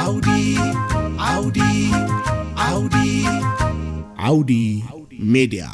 ዓውዲ ዓውዲ ዓውዲ ዓውዲ ሜድያ።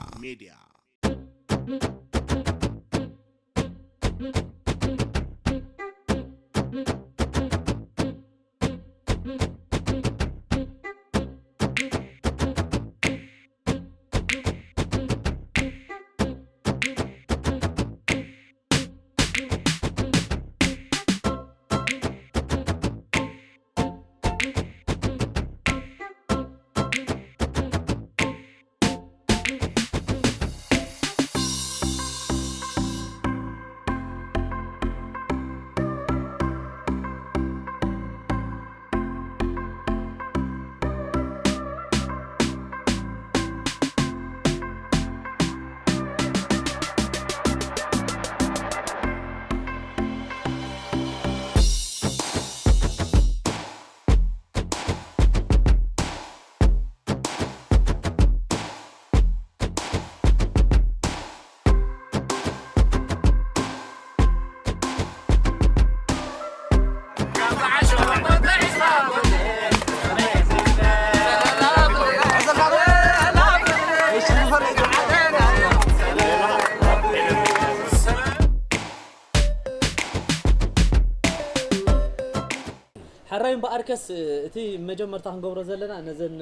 ሕራይ እምበኣርከስ፣ እቲ መጀመርታ ክንገብሮ ዘለና፣ ነዘን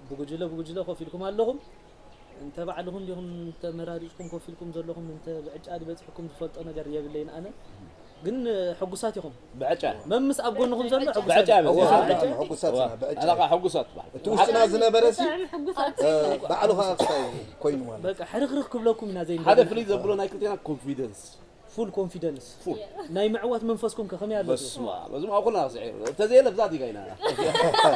ብጉጅለ ብጉጅለ ኮፍ ኢልኩም ኣለኹም። እንተ ባዕልኹም ዲኹም ተመራሪጽኩም ኮፍ ኢልኩም ዘለኹም፣ እንተ ብዕጫ ድበጽሕኩም ዝፈልጦ ነገር የብለይን ኣነ። ግን ሕጉሳት ኢኹም። ብዕጫ። መምስ ኣብ ጎንኹም ዘሎ ሕጉሳት ብዕጫ ኢኹም። ብዕጫ። ሕጉሳት ኢና፣ ብዕጫ። ኣላኻ ሕጉሳት በሃል። እቲ ውሽጥና ዝነበረ ሲ፣ ብጣዕሚ ሕጉሳት። እ፣ ባዕሉ ኸኣ ክሳይ ኮይኑ ማለት። በቃ ሕርኽርኽ ክብለኩም ኢና ዘይንደሊ። ሓደ ፍልይ ዘብሎ ናይ ክልቴና ኮንፊደንስ። ፉል ኮንፊደንስ። ፉል። ናይ ምዕዋት መንፈስኩም ከ ከመይ ኣለኩም? በስመ ኣብ። በዚ መኣ ኩልና ስዒር። እንተዘየለ ብዛ ዲጋ ኢና።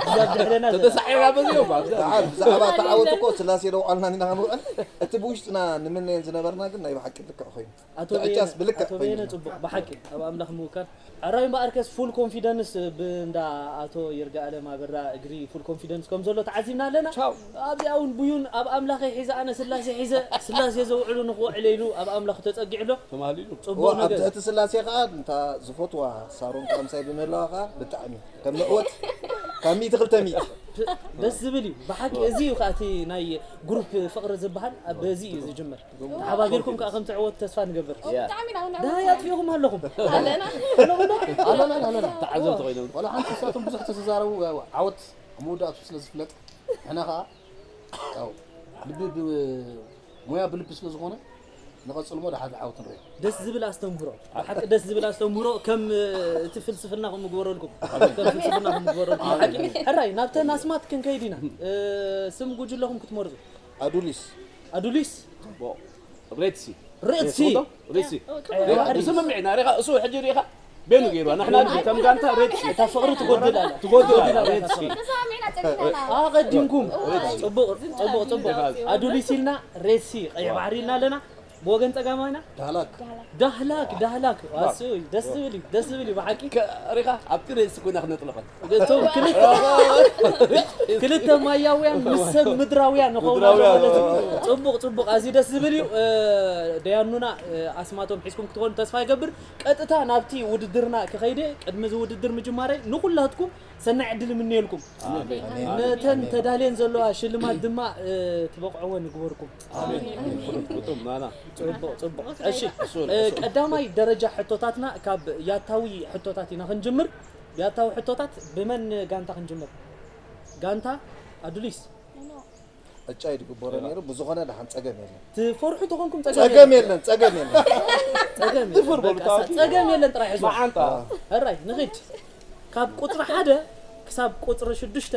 ብዛ ድሕረና ዘላ። ተተሳዒራ በዚ እዮም፣ ኣብዛ። በዓል፣ ብዛዕባ ተዓወት እኮ ስላሴ ደው ኣልና ኢና ክንውዕል። እቲ ብውሽጥና ንምነየን ዝነበርና ግን ናይ ብሓቂ ልክዕ ኮይኑ። ኣቶ ብዕጫስ በየነ፣ ብልክዕ ኣቶ በየነ ኮይኑ። ጽቡቕ፣ ብሓቂ ኣብ ኣምላኽ ምውካል። ሕራይ እምበኣርከስ ፉል ኮንፊደንስ ብእንዳ ኣቶ ይርጋኣለም ኣበራ እግሪ ፉል ኮንፊደንስ ከም ዘሎ ተዓዚብና ኣለና። ቻው። ኣብዚኣ እውን ብዩን ኣብ ኣምላኸይ ሒዘ ኣነ ስላሴ ሒዘ፣ ስላሴ ዘውዕሉ ንኽውዕለ ኢሉ ኣብ ኣምላኹ ተጸጊዑ ኣሎ። ተማህሊሉ። ጽቡቕ ዋ፣ ኣብ ነገር። ትሕቲ ስላሴ ኸኣ እንታ ዝፈትዋ ሳሮን ካምሳይ ብምህላዋ ኸኣ ብጣዕሚ ከም ምዕወት ካብ ሚእቲ ክልተ ሚእቲ። ደስ ዝብል እዩ። ብሓቂ እዚ እዩ ከኣ እቲ ናይ ግሩፕ ፍቕሪ ዝበሃል፣ ኣብ በዚ እዩ ዝጅመር። ተሓባቢርኩም ከኣ ከም ትዕወቱ ተስፋ ንገብር። ያ። ብጣዕሚ ኢና፣ ብጣዕሚ። ዳሃይ ኣጥፊእኹም ኣለኹም። ኣለና። ኣለና፣ ኣለና። ተዓዘብቲ ኮይኖም። ዋላ ሓንቲ ንሳቶም ብዙሕ ተዝዛረቡ፣ ያው ዓወት ኣብ መወዳእቱ ስለ ዝፍለጥ፣ ንሕና ከኣ፣ ያው፣ ልቢ ብ-፣ ሞያ ብልቢ ስለ ዝኾነ፣ ንቐጽል እሞ ደሓር ዓወት ንርኢ። ደስ ዝብል ኣስተምህሮ። ብሓቂ ደስ ዝብል ኣስተምህሮ። ከም፣ እ፣ እቲ ፍልስፍና ከም ምግበረልኩም። ከም ፍልስፍና ከም ምግበረልኩም። ብሓቂ። ሕራይ፣ ናብተን ኣስማት ክንከይድ ኢና። እ፣ ስም ጉጅለኹም ክትመርጹ። ኣዱሊስ። ኣዱሊስ። ጽቡቕ። ሬድሲ። ሬድሲ። ሬድሲ። ቀይሕ ባሕሪ። ስምምዕና ሪኻ፣ እሱ ሕጂ ሪኻ ቤኑ ገይሩዋ። ንሕና ከም ጋንታ ሬድሲ። እታ ፍቕሪ ትጎድል ኣላ። ትጎድል ኣላ፣ ትጎድል ኣላ፣ ሬድሲ። ተሰማሚዕና ጸኒሕና። ኣቐዲምኩም። ሬድሲ። ጽቡቕ፣ ጽቡቕ፣ ጽቡቕ። ኣዱሊስ ኢልና ሬድሲ፣ ቀይሕ ባሕሪ ኢልና ኣለና። ብወገን ጸጋማይና? ዳህላክ። ዳህላክ፣ ዳህላክ። ኣስይ፣ ደስ ዝብል እዩ፣ ደስ ዝብል እዩ ብሓቂ። ከ-፣ ሪኻ፣ ኣብቲ ሬድሲ ኮይና ክነጥልቐን። እቶም ክልተ፣ ክልተ ማያውያን ምስ ሰብ ምድራውያን ንኸውን ኣሎ ምድራውያን። ማለት እዩ። ጽቡቕ፣ ጽቡቕ። ኣዝዩ ደስ ዝብል እዩ። እ፣ ደያኑና፣ እ፣ ኣስማቶም ሒዝኩም ክትኾኑ ተስፋ ይገብር። ቀጥታ ናብቲ ውድድርና ክኸይደ፣ ቅድሚ እዚ ውድድር ምጅማረይ ንኹላትኩም ሰናይ ዕድል እምነየልኩም። ኣሜን። ነተን ተዳልየን ዘለዋ ሽልማት ድማ፣ እ፣ ትበቕዕወን ይግበርኩም። ኣሜን። ግጡም፣ ናና። ጽቡቕ፣ ጽቡቕ። እሺ፣ እሱ፣ እ፣ እሱ። ቀዳማይ ደረጃ ሕቶታትና ካብ ያታዊ ሕቶታት ኢና ክንጅምር። ያታዊ ሕቶታት ብመን ጋንታ ክንጅምር? ጋንታ ኣዱሊስ። ዕጫ እዩ ዝግበሮ ነይሩ፣ ብዝኾነ ደሓን ጸገም የለን። ትፈርሑ ተኾንኩም ጸገም ጸገም የለን። የለን፣ ጸገም የለን። ጸገም የለን። ዝፈር በሉ በቃ፣ ታዋቂ። ጸገም የለን ጥራይ ሕዝዋ። መዓንጣ። ሕራይ፣ ንኺድ። ካብ ቁጽሪ ሓደ ክሳብ ቁጽሪ ሽዱሽተ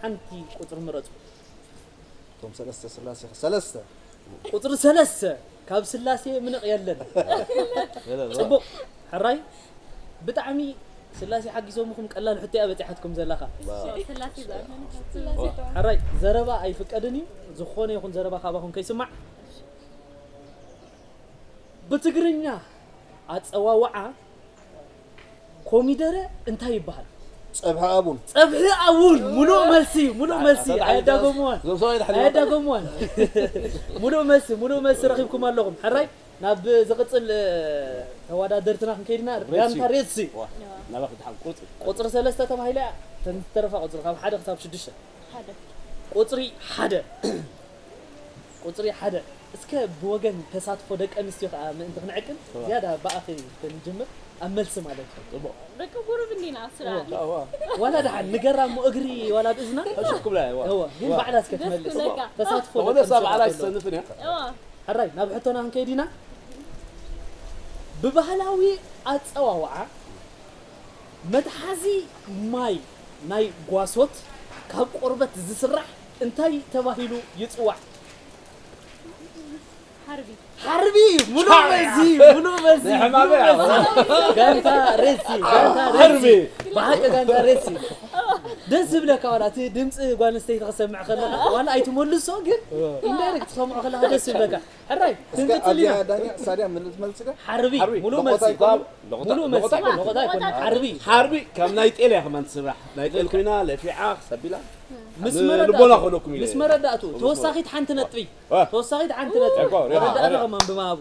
ሓንቲ ቁጽሪ ምረጹ። እቶም ሰለስተ ስላሴ፣ ሰለስተ። ቁጽሪ ሰለስተ፣ ካብ ስላሴ ምንቕ የለን። የለን። ጽቡቕ፣ ሕራይ፣ ብጣዕሚ ስላሴ ሓጊዞምኹም፣ ቀላል ሕቶ እያ በጺሓትኩም ዘላኻ። ስላሴ ዝኣመነ ካብ ስላሴ ተዋህዶ። ሕራይ፣ ዘረባ ኣይፍቀድን እዩ፣ ዝኾነ ይኹን ዘረባ ካባኹም ከይስማዕ። ብትግርኛ ኣጸዋውዓ ኮሚደረ እንታይ ይበሃል? ጸብሒ ኣቡን። ጸብሒ ኣቡን፣ ሙሉእ መልሲ፣ ሙሉእ መልሲ። ኣታ-፣ ኣታ-፣ ኣየዳገምዋን። ዞም ሰብኣይ ድሕሪ ኣየዳገምዋን። ሙሉእ መልሲ፣ ሙሉእ መልሲ ረኺብኩም ኣለኹም። ሕራይ፣ ናብ ዝቕጽል ተወዳደርትና ክንከይድና። ሬድሲ። ጋንታ ሬድሲ። ናባኺ ድሓን ቁርፂ። ቁፅሪ ሰለስተ ተባሂላ እያ። ተን ዝተረፋ ቁፅሪ ካብ ሓደ ክሳብ ሽዱሽተ። ሓደ። ቁፅሪ ሓደ። ቁፅሪ ሓደ። እስከ ብወገን ተሳትፎ ደቂ ኣንስትዮ ከዓ ምእንቲ ክንዕቅን ዝያዳ ብኣኺ ክንጅምር ኣብ መልሲ ማለት እዩ። ደቂ ቁሩብ እንዲና ስራ። ዋላ ደሓን ንገራ እሞ እግሪ ዋላ ብእዝና። ሕሹክ ብላ እዋ። እወ ግን ባዕላ እስከ ትመልስ። ተሳትፎ ወደ ደቂ ሰብ ኣንስትዮ ዓላይ ከለዋ። ሰንፍን እያ። እዋ። ሕራይ ናብ ሕቶና ክንከይድ ኢና። ብባህላዊ ኣፀዋውዓ መትሓዚ ማይ ናይ ጓሶት ካብ ቆርበት ዝስራሕ እንታይ ተባሂሉ ይፅዋዕ? ሓርቢ። ሓርቢ ሙሉ መዚ ሙሉ መዚ ናይ ሕማመ ሙሉ መዚ። ጋንታ ሬሲ ጋንታ ሬሲ ሓርቢ። ብሓቂ ጋንታ ሬሲ። ደስ ዝብለካ ዋላ እቲ ድምፂ ጓል ኣንስተይቲ ክሰምዕ ከለካ ዋላ ኣይትመልሶ ግን ኢንዳይሬክት ትሰምዖ ከለካ ደስ ዝብለካ። ሕራይ እስከ ክንቅፅል ኢና። ኣብዚኣ ዳኛ ሳድያ ምን ልትመልስ ዶ? ሓርቢ ሓርቢ። ሙሉ ለቆታ መሲ ይኮኑ? ሙሉ መሲ ለቆታ ለቆታ ይኮነ ሓርቢ። ሓርቢ ከም ናይ ጤል እያ ከማን ትስራሕ። ናይ ጤል ኮይና ለፊዓ ክሰቢላ ምስ ልቦና መረዳእቱ ከለኩም ኢለ ምስ መረዳእቱ ተወሳኺት ሓንቲ ነጥቢ ዋ። ተወሳኺት ሓንቲ ነጥቢ ዋ፣ ዋ፣ መረዳእቱ ዋ። ከማን ብምሃቡ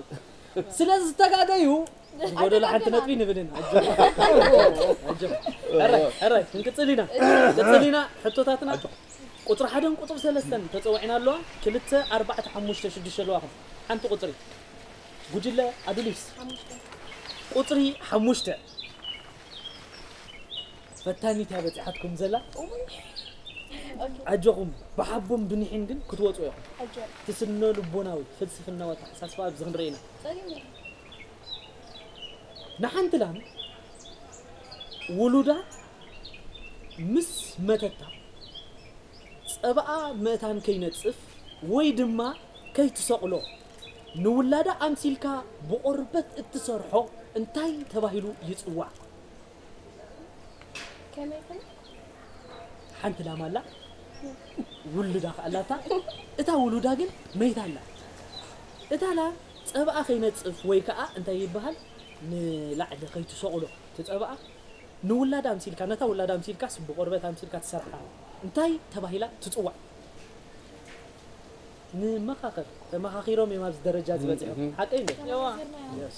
ስለዚ ዝተጋገዩ ጎደሎ ሓንቲ ነጥቢ ንብልን ሕራይ ሕራይ ክንቅፅል ኢና። ቅፅል ኢና። ሕቶታትና ቁፅሪ ሓደን ቁፅሪ ሰለስተን ተፀዊዕና ኣለዋ። ክልተ ኣርባዕተ ሓሙሽተ ሽዱሽተ ኣለዋኹም። ሓንቲ ቁፅሪ ጉጅለ ኣዱሊስ ቁፅሪ ሓሙሽተ ፈታኒት እያ በፂሓትኩም ዘላ። ኣጆኹም ብሓቦም ብኒሒን ግን ክትወፁ ኢኹም። እቲ ስነ ልቦናዊ ፍልስፍናዊ ኣተሓሳስባ ኣብዚ ክንርኢ ኢና። ንሓንቲ ላም ውሉዳ ምስ መተታ ፀባኣ ምእታን ከይነፅፍ ወይ ድማ ከይትሰቕሎ ንውላዳ ኣምሲልካ ብቆርበት እትሰርሖ እንታይ ተባሂሉ ይፅዋዕ? ከመይ ከመይ? ሓንቲ ላም ኣላ ውሉዳ ከኣላታ እታ ውሉዳ ግን መይታ ኣላ። እታ ላም ፀባኣ ከይነፅፍ ወይ ከዓ እንታይ ይበሃል ንላዕሊ ከይትሰቕሎ እቲ ፀባኣ ንውላዳ ኣምሲልካ ነታ ውላዳ ኣምሲልካስ ብቆርበት ኣምሲልካ ትሰርሓ እንታይ ተባሂላ ትፅዋዕ? ንመኻኸር ተመኻኺሮም እዮም ኣብዚ ደረጃ ዝበፅሑ። ሓቀይ እንደ እዋ። Yes።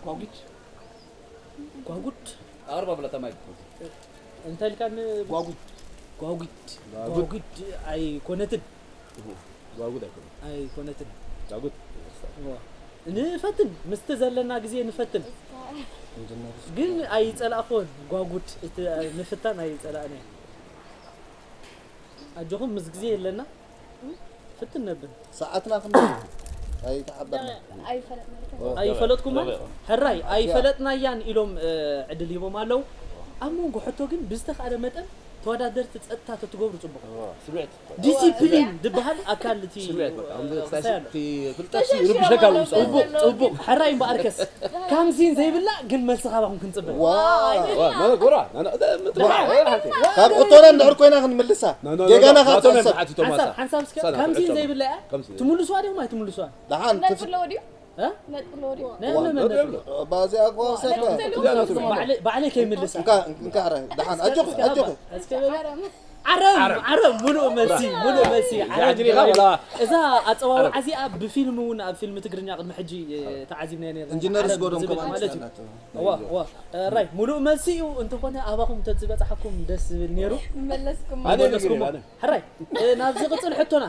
ጓጉድ ጓጉድ ኣርባ ብላ ተማይ እንታይ ኢልካ ን- ጓጉድ ጓጉድ ጓጉድ ኣይኮነትን ጓጉድ ኣይኮነ ኣይኮነትን። ጓጉድ እዋ። ንፈትን ምስቲ ዘለና ግዜ ንፈትን ግን ኣይፀላእኮን ጓጉድ እቲ ምፍታን ኣይፀላእነ። ኣጆኹም ምስ ግዜ የለና ፍትን ነብል። ሰዓትና ክንደይ ኣይተሓበርና። ኣይፈለጥናይከ ኣይፈለጥኩማ ሕራይ ኣይፈለጥናያን ኢሎም እ፣ ዕድል ሂቦም ኣለዉ። ኣብ መንጎ ሕቶ ግን ብዝተኻእለ መጠን ተወዳደርቲ ፀጥታ ተትገብሩ ፅቡቕ። ስምዕት ዲሲፕሊን ዝበሃል ኣካል እቲ ስምዕት በቃ ክሳይ ኣሎ። ፍልጠት ይርብሸካ ውስጥ ፅቡቕ ፅቡቕ ሕራይ እምበኣርከስ ካምሲን ዘይብላ ግን መልሲ ካባኹም ክንፅበ ዋ ጎራ ካብ ሕቶና እንድሕር ኮይና ክንምልሳ ጌጋና ካትሕሰብ ሓንሳብ ሓንሳብ እስከ ካምሲን ዘይብላ እያ ትምልስዋ ዲኹም ኣይትምልስዋ ደሓን ነጥቢ ኣለዎ ድዩ? እ? ነጥቢ ኣለዎ ድዩ? ነመነመ ባዚኣ እኮ ሰከ ባዕለይ ከይምልሳ እንካ ሕራይ ደሓን ኣጆኺ ኣጆኺ እስከ በል። ዓረም ዓረም ሙሉእ መልሲ ሙሉእ መልሲ ዓረም ጃጅሪኻ ወላ እዛ ኣፀዋውዓ እዚኣ ብፊልም እውን ኣብ ፊልም ትግርኛ ቅድሚ ሕጂ ተዓዚብናዮ ነርና ኢንጂነር ዓረም ዝጎዶም ዝብል ከማን ማለት እዩ ናቱ እዋ እዋ ራይ ሙሉእ መልሲ እዩ። እንተኾነ ኣባኹም ተዝበፅሓኩም ደስ ዝብል ነይሩ። መለስኩም ኣነ መለስኩሞ። ነግሬ ኣነ ሕራይ ናብ ዝቕፅል ሕቶና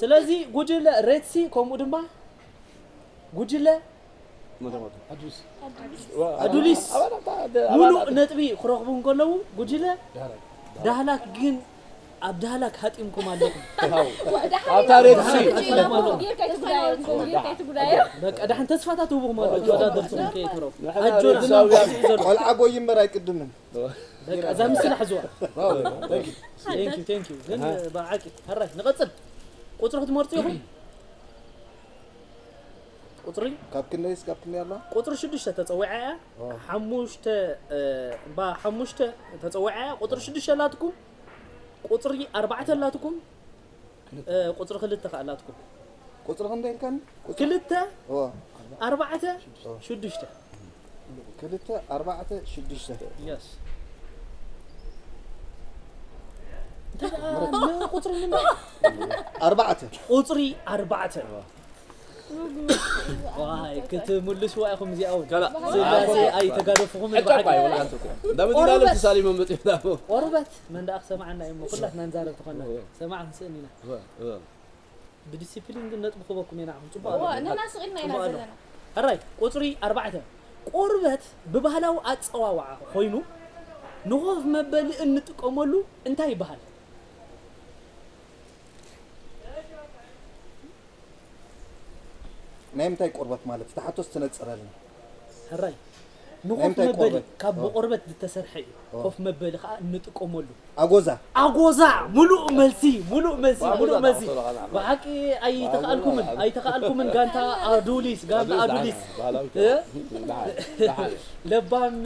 ስለዚ ጉጅለ ሬትሲ ከምኡ ድማ ጉጅለ ኣዱሊስ ሙሉእ ነጥቢ ክረኽቡ እንከለዉ ጉጅለ ዳህላክ ግን ኣብ ዳህላክ ሃጢምኩም ኣለኹም። ኣብታ ሬትሲ በቃ ደሓን ተስፋታት ህቡኹም ኣለዉ ተወዳደርትኹም ከየትረፉ ኣጆና ሬትሳውያን። ዘሎ ቆልዓ ጎይ እምበር ኣይቅድምን በቃ እዛ ምስላ ሕዝዋ። Thank you, thank you። ግን ብዓቂ ሕራይ ንቐፅል። ቁፅሪ ክትመርፁ ኢኹም። ቁፅሪ ካብ ክንደይ እስካብ ክንደይ ኣላ ቁፅሪ ሽዱሽተ ተፀዊዓ እያ። ሓሙሽተ እ፣ እምባ ሓሙሽተ ተፀዊዓ እያ። ቁፅሪ ሽዱሽተ ኣላትኩም። ቁፅሪ ኣርባዕተ ኣላትኩም። እ፣ ቁፅሪ ክልተ ከዓ ኣላትኩም። ቁፅሪ ክንደይ ኢልካኒ ክልተ እዎ ኣርባዕተ ሽዱሽተ ክልተ ኣርባዕተ ሽዱሽተ የስ እንታይ ደኣ ንቁፅሪ ምንታይ ኣርባዕተ ቁፅሪ ኣርባዕተ ዋይ ክትምልስዋ ኢኹም እዚኣ እውን። ከላ ስላሴ ኣይተጋደፍኹምን። ዕቀባ ብሓቂ። ይብላ ኣንተ እኮ። እንዳ መዲና ለም ተሳሊሞም መጺኦም ዳሞ። ቆርበት መን ደኣ ክሰምዓና እዩ እሞ ኩላትና ንዛረብ ተኾና ሰማዕ ክንስእን ኢና። ብዲሲፕሊን ግን ነጥቢ ክበኩም ኢና። ጽቡቕ ዋ ኣሎ። ንሕና ስቕ ኢልና ኢና ጽቡቕ ኣሎ። ዘለና። ሕራይ ቁጽሪ ኣርባዕተ። ቆርበት ብባህላዊ ኣጸዋውዓ ኮይኑ ንኾፍ መበሊ እንጥቀመሉ እንታይ ይበሃል? ናይ ምንታይ ቆርበት ማለት እቲ ሓቶስ ትነፅረልና። ሕራይ ንኾፍ መበሊ ካብ ብቆርበት ዝተሰርሐ እዩ። ኮፍ መበሊ ከዓ እንጥቀመሉ። ኣጎዛ ኣጎዛ። ሙሉእ መልሲ፣ ሙሉእ መልሲ፣ ሙሉእ መልሲ። ብሓቂ ኣይተኻኣልኩምን፣ ኣይተኻኣልኩምን። ጋንታ ኣዱሊስ፣ ጋንታ ኣዱሊስ። ለባም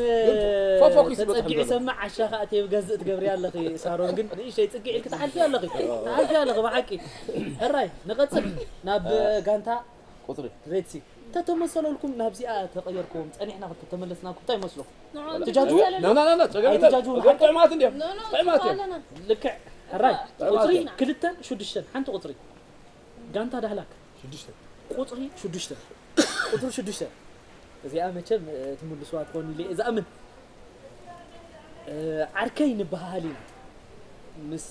ተፀጊዑ ሰምዕ ዓሻ ከዓ ቴብ ገዝእ ትገብሪ ኣለኺ። ሳሮን ግን ንእሽተይ ፅግዕ ኢልኪ ትሓልፊ ኣለኺ፣ ትሓልፊ ኣለኺ ብሓቂ። ሕራይ ንቐፅል ናብ ጋንታ ቁፅሪ ሬድሲ። ተተመሰለልኩም ናብዚኣ ተቐየርክዎም ጸኒሕና ተተመለስናኩም እንታይ ይመስለኩም? ትጃጁ? ና ና ና ና ጸገም የለን። ኣይትጃጁ። እዞም ጥዑማት እንዲዮም። ጥዑማት እዮም። ልክዕ። ሕራይ ጥዑማት ቁፅሪ እዮም። ክልተን ሽዱሽተን ሓንቲ ቁፅሪ ጋንታ ዳህላክ ሽዱሽተ። ቁፅሪ ሽዱሽተ። ቁፅሪ ሽዱሽተ። እዚኣ መቸም ትምልስዋ ትኾኑ ኢለ እየ ዝኣምን። ዓርከይ ንበሃሃል ኢና ምስ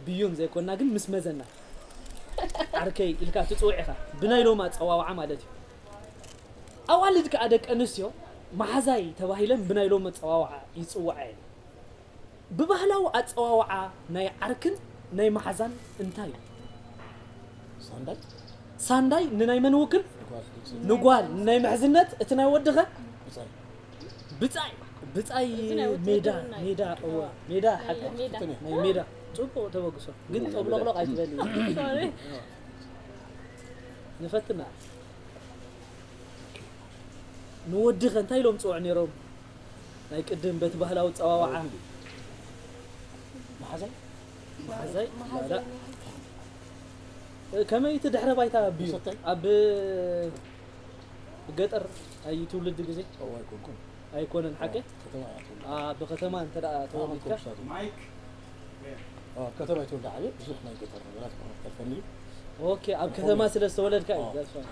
ብዩን ዘይኮና ግን ምስ መዘና ዓርከይ ኢልካ ትፅውዕ ኢኻ። ብናይ ሎም ኣፀዋውዓ ማለት እዩ። ኣዋልድ ከዓ ደቂ ኣንስትዮ መሓዛይ ተባሂለን ብናይ ሎም ኣፀዋውዓ ይፅውዓ እየን። ብባህላዊ ኣፀዋውዓ ናይ ዓርክን ናይ መሓዛን እንታይ እዩ? ሳንዳይ ንናይ መን ውክል? ንጓል ንናይ ምሕዝነት እቲ ናይ ወድኸ? ብጻይ ብጻይ ሜዳ ሜዳ እወ ሜዳ ሓቂ ናይ ሜዳ ጽቡቕ ተበግሶ ግን ጠብሎቕሎቕ ኣይትበል። ንፈትና ንወድኸ እንታይ ኢሎም ጽውዕ ነይሮም? ናይ ቅድም በቲ ባህላዊ ጸዋዋዓ መሓዛይ መሓዛይ ላላ ከመይ እቲ ድሕረ ባይታ ኣቢዩ ኣብ ገጠር ኣይ ትውልድ ግዜ ኣይኮነን ሓቂ ብከተማ እንተ ተወሊድካ ኣብ ከተማ ይተወልደ ዓብየ ብዙሕ ናይ ገጠር ነገራት ክመርጠልፈኒ እዩ ኦኬ ኣብ ከተማ ስለ ዝተወለድካ እዩ that's why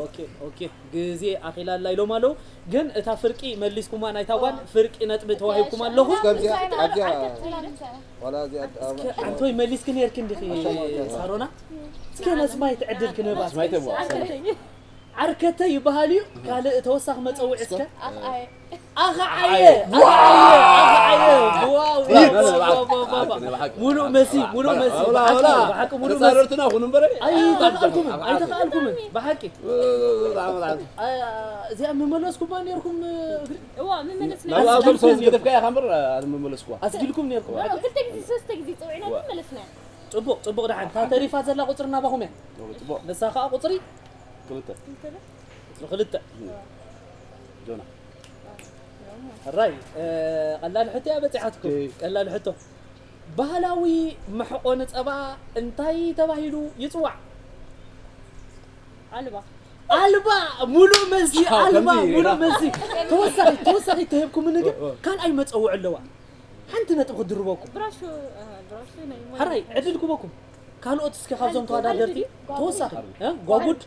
ኦኬ ኦኬ ግዜ ኣኺላላ ኢሎም ኣለዉ ግን እታ ፍርቂ መሊስኩማ ናይታ ጓል ፍርቂ ነጥቢ ተዋሂብኩም ኣለኹ ኣንቶይ መሊስኪ ነርኪ እንዲኺ ሳሮና እስከ ነስማይ ትዕድል ክንህባ ዓርከተ ይበሃል እዩ ካልእ ተወሳኺ መፀውዒ እስከ ኣኸዓየ ኣኸዓየ ኣኸዓየ ዋው ሙሉእ መሲ ሙሉእ መሲ ብሓቂ ሙሉእ መሲ ተጻረርትና ኩኑ እምበረ ኣይተኻእልኩምን ኣይተኻእልኩምን ብሓቂ እዚኣ ምመለስኩማ ነርኩም እግሪ እዋ ምመለስና ናብ ኣብቶም ሰው ዝገደፍካ ኢኻ እምበር ኣነ ምመለስኩዋ ኣስጊልኩም ነርኩም ክልተ ግዜ ሰለስተ ግዜ ጸዊዕና ምመለስና ጽቡቕ ጽቡቕ ደሓን እታ ተሪፋ ዘላ ቁጽሪ ናባኹም እያ ንሳ ከዓ ቁጽሪ ክልተ ቁፅሪ ክልተ ጆና ሕራይ ቀላል ሕቶ እያ በፂሓትኩም ቀላል ሕቶ ባህላዊ መሕቆኒ ፀባ እንታይ ተባሂሉ ይፅዋዕ ኣልባ ኣልባ ሙሉእ መልሲ ኣልባ ሙሉእ መልሲ ተወሳኺ ተወሳኺ ተሂብኩምኒ ግን ካልኣይ መፀውዒ ኣለዋ ሓንቲ ነጥቢ ክድርበኩም ብራሹ ብራሹ ናይ ማይ ሕራይ ዕድል ክበኩም ካልኦት እስከ ካብዞም ተወዳደርቲ ተወሳኺ እ? ጓጉድ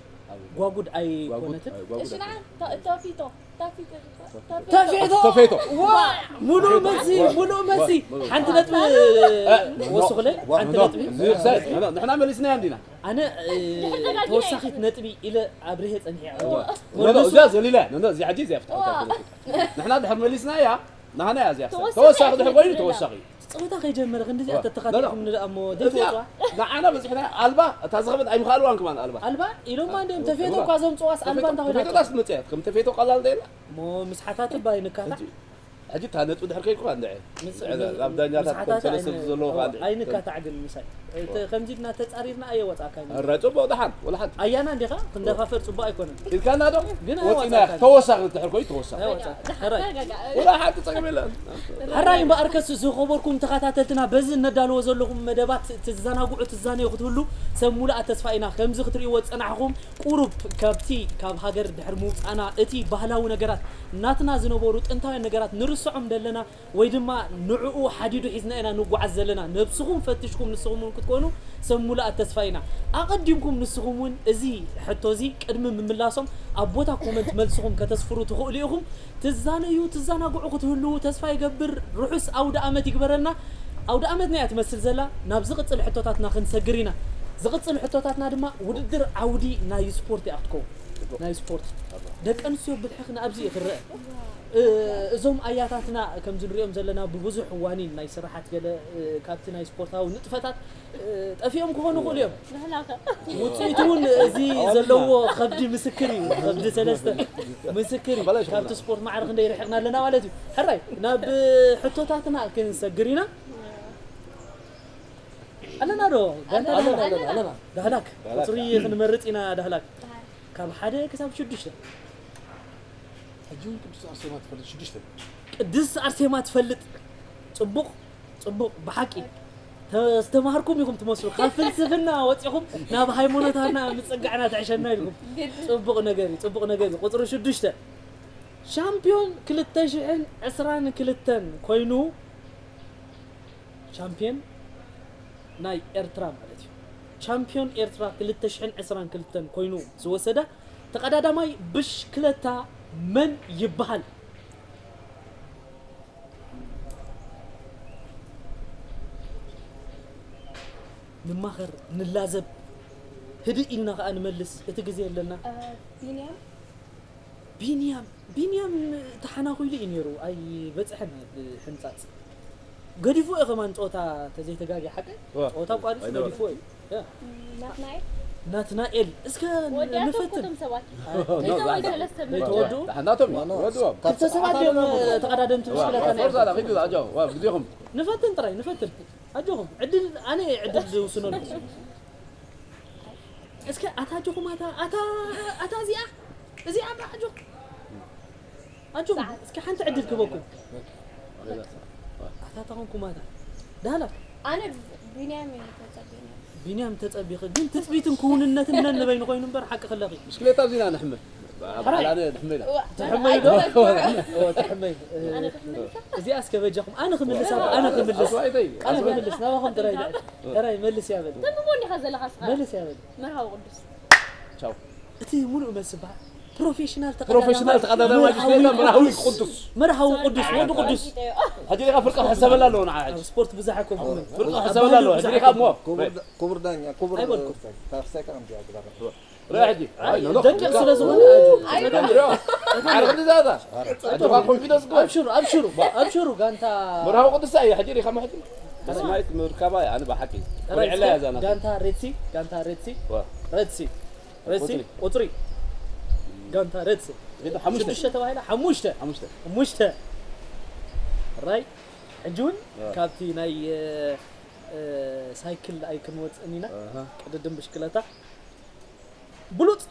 ጓጉድ ኣይኮነትን ተፊቶ ተፌቶ ተፌቶ ዋ ሙሉእ መልሲ ሙሉእ መልሲ ሓንቲ ነጥቢ ወስኹለይ ሓንቲ ነጥቢ ንሕና መሊስናያ እንዲና ኣነ ተወሳኺት ነጥቢ ኢለ ኣብርሄ ፀኒሐ እዚኣ ዘሊላ እዚኣ ሕጂ እዚኣ ፍትሓ ንሕና ድሕር መሊስናያ ናህና እያ እዚኣ ተወሳኺ ድሕር ኮይኑ ተወሳኺ እዩ ፀወታ ከይጀመረ ክንዲዚኣ ተተኻቲዕኩም ንደኣ እሞ ዘይትወፅዋ ንዓና በፂሕና ኣልባ እታ ዝኸበት ኣይምኽኣልዋን ከማን ኣልባ ኣልባ ኢሎማ እንዲኦም ተፌቶ እኳ ዘምፅዋስ ኣልባ እንታይ ተፌቶስ ትመፅያ ከም ተፌቶ ቀላል ደላ እሞ ምስሓታት እባ ኣይንካታዕ ሕጂ እታ ነጥቢ ድሕር ከይድኩ እንድዐ ኣብ ዳኛታት ከም ሰለስተ ዘለዎ ከኣ እንድዐ ኣይንካታዕ ግን ምሳይ ከምዚ ድና ተፃሪርና ኣየወፃእካን ረ ፅቡቅ ደሓን ወላ ሓንቲ ኣያና እንዲኻ ክንደፋፈር ፅቡቅ ኣይኮነን ኢልካና ዶ ግን ወፂና ተወሳኺ ድሕር ኮይኑ ተወሳኺ ሕራይ እምበኣርከስ ዝኸበርኩም ተኸታተልትና በዚ እነዳለዎ ዘለኹም መደባት ትዘናግዑ ትዛነዩ ክትህሉ ሰብ ሙሉኣ ተስፋ ኢና ከምዚ ክትርእይዎ ዝፀናሕኹም ቁሩብ ካብቲ ካብ ሃገር ድሕሪ ምውፃእና እቲ ባህላዊ ነገራት ናትና ዝነበሩ ጥንታውያን ነገራት ንርስ ንስዖም ዘለና ወይ ድማ ንዕኡ ሓዲዱ ሒዝና ኢና ንጓዓዝ ዘለና። ነብስኹም ፈትሽኩም ንስኹም እውን ክትኮኑ ሰብ ሙሉኣት ተስፋ ኢና። ኣቐዲምኩም ንስኹም እውን እዚ ሕቶ እዚ ቅድሚ ምምላሶም ኣብ ቦታ ኮመንት መልስኹም ከተስፍሩ ትኽእሉ ኢኹም። ትዛነዩ ትዘናግዑ ክትህልዉ ተስፋ ይገብር። ርሑስ ኣውደ ኣመት ይግበረልና። ኣውደ ኣመትና እያ ትመስል ዘላ። ናብ ዝቕጽል ሕቶታትና ክንሰግር ኢና። ዝቕጽል ሕቶታትና ድማ ውድድር ዓውዲ ናይ ስፖርት እያ ክትከውን። ናይ ስፖርት ደቂ ኣንስትዮ ብልሕኽን ኣብዚ እዩ ክረአ። እዞም ኣያታትና ከምዚ ንሪኦም ዘለና ብብዙሕ ዋኒን ናይ ስራሓት ገለ ካብቲ ናይ ስፖርታዊ ንጥፈታት ጠፊኦም ክኾኑ ይኽእሉ እዮም። ውፅኢቱ እውን እዚ ዘለዎ ከብዲ ምስክር እዩ። ከብዲ ሰለስተ ምስክር እዩ። ካብቲ ስፖርት ማዕረ ክንደይ ርሒቕና ኣለና ማለት እዩ። ሕራይ ናብ ሕቶታትና ክንሰግር ኢና። ኣለና ዶ? ጋንታ ኣለና፣ ዳህላክ ኣለና፣ ኣለና። ዳህላክ ዳህላክ። ቁፅሪ ክንመርፅ ኢና። ዳህላክ ካብ ሓደ ክሳብ ሽዱሽተ። ሕጂ እውን ቅድስት ኣርሴማ ትፈልጥ ሽዱሽተ። ቅድስት ኣርሴማ ትፈልጥ። ፅቡቕ፣ ፅቡቕ። ብሓቂ ተስተማሃርኩም ኢኹም ትመስሉ። ካብ ፍልስፍና ወፂኹም ናብ ሃይማኖታትና ምፅጋዕና ትዕሸና ኢልኩም። ፅቡቕ ነገር እዩ፣ ፅቡቕ ነገር እዩ። ቁፅሪ ሽዱሽተ ሻምፒዮን ክልተ ሽሕን ዕስራን ክልተን ኮይኑ ሻምፒዮን ናይ ኤርትራ ማለት እዩ። ቻምፒዮን ኤርትራ ክልተ ሽሕን ዕስራን ክልተን ኮይኑ ዝወሰደ ተቐዳዳማይ ብሽክለታ መን ይበሃል? ንማኸር፣ ንላዘብ፣ ህድእ ኢልና ከኣ ንመልስ። እቲ ግዜ ኣለና። እ፣ ቢንያም? ቢንያም፣ ቢንያም ተሓናኺሉ እዩ ነይሩ፣ ኣይበጽሐን ኣብ ሕንጻጽ። ገዲፉ እዩ ከማን ጸወታ ተዘይተጋግየ ሓቀይ? ዋ። ጸወታ ኣቋሪጹ ኣይነበረን። ገዲፉ እዩ። ያ። ናትናኤል? ናትናኤል፣ እስከ ወዲኣቶም ንፈትን። እኮ እቶም ሰባት። ኣይ፣ ክልተ ወይ ሰለስተ መደብ። ዘይተወድኡ? ናቶም እዩ፣ ወድዎም። ክልተ ሰባት እዮም ተቐዳደምቲ ብሽክለታ ናይ ፎርዛ ዳ፣ ኪዱ፣ ኣጆ፣ ዋ፣ ግዜኹም። ንፈትን ጥራይ፣ ንፈትን። ኣጆኹም፣ ዕድል፣ ኣነ ዕድል ዝውስነሉ። እስከ ኣታ ኣጆኹም፣ ኣታ፣ ኣታ፣ ኣታ እዚኣ፣ እዚኣ እምበር ኣጆኹም። ኣጆኹም፣ እስከ ሓንቲ ዕድል ክበኩም። ኣታ ተኾንኩም ኣታ። ዳህላክ። ኣነ ቢንያም እየ ተጸቢኒ። ቢንያም ተጸቢኺ፣ ግን ትጽቢትን ክውንነትን ነንበይኑ ኮይኑ እምበር ሓቂ ክለኺ። ብሽክሌታ ኣብዚና ንሕመ። ሕራይ። ባዕላነ ንሕመ ኢና። እዋ፣ ትሕመይ ዶ? ኣይትበል። እዋ፣ ትሕመይ። ኣነ ክምልሳ? እዚኣ እስከ በጃኹም፣ ኣነ ክምልሳ፣ ኣነ ክምልስ። ኣስዋይተይ፣ ኣነ ኣስዋይ። ክምልስ፣ ናባኹም ጥራይ ድኣ። ሕራይ፣ መልስ እያ በል። ተንብቦ እንዲኻ ዘለኻ እስኻ። መልስ እያ በል። መርሃዊ ቅዱስ። ቻው። እቲ ሙሉእ መልሲ በሃል ፕሮፌሽናል ተቐዳዳማይ ፕሮፌሽናል ተቐዳዳማይ መርሃዊ ብሽክሌታ መርሃዊ ቅዱስ። ቅዱስ። መርሃዊ ቅዱስ፣ ወዲ ቅዱስ። ሕጂ ዲኻ ፍርቂ ክሕሰበላ ኣለዎ ንዓ ሕጂ። ኣብ ስፖርት ብዙሕ ኣይኮንኩምን። ፍርቂ ክሕሰበላ ኣለዎ። ሕጂ ዲኻ እሞ። ክቡር ዳ-፣ ክቡር ዳኛ፣ ክቡር ኣይበልኩም። ስታይ-፣ ካብ ስታይካ ከም ዚኣ ግዳ። ርአ ሕጂ። ኣይ፣ ኣይ፣ ኖ፣ ኖ። ደቂቕ ስለ ዝኾነ፣ ኣይ፣ ኣይ፣ ኣይ፣ ኖ። ዓርኺ ንዛዛ። ኣጆኻ ኮንፊደንስ ግበር። ኣብሽሩ፣ ኣብሽሩ፣ ኣብሽሩ፣ ጋንታ መርሃዊ ቅዱስ እዩ። ሕጂ ዲኻ ሞ ሕጂ። ተስማይት ምርካባ እያ፣ ኣነ ብሓቂ። ራይት ኩርዕላ እያ ዛና። ጋንታ ሬድሲ፣ ጋንታ ሬድሲ። ዋ። ሬድሲ። ሬድሲ፣ ቁጽሪ። ቁጽሪ። ጋንታ ሬድሲ። ግን ሓሙሽተ። ሽዱሽተ ተባሂላ፣ ሓሙሽተ። ሓሙሽተ። ሓሙሽተ። ራይት። ሕጂ እውን ዋ። ካብቲ ናይ፣ እ፣ እ፣ ሳይክል ኣይክንወጽእን ኢና። ኣሃ። ቅድድም ብሽክለታ። ብሉጽ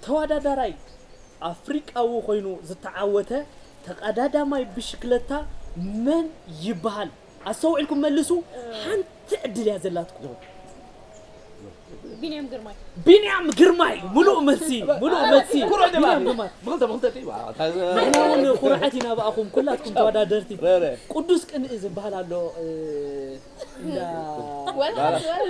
ተወዳዳራይ ኣፍሪቃዊ ኮይኑ ዝተዓወተ ተቐዳዳማይ ብሽክለታ መን ይበሃል? ኣስተውዒልኩም መልሱ። ሓንቲ ዕድል እያ ዘላትኩም። ቢንያም ግርማይ። ቢንያም ግርማይ፣ ሙሉእ መልሲ፣ ሙሉእ መልሲ። ኩርዕ ድማ ቢንያም ግርማይ። ብኽልተ፣ ብኽልተ ጥይባ። ንሕና እውን ኩርዓት ኢና ብኣኹም ኩላትኩም ተወዳደርቲ። ረ፣ ረ። ቅዱስ ቅንኢ ዝበሃል ኣሎ፣ እ፣ እንዳ ወላ፣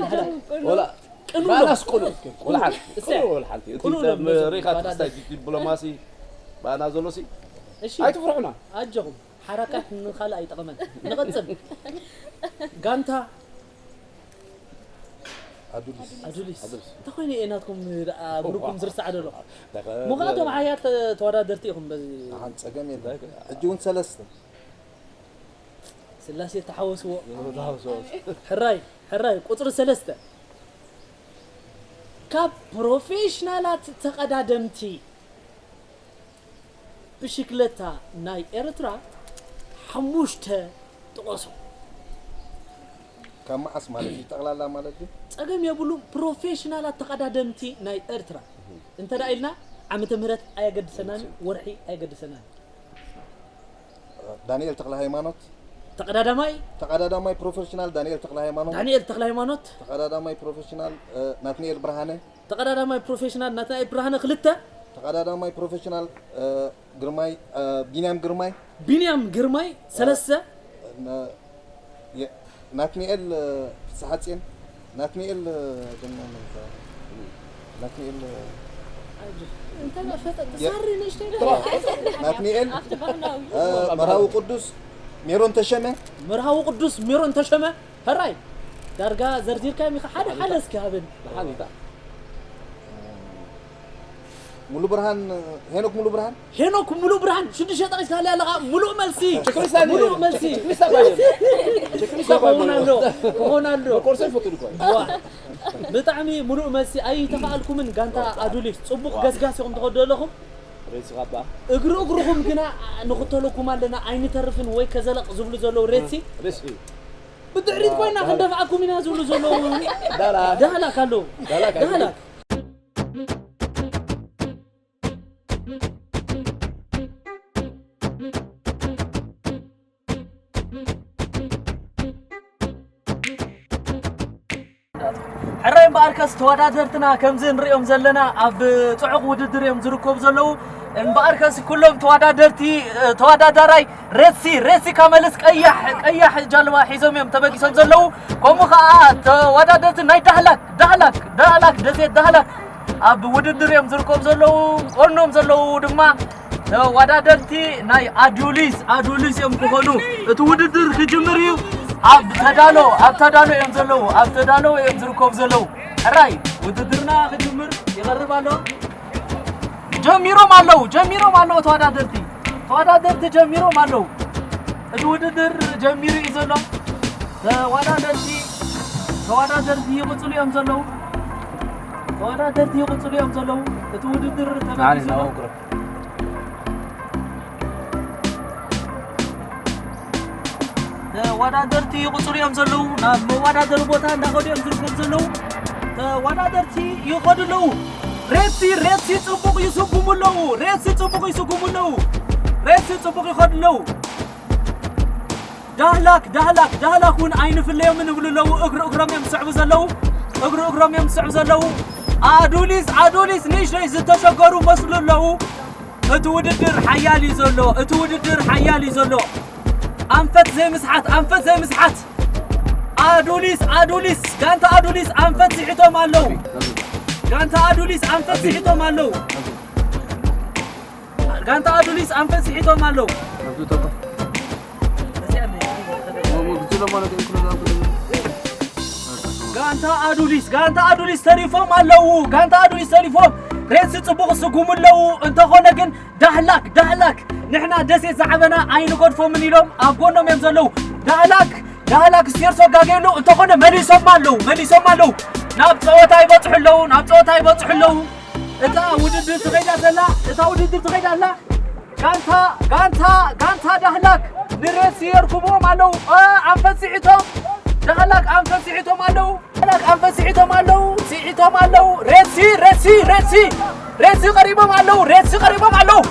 ወላ፣ ወላ። ቅኑዕ ባናስ ቅኑዕ። ወላ ሓንቲ። እስተ። ቅኑዕ ወላ ሓንቲ። እቲ ቅኑዕ ተ-፣ ሎም ሪኻ ባና ትሕዝታይ ዲፕሎማሲ ባና ዘሎ ሲ። እሺ። ኣይትፍርሑና። ኣጆኹም። ሓራካት ንኻልእ ኣይጠቕመን። ንቐጽል። ጋንታ ኣዱሊስ። ኣዱሊስ። ኣዱሊስ። እንተኾይኑ እየ ናትኩም ደኣ ብሩኩም ዝርሳዕ ደሎ። ደኸ-፣ ምኽንያቱም ሓያት ተ-፣ ተወዳደርቲ ኢኹም በዚ። ኣሓን ጸገም የለን። ሕጂ እውን ሰለስተ። ስላሴ ተሓወስዎ። ተሓወስዎ። ሕራይ፣ ሕራይ፣ ቁጽሪ ሰለስተ። ካብ ፕሮፌሽናላት ተቐዳደምቲ ብሽክለታ ናይ ኤርትራ ሓሙሽተ ጥቐሱ። ካብ መዓስ ማለት እዩ? ጠቕላላ ማለት እዩ? ጸገም የብሉን። ፕሮፌሽናላት ተቐዳደምቲ ናይ ኤርትራ እንተ ደኣ ኢልና ዓመተ ምህረት ኣየገድሰናን፣ ወርሒ ኣየገድሰናን። ዳንኤል ተኽለ ሃይማኖት። ተቐዳዳማይ? ተቐዳዳማይ ፕሮፌሽናል ዳንኤል ተኽለ ሃይማኖት። ዳንኤል ተኽለ ሃይማኖት። ተቐዳዳማይ ፕሮፌሽናል፣ እ፣ ናትናኤል ብርሃነ። ተቐዳዳማይ ፕሮፌሽናል ናትናኤል ብርሃነ ክልተ። ተቐዳዳማይ ፕሮፌሽናል፣ እ፣ ግርማይ፣ እ፣ ቢንያም ግርማይ። ቢንያም ግርማይ ሰለስተ። ና-፣ የ-፣ ናትናኤል፣ እ፣ ፍስሓጽዮን። ናትናኤል፣ እ፣ ግን መን፣ ናትናኤል፣ እ፣ ኣጆ። እንተ ፈጠጥ የ-፣ ሳሪ ንእሽተይ ዶ? ናትናኤል፣ ኣብቲ ባህላዊ። እ፣ መርሃዊ ቅዱስ፣ ሜሮን ተሸመ። መርሃዊ ቅዱስ ሜሮን ተሸመ። ሕራይ፣ ዳርጋ ዘርዚርካዮም ኢኻ። ሓደ ሓደ እስኪ ሃበኒ። ደሓን ኢታ። ሙሉ ብርሃን፣ ሄኖክ ሙሉ ብርሃን። ሄኖክ ሙሉ ብርሃን፣ ሽዱሽተ ጠቒስካለይ ኣለኻ። ሙሉእ መልሲ። ቸክሊስታ ሙሉእ መልሲ። ቸክሊስታ ባይብል። ቸክሊስታ ባይብል። ክኾን ኣሎ፣ ክኾን ኣሎ። መቆርሶ ይፈቱ እኮ። ዋ፣ ብጣዕሚ ሙሉእ መልሲ። ኣይተኻኣልኩምን ጋንታ ኣዱሊስ። ጽቡቕ ገስጋስ ኢኹም ትኸዱ ዘለኹም። ሬሲ ካባ። እግሪ እግርኹም ግና ንኽተለኩም ኣለና፣ ኣይንተርፍን ወይ ከዘለቕ ዝብሉ ዘለዉ ሬሲ። ሬሲ። ብድሕሪት ኮይና ክንደፍኣኩም ኢና ዝብሉ ዘለዉ። ዳላክ። ዳላክ ኣለዉ። ዳላክ ኣለዉ። ዳላክ። ሕራይ እምበኣርከስ ተወዳደርትና ከምዚ ንሪኦም ዘለና ኣብ ጽዑቕ ውድድር እዮም ዝርከቡ ዘለዉ። እምበኣርከስ ኩሎም ተወዳደርቲ፣ ተወዳዳራይ ሬሲ፣ ሬሲ ካመልስ ቀያሕ፣ ቀያሕ ጃልባ ሒዞም እዮም ተበጊሶም ዘለዉ። ከምኡ ኸዓ ተወዳደርቲ ናይ ዳህላክ፣ ዳህላክ፣ ዳህላክ፣ ደሴት ዳህላክ ኣብ ውድድር እዮም ዝርከቡ ዘለዉ። ቆኖም ዘለዉ ድማ ተወዳደርቲ ናይ ኣዱሊስ፣ ኣዱሊስ እዮም ክኾኑ። እቲ ውድድር ክጅምር እዩ። ኣብ ተዳሎ፣ ኣብ ተዳሎ እዮም ዘለዉ። ኣብ ተዳሎ እዮም ዝርከቡ ዘለዉ። ሕራይ ውድድርና ክጅምር ይቐርብ ኣሎ። ጀሚሮም ኣለዉ፣ ጀሚሮም ኣለዉ ተወዳደርቲ። ተወዳደርቲ ጀሚሮም ኣለዉ። እቲ ውድድር ጀሚሩ እዩ ዘሎ። ተወዳደርቲ፣ ተወዳደርቲ ይቕጽሉ እዮም ዘለዉ። ተወዳደርቲ ይቕጽሉ እዮም ዘለዉ። እቲ ውድድር ተበጊሱ ኣሎ። ተወዳደርቲ ይቕጽሉ እዮም ዘለዉ። ናብ መወዳደሪ ቦታ እንዳኸዱ እዮም ዝርከቡ ዘለዉ። ተወዳደርቲ ይኸዱ ኣለዉ። ሬሲ፣ ሬሲ ጽቡቕ ይስጉሙ ኣለዉ። ሬሲ ጽቡቕ ይስጉሙ ኣለዉ። ሬሲ ጽቡቕ ይኸዱ ኣለዉ። ዳህላክ፣ ዳህላክ፣ ዳህላክ እውን ኣይንፍለዮምን ይብሉ ኣለዉ። እግሪ እግሮም እዮም ዝስዕቡ ዘለዉ። እግሪ እግሮም እዮም ዝስዕቡ ዘለዉ። ኣዱሊስ፣ ኣዱሊስ ንእሽተይ ዝተሸገሩ መስሉ ኣለዉ። እቲ ውድድር ሓያል እዩ ዘሎ። እቲ ውድድር ሓያል እዩ ዘሎ። ኣንፈት ዘይምስሓት፣ ኣንፈት ዘይምስሓት። ኣዱሊስ፣ ኣዱሊስ፣ ጋንታ ኣዱሊስ ኣንፈት ስሒቶም ኣለዉ። ጋንታ ኣዱሊስ ኣንፈት ስሒቶም ኣለዉ። ጋንታ ኣዱሊስ ኣንፈት ስሒቶም ኣለዉ። ጋንታ ኣዱሊስ፣ ጋንታ ኣዱሊስ ተሪፎም ኣለዉ። ጋንታ ኣዱሊስ ተሪፎም ሬሲ ጽቡቕ ስጉሙ ኣለዉ። እንተኾነ ግን ዳህላክ፣ ዳህላክ፣ ንሕና ደሴት ዝዓበና ኣይንገድፎምን ኢሎም ኣብ ጎኖም እዮም ዘለዉ። ዳህላክ፣ ዳህላክ ስቴርሶ ጋገ ኣለዉ። እንተኾነ መሊሶም ኣለዉ፣ መሊሶም ኣለዉ። ናብ ጸወታ ይበጽሑ ኣለዉ፣ ናብ ጸወታ ይበጽሑ ኣለዉ። እታ ውድድር ትኸይዳ ዘላ፣ እታ ውድድር ትኸይዳ ኣላ። ጋንታ፣ ጋንታ፣ ጋንታ ዳህላክ ንሬሲ የርክብዎም ኣለዉ። እ፣ ኣንፈት ስሒቶም፣ ዳህላክ ኣንፈት ስሒቶም ኣለዉ። ዳህላክ ኣንፈት ስሒቶም ኣለዉ፣ ስሒቶም ኣለዉ። ሬሲ፣ ሬሲ፣ ሬሲ፣ ሬሲ ቀሪቦም ኣለዉ፣ ሬሲ ቀሪቦም ኣለዉ።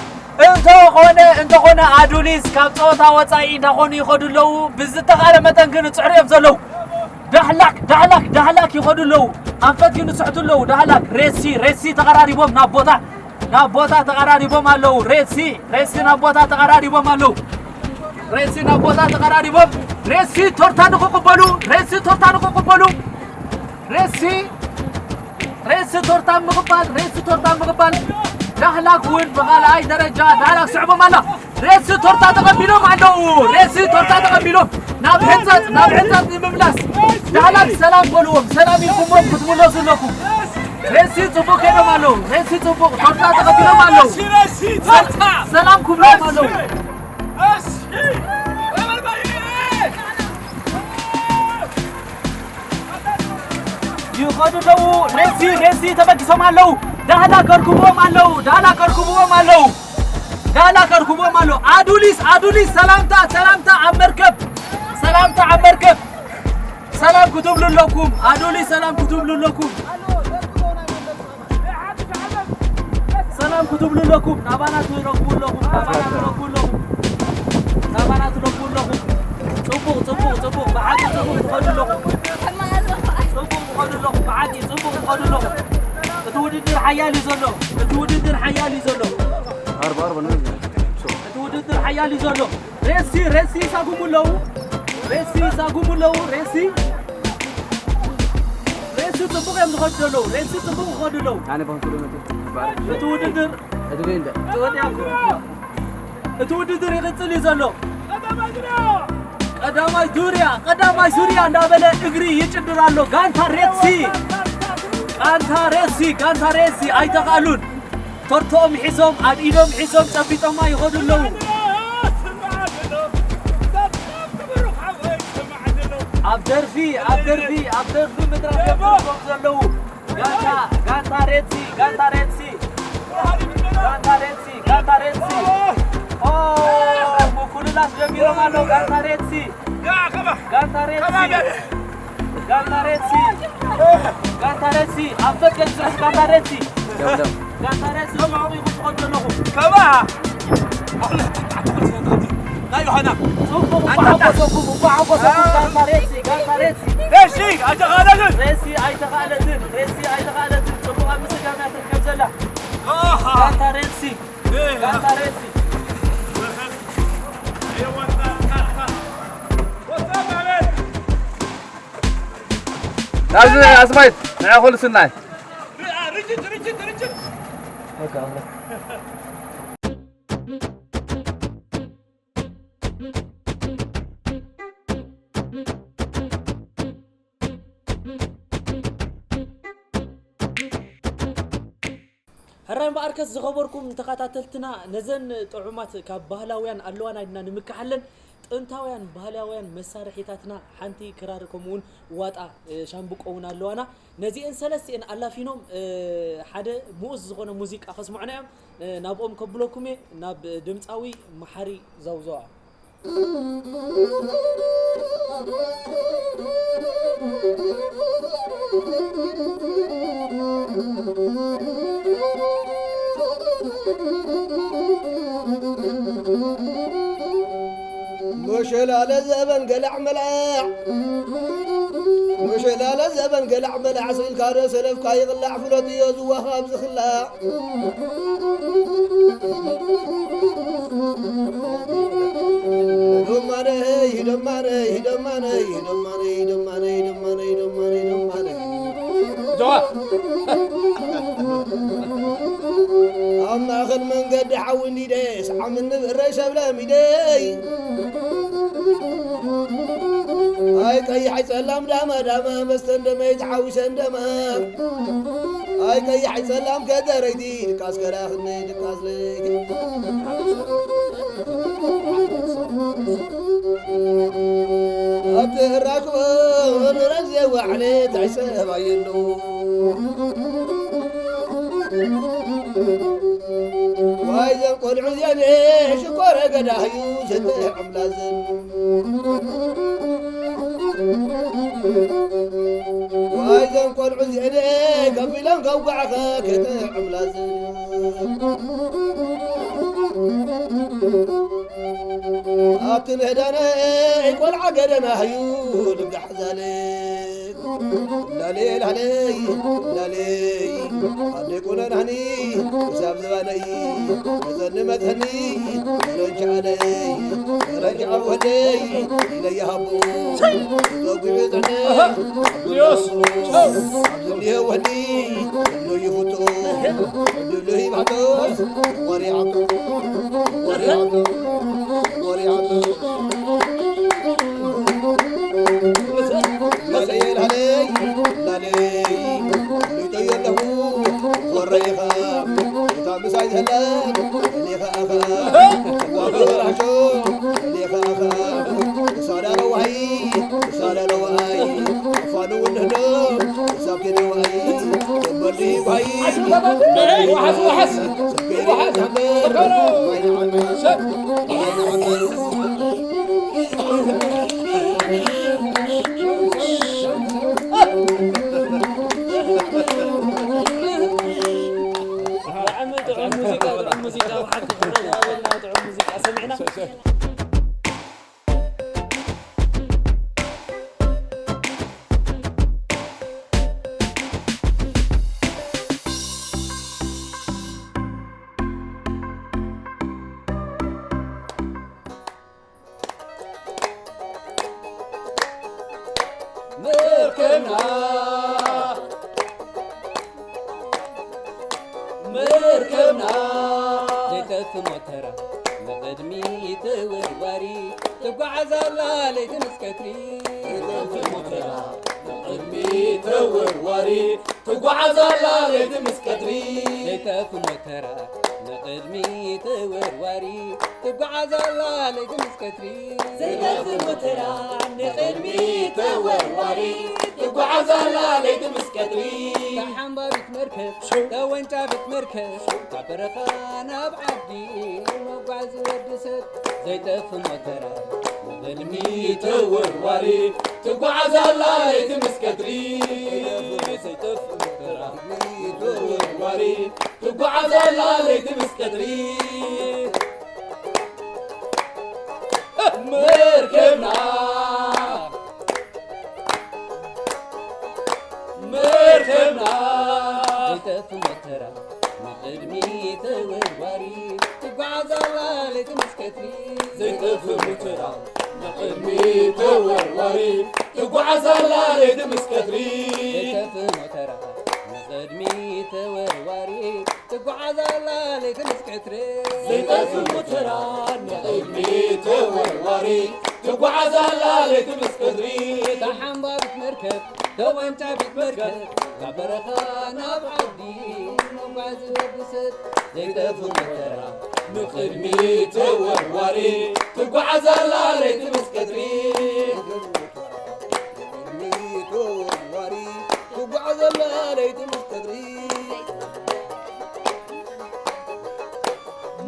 እንተኾነ፣ እንተኾነ ኣዱሊስ ካብ ጸወታ ወጻኢ እንዳኾኑ ይኸዱ ኣለዉ። ብዝተኻእለ መጠን ግን ይጽዕሩ እዮም ዘለዉ። ዳህላክ፣ ዳህላክ፣ ዳህላክ ይኸዱ ኣለዉ። ኣንፈት ግን ይስሕቱ ኣለዉ። ዳህላክ፣ ሬሲ፣ ሬሲ ተቐራሪቦም ናብ ቦታ፣ ናብ ቦታ ተቐራሪቦም ኣለዉ። ሬሲ፣ ሬሲ ናብ ቦታ ተቐራሪቦም ኣለዉ። ሬሲ ናብ ቦታ ተቐራሪቦም። ሬሲ ቶርታ ንኽቕበሉ፣ ሬሲ ቶርታ ንኽቕበሉ። ሬሲ፣ ሬሲ ቶርታ ምቕባል፣ ሬሲ ቶርታ ምቕባል። ዳህላክ እውን ብኻልኣይ ደረጃ ዳህላክ ስዕቦም ኣላ። ሬሲ ቶርታ ተቐቢሎም ኣለዉ። ሬሲ ቶርታ ተቐቢሎም ናብ ሕንጸት፣ ናብ ሕንጸት ንምምላስ። ዳህላክ ሰላም በልዎም። ሰላም ኢልኩሞም ክትምለሱ ኣለኩም። ሬሲ ጽቡቕ ከይዶም ኣለዉ። ሬሲ ጽቡቕ ቶርታ ተቐቢሎም ኣለዉ። ሰላም ክብሎም ኣለዉ። ይኸዱ ኣለዉ። ሬሲ፣ ሬሲ ተበጊሶም ኣለዉ። ዳህላክ ከርክብዎም ኣለዉ። ዳህላክ ከርክብዎም ኣለዉ። ዳህላክ ከርክብዎም ኣለዉ። ኣዱሊስ፣ ኣዱሊስ ሰላምታ፣ ሰላምታ ኣብ መርከብ። ሰላምታ ኣብ መርከብ። ሰላም ክትብሉ ኣለኩም። ኣዱሊስ ሰላም ክትብሉ ኣለኩም። ሰላም ክትብሉ ኣለኩም። ናባና ትረክቡ ኣለኹም። ናባና ትረክቡ ኣለኹም። ናባና ትረክቡ ኣለኹም። ጽቡቕ፣ ጽቡቕ፣ ጽቡቕ። ብሓቂ ጽቡቕ ትኸዱ ኣለኹም። ጽቡቕ ትኸዱ ኣለኹም። ብሓቂ ጽቡቕ ትኸዱ ኣለኹም። እቲ ውድድር ሓያል እዩ ዘሎ። እቲ ውድድር ሓያል እዩ ዘሎ። ኣርባ ኣርባ ነው። ኣሊ ዘሎ ሬሲ ሬሲ ይሳጉሙ ኣለዉ። ሬሲ ይሳጉሙ ኣለዉ። ሬሲ ሬሲ ጽቡቕ እዮም ዝኸዱ ዘለዉ። ሬሲ ጽቡቕ ይኸዱ ኣለዉ። ኣነ ባንኩ ዶ መጥቶ ይባላል። እቲ ውድድር እድቤ እንደ እቲ ወዲያ እቲ ውድድር ይቕጽል እዩ ዘሎ። ቀዳማይ ዙርያ ቀዳማይ ዙርያ እንዳበለ እግሪ ይጭድር ኣሎ። ጋንታ ሬሲ ጋንታ ሬሲ ጋንታ ሬሲ ኣይተኻሉን። ቶርቶኦም ሒዞም ኣብ ኢዶም ሒዞም ጨቢጦማ ይኸዱ ኣለዉ። ኣብ ደርፊ ኣብ ደርፊ ኣብ ደርፊ ምድራፍ እዮም ዘለዉ። ጋንታ ጋንታ ሬድሲ ጋንታ ሬድሲ ጋንታ ሬድሲ ጋንታ ሬድሲ ኦ ምኩልላስ ጀሚሮም ኣለዉ። ጋንታ ሬድሲ ጋንታ ሬድሲ ጋንታ ሬድሲ ጋንታ ሬድሲ ኣብ ፈቀድ ስራሕ ጋንታ ሬድሲ ደው ደው ጋንታ ሬድሲ ከምኡ ኢኹም ትኸዱ ዘለኹም። ከባ ናይ ዮሃና ጽቡቕ ሓጎሰኩም እኳ ሓጎሰኩም። ጋንታ ሬድሲ ጋንታ ሬድሲ ሬሲ ኣይተኻለትን ሬሲ ኣይተኻለትን ሬሲ ኣይተኻለትን። ጽቡቕ ኣብ ምስጋና ትርከብ ዘላ ጋንታ ሬድሲ ጋንታ ሬድሲ ናብዚ ኣስማይት ንዓ ኩሉ ስናይ ሕራይ እምበኣርከስ ዝኸበርኩም ተኸታተልትና፣ ነዘን ጥዑማት ካብ ባህላውያን ኣለዋና ኢልና ንምክሓለን ጥንታውያን ባህላውያን መሳርሒታትና ሓንቲ ክራር ከምኡውን ዋጣ፣ እ፣ ሻምብቆ እውን ኣለዋና። ነዚአን ሰለስቲአን ኣላፊኖም፣ እ፣ ሓደ ምኡዝ ዝኾነ ሙዚቃ ከስምዑና እዮም። እ፣ ናብኦም ከብለኩም እየ፣ ናብ ድምፃዊ መሓሪ ዘውዘዋ። መሸላለ ዘበን ገላዕ መላዕ መሸላለ ዘበን ገላዕ መላዕ ስኢልካ ዶ ሰለፍካ ይቕላዕ ፍለጥዮ ዝዋኻብ ዝኽላዕ ደማነይ ደማነይ ደማነይ ደማነይ ደማነይ ደማነይ ደማነይ ደማነይ ጀዋ ኣብ ማእኸል መንገዲ ሓዊ እንዲደ ሰዓም እንብእረይ ሰብለ ሚደይ ኣይ ቀይሕ ኣይ ጸላም ዳማ ዳማ መስተ እንደመይ ዝሓውሰ እንደማ ኣይ ቀይሕ ኣይ ጸላም ከደረይቲ ድቃስ ከላኽነይ ድቃስ ለይቲ ኣብቲ እራክቦ ንረብ ዘዋዕለ ታይ ሰብ ኣየሉ ዋይ ዘን ቆልዑ እዚኣን ሽኮረ ገዳህዩ ዘተዕምላዝን ዋይ ዘን ቆልዑ እዚአን ከፊሎም ከውጋዕኸ ከተዕምላዝን ኣብቲ ንህዳነ ቆልዓ ገደናህዩ ልጋሕ ዛለ ላሌ ላሌ ላሌ ኣደይ ቁነናኒ ክሳብ ዝባነይ መፀኒ መፀኒ ረጃ ኣለይ ረጃ ወደይ ኢለያ ሃቦ ዘጉዕ ዘነ ዮስ ዝኒሀ ወኒ ሎ ይፍቶ ድሎ ይባቶ ወሪዓቶ ወሪዓቶ ወሪዓቶ ላለይ ላለይ ላለይ ሊጠዮ ኣለኹ ወረይኻ እታ ምሳይ ዘላ እኔኻ ኣኻ ዋበራሾ እኔኻ ኣኻ ሳዳረዋይ ሳዳረዋይ ፋኑ ውድህዶ ሳብ ከደዋይ በሊ ዋይ ዋሓስ ዋሓስ ዋሓስ ብጣዕሚ ጥዑም ሙዚቃ፣ ጥዑም ሙዚቃ፣ ብሓቂ ክብረት ይሃበልና፣ ጥዑም ሙዚቃ ሰሚዕና። መርከብና ዘይጠፍ ሞተራ ንቕድሚት ተወርዋሪ ትጓዓዝ ኣላ ለይቲ ምስ ቀትሪ። ዘይጠፍ ሞተራ ንቕድሚት ተወርዋሪ ትጓዓዝ ኣላ ለይቲ ምስ ቀትሪ። ዘይጠፍ ሞተራ ንቕድሚት ተወርዋሪ ትጓዓዝ ኣላ ለይቲ ምስ ቀትሪ። ዘይጠፍ ሞተራ ንቕድሚት ተወርዋሪ ትጓዓዝ ኣላ ለይቲ ምስ ቀትሪ። ተሓንባቢት መርከብ ተወንጫፊት መርከብ ካብ በረኻ ናብ ዓዲ መጓዚ ወዲ ሰብ። ዘይጠፍ ሞተራ ንቕድሚት ተወርዋሪ ትጓዓዝ ኣላ ለይቲ ምስ ቀትሪ። ዘይጠፍ ሞተራ ንቕድሚት ተወርዋሪ ትጓዓዝ ኣላ ለይቲ ምስ ቀትሪ። መርከብና መርከብና ዘይጠፍ ሞተራ ንቕድሚት ተወርዋሪ ትጓዓዝ ኣላ ለይቲ ምስ ቀትሪ። ዘይጠፍ ሞተራ ንቕድሚት ተወርዋሪ ትጓዓዝ ኣላ ለይቲ ምስ ቀትሪ። ዘይጠፍ ሞተራ ንቕድሚት ተወርዋሪ ትጓዓዝ ኣላ ለይቲ ምስ ቀትሪ። ዘይጠፍ ሞተራ ንቕድሚት ተወርዋሪ ትጓዓዝ ኣላ ለይቲ ምስ ቀትሪ። እታ ሓንባቢት መርከብ ተወንጫፊት መርከብ ካብ በረኻ ናብ ዓዲ መጓዚ ወዲ ሰብ። ዘይጠፍ ሞተራ ንቕድሚት ተወርዋሪ ትጓዓዝ ኣላ ለይቲ ምስ ቀትሪ። ንቕድሚት ተወርዋሪ ትጓዓዝ ኣላ ለይቲ ምስ ቀትሪ።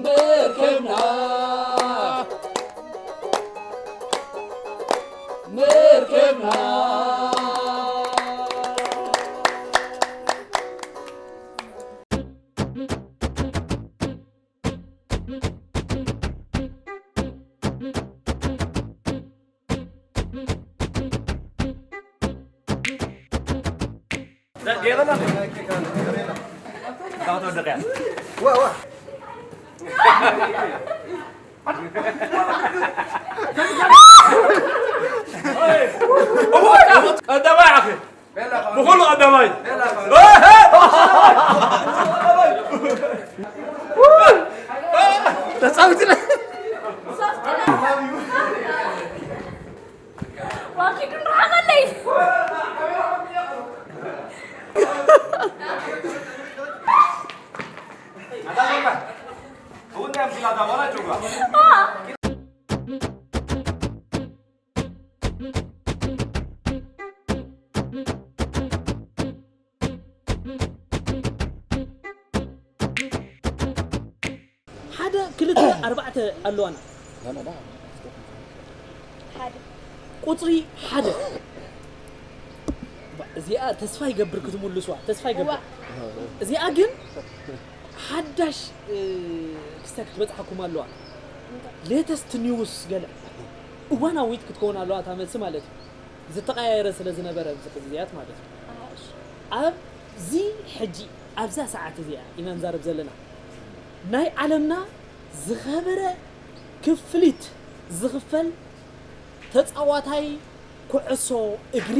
መርከብና መርከብና ቀዳማይ ዓኺ ብኹሉ ቀዳማይ። ተጻዊትና። ዋኪ ክንረሓመለይ። ሓደ ክልተ ኣርባዕተ ኣለዋና። ሓደ። ቁፅሪ ሓደ። እዚኣ ተስፋ ይገብር ክትምልስዋ፣ ተስፋ ይገብር። እዋ። እዚኣ ግን ሓዳሽ፣ እ፣ ክስተት ክትበፅሓኩም ኣለዋ። ሌተስት ኒውስ ገለ እዋናዊት ክትከውን ኣለዋ እታ መልሲ ማለት እዩ። ዝተቐያየረ ስለ ዝነበረ ኣብዚ ግዜያት ማለት እዩ። ኣብዚ ሕጂ ኣብዛ ሰዓት እዚኣ ኢና ንዛረብ ዘለና። ናይ ዓለምና ዝኸበረ ክፍሊት ዝኽፈል ተጻዋታይ ኩዕሶ እግሪ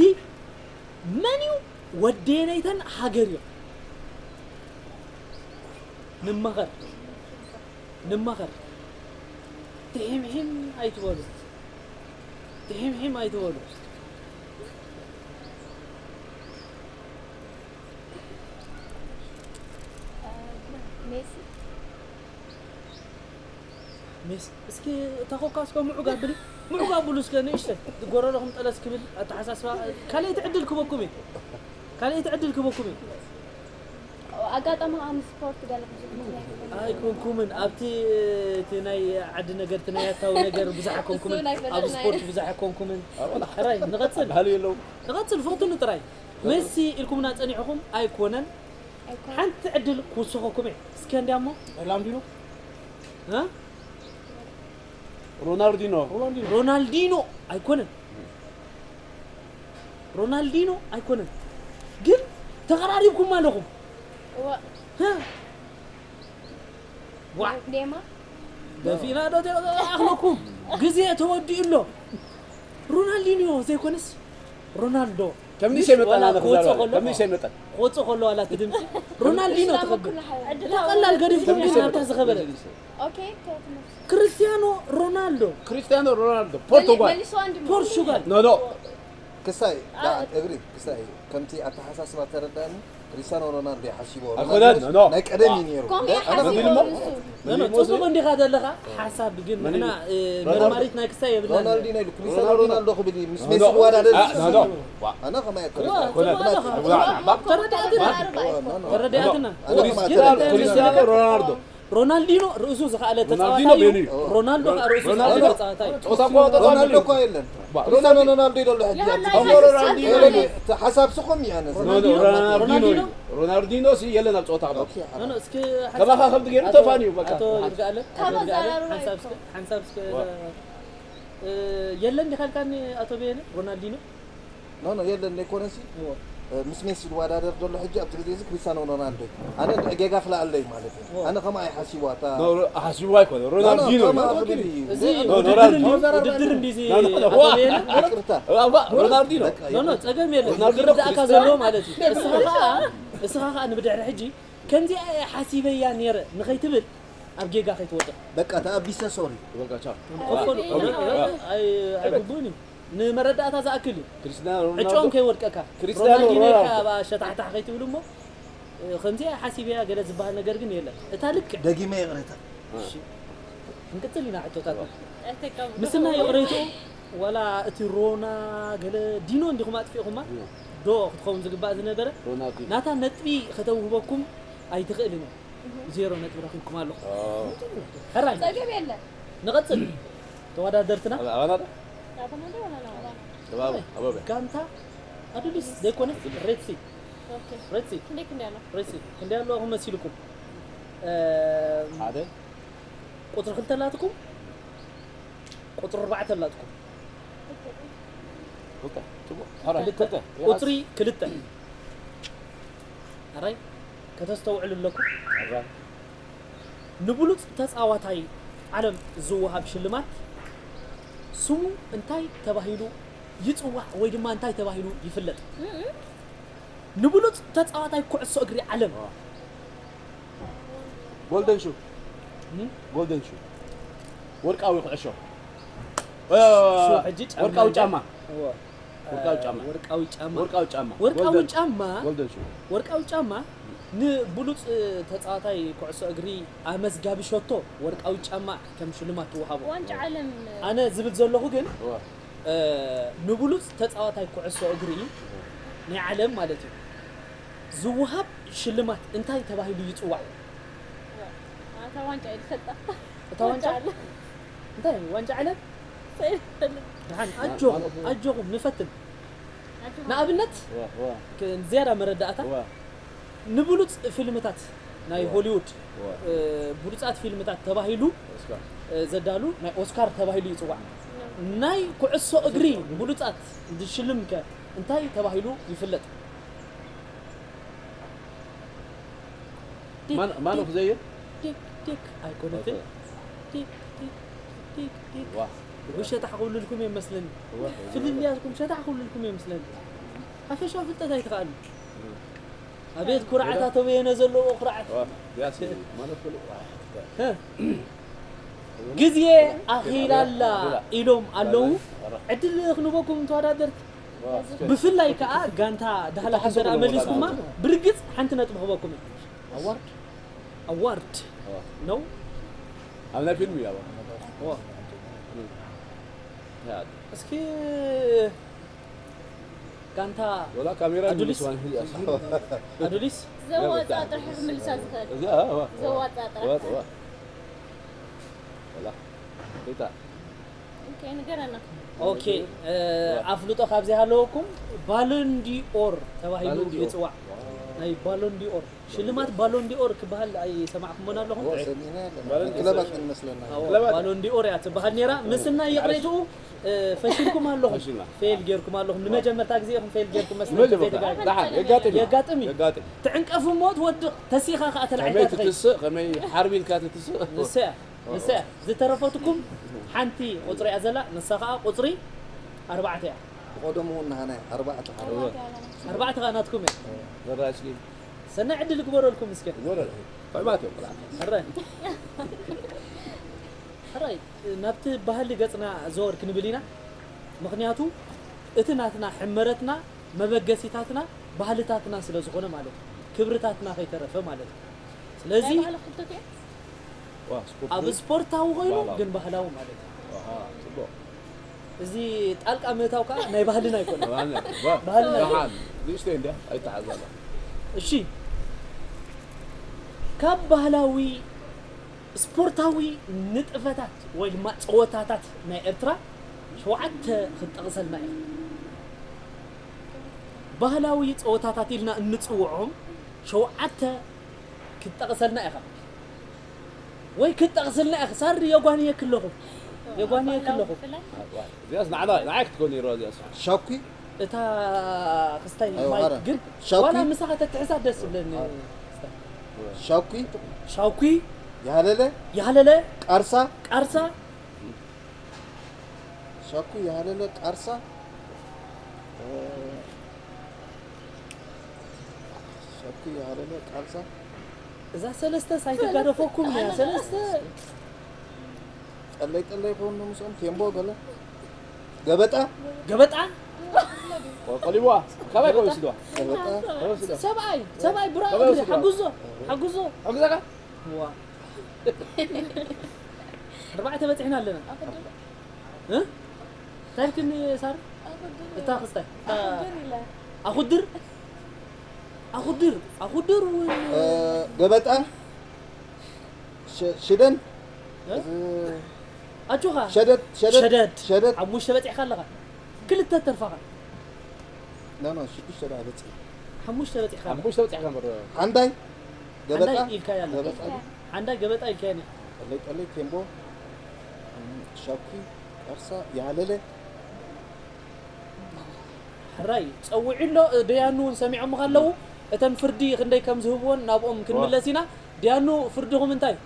መን እዩ? ወደየነይተን ሃገር እዮም። ንማኸር፣ ንማኸር። ትሒምሒም ኣይትበሉ። ትሒምሒም ኣይትበሉ። ሜሲ። ሜሲ፣ እስኪ እታ ኮካ እስከ ምዑግ ኣብሊ። ምዑግ ኣብሉ እስከ ንእሽተይ። ጎረሮኹም ጠለስ ክብል ኣተሓሳስባ። ካልኣይቲ ዕድል ክበኩም እየ። ካልኣይቲ ዕድል ክበኩም እየ። ኣጋጣሚ ኣብ ስፖርት ገለ ብዙሕ ምኽንያት ኣይኮንኩምን። ኣብቲ፣ እቲ ናይ ዓዲ ነገር፣ እቲ ናይ ኣታዊ ነገር ብዙሕ ኣይኮንኩምን። እሱ ናይ ፈለጥ ኣብ ናይ ስፖርት ብዙሕ ኣይኮንኩምን። ጥራይ ንቐጽል። ባህሊ የለውም። ንቐጽል፣ ፈትኑ ጥራይ። ሜሲ ኢልኩምና ጸኒሕኹም ኣይኮነን። ኣይኮነን። ሓንቲ ዕድል ክውስኸኩም እየ። እስከ እንድያሞ። ሮናልዲኖ። እ? ሮናልዲኖ። ሮናልዲኖ። ሮናልዲኖ ኣይኮነን። ሮናልዲኖ ኣይኮነን። ግን ተቐራሪብኩም ኣለኹም። እዋ። እ? ዋ። ኔማ። ደፊና ዶ ተኣኽለኩም? ግዜ ተወዲኡ ኣሎ። ሮናልዲኖ ዘይኮነስ ሮናልዶ። ከምኒ ሸመጠና ክወፅእ ከሎ ከምኒ ሸመጠን ክወፅእ ከሎ ዋላ እቲ ድምፂ ሮናልዲኖ ትኸብር። እታ ቀላል ገዲፍኩም ግን ናብታ ዝኸበረ። ኦኬ፣ እንታይ ትምህርቲ? ክርስቲያኖ ሮናልዶ። ክርስቲያኖ ሮናልዶ ፖርቱጋል። መሊስዋ እንዲ ፖርቹጋል። ኖ ኖ። ክሳይ ዳ- እግሪ ክሳይ ከምቲ ኣተሓሳስባ ተረዳኒ። ክርስቲያኖ ሮናልዶ ይሓስቦ ኣይኮነን፣ ኖ፣ ኖ። ናይ ቀደም እዩ ነይሩ። ኮም እንደ- ኣነ ይሓስቦ ኖ፣ ኖ፣ ንሱ። ጽቡቕ እንዲኻ ዘለኻ ሓሳብ ግን መን ንሕና እዩ? እ፣ ሮናልዶ። መርማሪት ናይ ክሳይ የብልናን። ሮናልዲኖ ኢሉ ክርስቲያኖ ሮናልዶ። ሮናልዶ ክብል እዩ ምስ ኖ፣ ሜሲ ኖ። ዝወዳደር አ፣ ኖ፣ ኖ። ዋ። ኣነ ከማይ ዋ፣ ኣይኮነን። ጽቡቕ ኣለኻ። ዋ። ተረዳእትና። ዋ፣ ኖ፣ ኖ። ተረዳእትና። ኖ፣ ኖ። ኣነ ከማይ ክሪስቲያኖ፣ ኣይኮነን። ክሪስቲያኖ ሮናልዶ። ሮናልዲኖ ርእሱ ዝኸኣለ ሮናልዲኖ ተጻዋታይ እዩ። በይኑ እዩ። ሮናልዶ ከኣ ርእሱ ዝኸኣለ ሮናልዶ ተጻዋታይ እዩ። ጾታ እኮ ሮናልዶ ሮናልዶ እኮ የለን። ባ- ሮናልዶ ሮናልዶ ደሎ ሕጂ ዮሃና ኣብዚ ይስሐቅ ሮናልዲኖ ሮናልዶ እዩ። ተሓሳብ ስኹም እዩ ኣነ። ኖ፣ ኖ፣ ሮናልዲኖ ሮናልዲኖ እዩ። እዩ። ሮናልዲኖ ሲ የለን ኣብ ጾታ ክሎ። ኦኬ፣ ኖ፣ ኖ፣ እስኪ ከማኻ ሓንሳብ ከምቲ ገይሩ ኣቶ- ተፋንዩ በቃ። ኣቶ ይርጋኣለ፣ ኣቶ ካባ ይርጋኣለ፣ ዘራርባ ሓንሳብ እስኪ፣ ይኮ። ሓንሳብ እስኪ ዋ። እ፣ የለን ዲኻ ኢልካኒ ኣቶ በየነ ሮናልዲኖ? ኖ፣ ኖ፣ የለን፣ ዘይኮነሲ፣ እዎ። እ፣ ምስ ሜሲ ዝወዳደር ዘሎ ሕጂ ኣብዚ ግዜ እዚ ክርስቲያኖ ሮናልዶ እዩ። ኣነ ጌጋ ክልኣለይ ማለት እዩ። እዎ። ኣነ ከምኣ ይሓሲቡ ኣታ ኖ፣ ሮ-፣ ሓሲቡ ኣይኮነ፣ ኖ፣ ኖ፣ ሮናልዲኖ ከምኣ እዩ። ክብል እዩ። እዚ ኖ፣ ኖ፣ ውድድር ሮናልዲኖ። እንዲ-፣ ውድድር እንዲዚ ኖ፣ ኖ፣ ኖ፣ ኣቶ ዋ። በየነ? ይቅርታ። እዋ፣ ሮናልዲኖ። በቃ፣ ኖ፣ ኖ፣ ይቅርታ። ጸገም የለን። ሮናልዲኖ ክርዳእካ ክርስቲያኖ። ዘሎ ማለት እዩ። እስኻ ኸኣ፣ እስኻ ኸኣ ንብድሕሪ ሕጂ ከምዚኣ እየ ሓሲበያ ነይረ ንኸይትብል ኣብ ጌጋ ከይትወድቕ። በቃ፣ ተኣቢሰ፣ ሶሪ። በቃ፣ ቻው። ክፈሉ። ኦኬ። ኣይ-፣ ኣይግቡእን እዩ። ንመረዳእታ ዝኣክል እዩ። ክርስቲያኖ ሮናልዶ። ዕጫኦም ከይወድቀካ። ክርስቲያኖ ሮናልዲኖ ኢልካ ሮናልዶ። ኣብ ኣሸታሕታሕ ከይትብል እሞ፣ እ፣ ከምዚኣ ሓሲበያ ገለ ዝበሃል ነገር ግን የለን። እታ ልክዕ። ደጊመ ይቕሬታ። እሺ። ክንቅጽል ኢና ሕቶታትና። ኣይተቀብሎ። ምስና ይቕሬትኡ፣ ዋላ እቲ ሮና ገለ ዲኖ እንዲኹም ኣጥፊእኹማ፣ ዲኖ። ዶ ክትኸውን ዝግባእ ዝነበረ? ሮናልዲኖ። ናታ ነጥቢ ከተውህበኩም ኣይትኽእልን እያ። ዜሮ ነጥቢ ረኺብኩም ኣለኹም። ኦ። ሕራይ። ጸገም የለን። ንቐጽል። ተወዳደርትና። ኣባ-፣ ኣባና ዶ? ኣባና ዶ? ኣባና ዶ? ኣባና። ኣባና። ኣባና። ጋንታ ኣዱሊስ ዘይኮነ? ኣዱሊስ። ሬድሲ። ኦኬ። ሬድሲ። ክንደይ ክንደይ ኣሎ? ሬድሲ። ክንደይ ኣለኹም መሲልኩም? እ፣ ሓደ። ቁጽሪ ክልተ ኣላትኩም? ቁጽሪ ኣርባዕተ ኣላትኩም። ክልተ። ጽቡቕ። ሕራይ። ክልተ። ክልተ። ቁጽሪ ክልተ። ሕራይ ከተስተውዕሉ ኣለኩም። ሕራይ። ንብሉጽ ተጻዋታይ ዓለም ዝወሃብ ሽልማት ስሙ እንታይ ተባሂሉ ይጽዋዕ ወይ ድማ እንታይ ተባሂሉ ይፍለጥ? እም። ንብሉጽ ተጻዋታይ ኩዕሶ እግሪ ዓለም። ዋ። ጎልደን ሹ። እም? ጎልደን ሹ። ወርቃዊ ኩዕሾ። እ፣ ሹ ሕጂ ጫማ ወርቃዊ እንደ-፣ ጫማ። እወ። ወርቃዊ ጫማ። ወርቃዊ ጫማ። ወርቃዊ ጫማ። ወርቃዊ ጎልደን። ጫማ። ጎልደን ሹ። ወርቃዊ ጫማ ንብሉጽ ተጻዋታይ ኩዕሶ እግሪ ኣመዝጋቢ ሸቶ ወርቃዊ ጫማ ከም ሽልማት ትወሃቦ። ዋንጫ ዓለም። ኣነ ዝብል ዘለኹ ግን፣ እወ። እ፣ ንብሉጽ ተጻዋታይ ኩዕሶ እግሪ ናይ ዓለም ማለት እዩ። ዝወሃብ ሽልማት እንታይ ተባሂሉ ይጽዋዕ? ኣታ ዋንጫ እየ ዝፈልጣ። እታ ዋንጫ? ዋንጫ ዓለም። እንታይ? ዋንጫ ዓለም? ሰይፈልጥ። ደሓን፣ ኣጆኹም፣ ኣጆኹም፣ ንፈትን። ኣጆኹም። ንኣብነት፣ ዋ፣ ዋ። ክ-፣ ዝያዳ መረዳእታ፣ ዋ። ንብሉጽ ፊልምታት ናይ ዋ። ሆሊውድ፣ ዋ። እ፣ ብሉጻት ፊልምታት ተባሂሉ፣ ኦስካር። እ፣ ዘዳሉ ናይ ኦስካር ተባሂሉ ይጽዋዕ። ኖ። ናይ ኩዕሶ እግሪ ብሉጻት ዝሽልም ከ እንታይ ተባሂሉ ይፍለጥ? ዲክ፣ ማን፣ ማን ዲክ፣ ኦፍ ዘ የር? ዲክ፣ ዲክ፣ ኣይኮነትን። ኦኬ። ዲክ፣ ዲክ፣ ዲክ፣ ዲክ። ዋ። ውሸጣ ክብልልኩም እየ መስለኒ። ዋ። ፍልልያትኩም ሸጣ ክብልልኩም እየ መስለኒ። ሓፈሻዊ ፍልጠት ኣይትኽኣሉ። እም። ኣቤት ኩርዓት፣ ኣቶ በየነ ዘለዎ ኩርዓት። ዋ፣ ያሲ፣ ማለት ብሎ፣ ዋ፣ እ። ግዜ ኣኺላላ ኢሎም ኣለዉ። ዕድል ክንበኩም ተወዳደርቲ። ብፍላይ ከኣ ጋንታ ዳህላክ እንተ ደኣ መሊስኩማ፣ ብርግጽ ሓንቲ ነጥቢ ክበኩም እዩ። ኣዋርድ? ኣዋርድ ዋ። ነው። ኣብ ናይ ፊልም እዩ፣ ኣዋ። ዋ። ያ። እስኪ ጋንታ ወላ ካሜራ ኣዱሊስ? ይምልስ ማለት እዩ። ኣዱሊስ? ዘዋፅኣ ጥራሕ ክምልሳ ዝኽእል። እዛ፣ ኣዋ። ዘዋፅኣ ጥራሕ። ዘዋፅኣ። ወላ። ሪታ። ኦኬ፣ ንገረና። ኦኬ፣ እ፣ ኣፍልጦ ካብ ዘይሃለወኩም ባሎን ዲኦር ተባሂሉ ባሎን ዲኦር። ይጽዋዕ። ናይ ባሎን ዲኦር ሽልማት ባሎን ዲኦር ክበሃል ኣይሰማዕኩሞን ኣለኹም? እዎ፣ ሰሚዕና ኣለና። ባሎን ዲኦር። ክለባት ግን መስለና። ኣዎ፣ ክለባት። ባሎን ዲኦር እያ ትበሃል ነይራ። ምስናይ ይቕሬትኡ፣ እ፣ ፈሽልኩም ኣለኹም። ፈሽልና። ፌል ጌርኩም ኣለኹም። ንመጀመርታ ግዜ ኢኹም ፌል ጌርኩም መስለኒ። ንመጀመርታ። ዘይተጋግየ። ደሓን፣ የጋጥም እዩ። የጋጥም እዩ። የጋጥም። ትዕንቀፍ እሞ ትወድቕ፣ ተሲኻ ከኣ ተላዒልካ ከመይ ትኸይድ። ትትስእ፣ ከመይ ሓርቢልካ ትትስእ። ንሰያ፣ ንሰያ። ዝተረፈትኩም ሓንቲ ቁጽሪ እያ ዘላ፣ ንሳ ከኣ ቁጽሪ ኣርባዕተ እያ። ብቐደሙ እውን ንሃናይ ኣርባዕተ ሓደ። ኣርባዕተ ከኣ ናትኩም እየ። ዘራስኪ ሰናይ ዕድል ግበረልኩም እስከ። ወረ። ዕማት እዮም ቆልዓ። ሕራይ ሕራይ ናብቲ ባህሊ ገጽና ዘወር ክንብል ኢና። ምኽንያቱ እቲ ናትና ሕመረትና መበገሲታትና ባህልታትና ስለ ዝኾነ ማለት እዩ። ክብርታትና ከይተረፈ ማለት እዩ። ስለዚ ናይ ባህሊ ክልተ ዋ ስፖርት ኣብ ስፖርታዊ ኮይኑ ባህላዊ። ግን ባህላዊ ማለት እዩ። ኣሃ ጽቡቕ እዚ ጣልቃ ምእታው ከዓ ናይ ባህልና ኣይኮነ። ማለት ዋ ባህልና ደሓን ንእሽተይ እንድያ ኣይተሓዛለ እሺ ካብ ባህላዊ ስፖርታዊ ንጥፈታት ወይ ድማ ፀወታታት ናይ ኤርትራ ሸውዓተ ክትጠቕሰልና ኢኻ። ባህላዊ ፀወታታት ኢልና እንፅውዖም ሸውዓተ ክትጠቕሰልና ኢኻ ወይ ክትጠቕስልና ኢኻ። ሳሪ የጓንየክ ኣለኹ የጓንየክ ኣለኹ። እዚኣስ ንዓና ንዓይ ክትኮን ነይርዋ እዚኣስ ሻኩ እታ ክስታይ ኣይዋ፣ ማይክ ኣረ። ግን ሻኩ? ዋላ ምሳኻ ተትሕዛ ደስ ዝብለኒ። ሻኩ ሻኩ ያለለ ያለለ ቃርሳ ቃርሳ ሻኩ ያለለ ቃርሳ እ፣ ሻኩ ያለለ ቃርሳ እዛ ሰለስተ ሳይተጋደፈኩም እያ ሰለስተ ጠለይ ጠለይ ይኸውን ምስኦም ቴምቦ ገለ ገበጣ ገበጣ ቆሊዋ ካባይ ከወስድዋ ገበጣ ከወስድዋ ሰብኣይ ሰብኣይ ብራ ሰብኣይ ወስድዋ። ሓጉዞ ሓጉዞ ሕግዛካ ዋ ኣርባዕተ በፂሕና ኣለና እ? እንታይ ኢልክኒ ሳር እታ ክስታይ እታ ኣኹድር ኣኹድር ኣኹድር እውን እ፣ ገበጣ ሸ- ሽደን እ? እ፣ ኣጆኻ ሸደድ ሸደድ ሸደድ ሸደድ ሓሙሽተ በፂሕካ ኣለኻ ክልተ ተርፋኻ ኖ ኖ ሽዱሽተ ደኣ በፂ ሓሙሽተ በፂሕካ ኣለኻ ሓሙሽተ በፂሕካ እምበር ሓንዳይ ገበጣ ሓንዳይ ኢልካያ ኣለኻ ገበጣ ሓንዳይ ገበጣ ኢልካያ ኒ ጠለይ ጠለይ ቴምቦ ሻኩ ቃርሳ ያለለ ሕራይ ፀዊዑ ኣሎ ደያኑ እውን ሰሚዖምኻ ኣለዉ እተን ፍርዲ ክንደይ ከም ዝህብዎን ናብኦም ክንምለስ ኢና ደያኑ ፍርድኹም እንታይ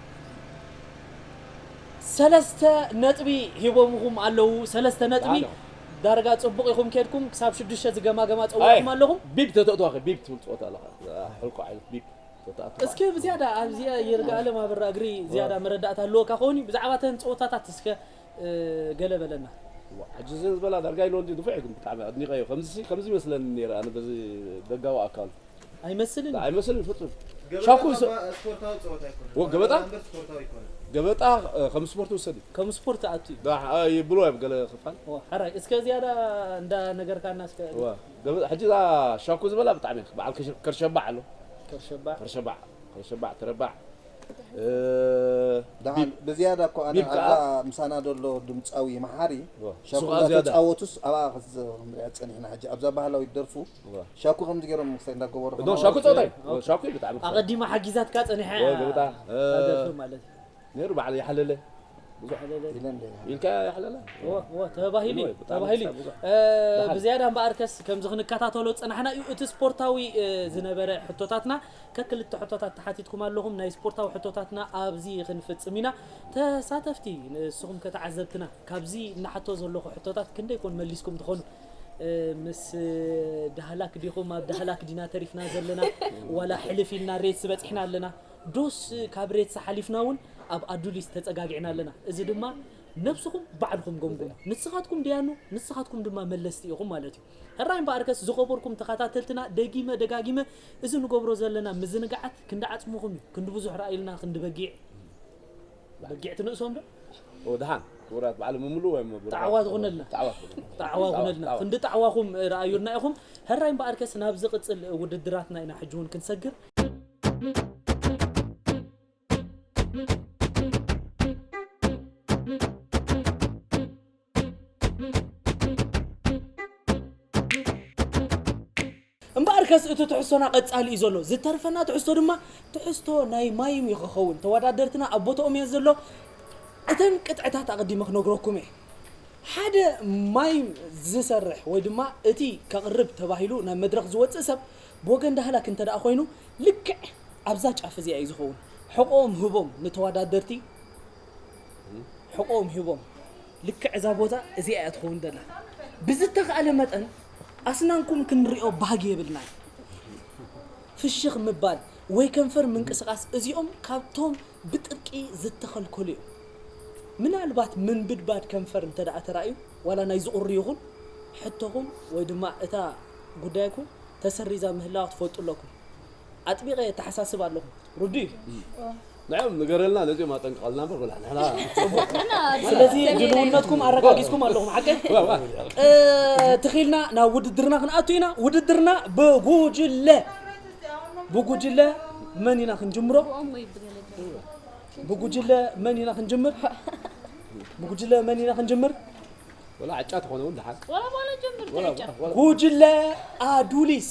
ሰለስተ ነጥቢ ሂቦምኹም ኣለዉ ሰለስተ ነጥቢ ደሓን። ዳርጋ ፅቡቕ ኢኹም ከድኩም ክሳብ ሽዱሽተ ዝገማገማ ፀዊዕኹም ኣለኹም ቢብ ተተእትዋ ቢብ ትብል ፀወታ ኣለኻ ሕልቆ ዓይነት ቢብ ተተኣትዋ እስኪ ብዝያዳ ኣብዚ ይርጋኣለም ኣብራ እግሪ ዝያዳ መረዳእታ ኣለወካ ከሆኒ ብዛዕባ ተን ፀወታታት እስከ እ፣ ገለ በለና ሕጂ እዚ ዝበላ ዳርጋ ኢሎ እንዲ ንፉዕ ግን ብጣዕሚ ኣድኒቀዮ ከምዚ ከምዚ ይመስለኒ ነይረ ኣነ በዚ ደጋዊ ኣካል ኣይመስልን ኣይመስልን ፍጹም ገበጣ ሻኩ እኮ ሰ- ስፖርታዊ ፀወታ ኣይኮነን ወ- ገበጣ? እምበር ስፖርታዊ ኣይኮነን ገበጣ እ፣ ከም ስፖርት ውሰድ እዩ ከም ስፖርት ኣቱ እዩ ዳ- እ፣ ይብሎ እዮም ገለ ክፋል ዋ፣ ሕራይ እስከ ዝያዳ እንዳ ነገርካና እስከ ዋ፣ ገበጣ ሕጂ እዛ ሻኩ ዝበላ ብጣዕሚ እየ በዓል ከሽ- ከርሸባዕ ኣሎ ከርሸባዕ ከርሸባዕ ከርሸባዕ ተረባዕ እ፣ ደሓን ብዝያዳ እኮ ኣነ ቢብ ከዓ- ኣብዛ ምሳና ዘሎ ድምፃዊ መሓሪ ዋ፣ ሻኩ ሱቕ ዝያዳ። እንዳተፃወቱስ ኣብኣ ክዝ- ክንሪኣ ፀኒሕና ሕጂ ኣብዛ ባህላዊ ደርፉ ዋ። ሻኩ ከም ዝገይሮም ክሳይ እንዳገበሩ ዶ ሻኩ ፀወታ እዩ ዶ ሻኩ እዩ ብጣዕሚ ክፋል ኣቐዲማ ሓጊዛትካ ፀኒሐ ወ፣ ገበጣ፣ እ፣ ታደርፍ ማለት እዩ ነይሩ በዓል ይሓለለ ብዙሕ ኢለ እንደ ዋ፣ ዋ፣ ተባሂሉ እዩ፣ ብጣዕሚ ተባሂሉ እዩ። ብዙሕ። እ፣ ደሓን። ብዝያዳ እምበኣርከስ ከምዚ ክንከታተሎ ዝፀናሕና እዩ። እቲ ስፖርታዊ እ፣ ዝነበረ ሕቶታትና ከክልተ ሕቶታት ተሓቲትኩም ኣለኹም። ናይ ስፖርታዊ ሕቶታትና ኣብዚ ክንፍፅም ኢና። ተሳተፍቲ ንስኹም ከተዓዘብትና ካብዚ እናሓቶ ዘለኹ ሕቶታት ክንደይ ኮን መሊስኩም ትኾኑ? እ፣ ምስ ዳህላክ ዲኹም ኣብ ዳህላክ ዲና ተሪፍና ዘለና ዋላ ሕልፍ ኢልና ሬትስ በፂሕና ኣለና ዶስ ካብ ሬትስ ሓሊፍና እውን ኣብ ኣዱሊስ ተፀጋጊዕና ኣለና። እዚ ድማ ነብስኹም ባዕልኹም ገምግሙ። ንስኻትኩም ደያኑ ንስኻትኩም ድማ መለስቲ ኢኹም ማለት እዩ። ሕራይ እምበኣርከስ ዝኸበርኩም ተኸታተልትና ደጊመ ደጋጊመ እዚ ንገብሮ ዘለና ምዝንጋዓት ክንዲ ዓፅምኹም እዩ። ክንዲ ብዙሕ ርኣዩልና ክንዲ በጊዕ በጊዕ ትንእሶም ዶ? ኦ፣ ደሓን ክቡራት በዓል ምምሉ ወይ ምብሩ- ጣዕዋ ትኹነልና። ጣዕዋ ትኹነልና። ጣዕዋ ይኹነልና። ክንዲ ጣዕዋኹም ርኣዩልና ኢኹም። ሕራይ እምበኣርከስ ናብዚ ቅፅል ውድድራትና ኢና ሕጂ እውን ክንሰግር። እምበኣርከስ እቲ ትሕዝቶና ቀጻሊ እዩ ዘሎ። ዝተርፈና ትሕዝቶ ድማ ትሕዝቶ ናይ ማይም እዩ ክኸውን። ተወዳደርትና ኣብ ቦታኦም እየን ዘሎ። እተን ቅጥዕታት ኣቐዲመ ክነግረኩም እየ። ሓደ ማይም ዝሰርሕ ወይ ድማ እቲ ከቕርብ ተባሂሉ ናብ መድረኽ ዝወጽእ ሰብ ብወገን ዳህላክ እንተ ደኣ ኮይኑ ልክዕ ኣብዛ ጫፍ እዚኣ እዩ ዝኸውን። ሕቖኦም ህቦም ንተወዳደርቲ ሕቖኦም ሂቦም ልክዕ እዛ ቦታ እዚኣ እያ ትኸውን ዘላ። ብዝተኻእለ መጠን ኣስናንኩም ክንሪኦ ባህጊ የብልናን። ፍሽኽ ምባል ወይ ከንፈር ምንቅስቓስ እዚኦም ካብቶም ብጥብቂ ዝተኸልከሉ እዮም። ምናልባት ምንብድባድ ከንፈር እንተ ደኣ ተራእዩ፣ ዋላ ናይ ዝቑሪ ይኹን፣ ሕቶኹም ወይ ድማ እታ ጉዳይኩም ተሰሪዛ ምህላዋ ትፈልጡ ኣለኩም። ኣጥቢቐ የተሓሳስብ ኣለኹ። ርዱእ እዩ። ንዕም ንገረልና፣ ነዚኦም ኣጠንቅቐልና እምበር፣ ወላ ንሕና ንሕና ስለዚ ድልውነትኩም ኣረጋጊጽኩም ኣለኹም፣ ሓቀይ? ዋ፣ ዋ። እ፣ ትኺልና ናብ ውድድርና ክንኣቱ ኢና። ውድድርና ብጉጅለ፣ ብጉጅለ መን ኢና ክንጅምሮ? ብጉጅለ መን ኢና ክንጅምር? ብጉጅለ መን ኢና ክንጅምር? ወላ ዕጫ ተኾነ እውን ደሓን። ወላ በኋላ ጀምር ወላ፣ ዕጫ። ወላ። ጉጅለ ኣዱሊስ።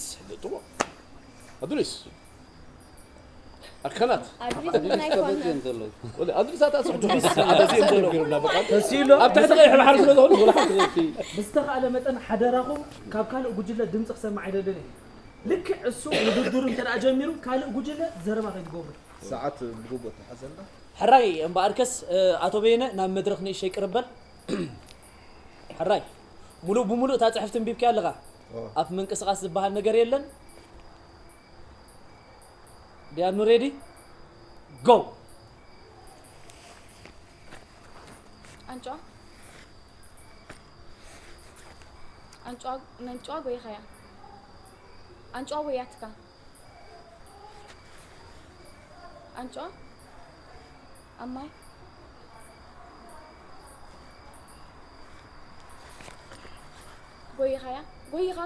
ኣዱሊስ። ኣከናት። ኣድሪስ ግን ኣይኮነን። ወላ ኣዱሊስ ኣታ ስቕ ኣዱሊስ። ኣታ ስቕ ተሲሉ። ኣብ ትሕቲ ቀይሕ ባሕሪ ስለ ዝኾነ ወላ ሓንቲ ዘይቲ። ብዝተኻእለ መጠን ሓደራኹም ካብ ካልእ ጉጅለ ድምፂ ክሰማዕ ኣይደልን እየ። ልክዕ እሱ ውድድሩ እንተ ደኣ ጀሚሩ ካልእ ጉጅለ ዘረባ ከይትገብሩ። ሰዓት ብግቡእ ተሓዘልና። ሕራይ እምበኣርከስ፣ እ፣ ኣቶ በየነ ናብ መድረኽ ንእሽተይ ቅርብ በል። ሕራይ፣ ሙሉእ ብሙሉእ እታ ጽሕፍቲ ኣንቢብካያ ኣለኻ። ኦ። ኣፍ ምንቅስቓስ ዝበሃል ነገር የለን። ዲያኑ ሬዲ? ጎ! ኣንጭዋ። ኣንጭዋ፣ ነንጭዋ ጎይኻያ። ኣንጭዋ ወያትካ። ኣንጭዋ ኣብ ማይ ጎይኻያ፣ ጎይኻ።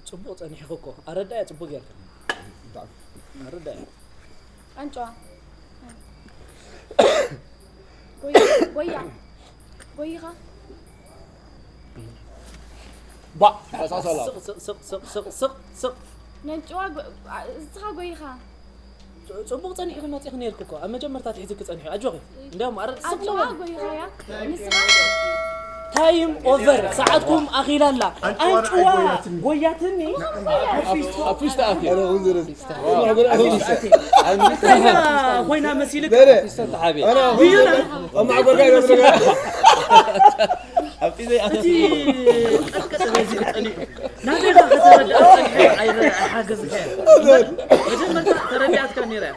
ጽቡቕ ጸኒሕኺ እኮ። ኣረዳእያ ጽቡቕ ጌርካ። ኣረዳእያ። ኣንጭዋ። ጎያ፣ ጎያ። ጎይኻ። ባ፣ ተሳሰላ። ስቕ፣ ስቕ፣ ስቕ፣ ስቕ፣ ስቕ፣ ስቕ። ነንጭዋ ጎ-፣ ኣ-፣ እስኻ ጎይኻ። ጽ-፣ ጽቡቕ ጸኒሕኺ መጺእኺ ነይርኪ እኮ። ኣብ መጀመርታ ትሒዝኪ ጸኒሑ። ኣጆኺ። እንዲያውም ኣረ-፣ ስቕ ኣንጭዋ በል። ጎይኻያ። ንስኻ ታይም ኦቨር። ሰዓትኩም ኣኺላ ኣላ። ኣንጭዋ ኣንጭዋ ጎያትኒ። ኣብ ፊስቶ ኣትዩ። ኣረ፣ እውን ዝረስ። ኮይና መሲልክ። ኣረ፣ ኣረ፣ እውን ዝረስ። ኣብ ማዕጎልካ ይረብረበ። ኣብ ፊዘይ እቲ ኣትዩ። ቀጥቀጥ በዚሑ ጸኒሑ። ናበይ ኢኻ ከተረድኣ ጸኒሑ? ኣይረ-፣ ኣይሓገዝካን። መጀመርታ ተረዲኣትካ ነይራ እያ።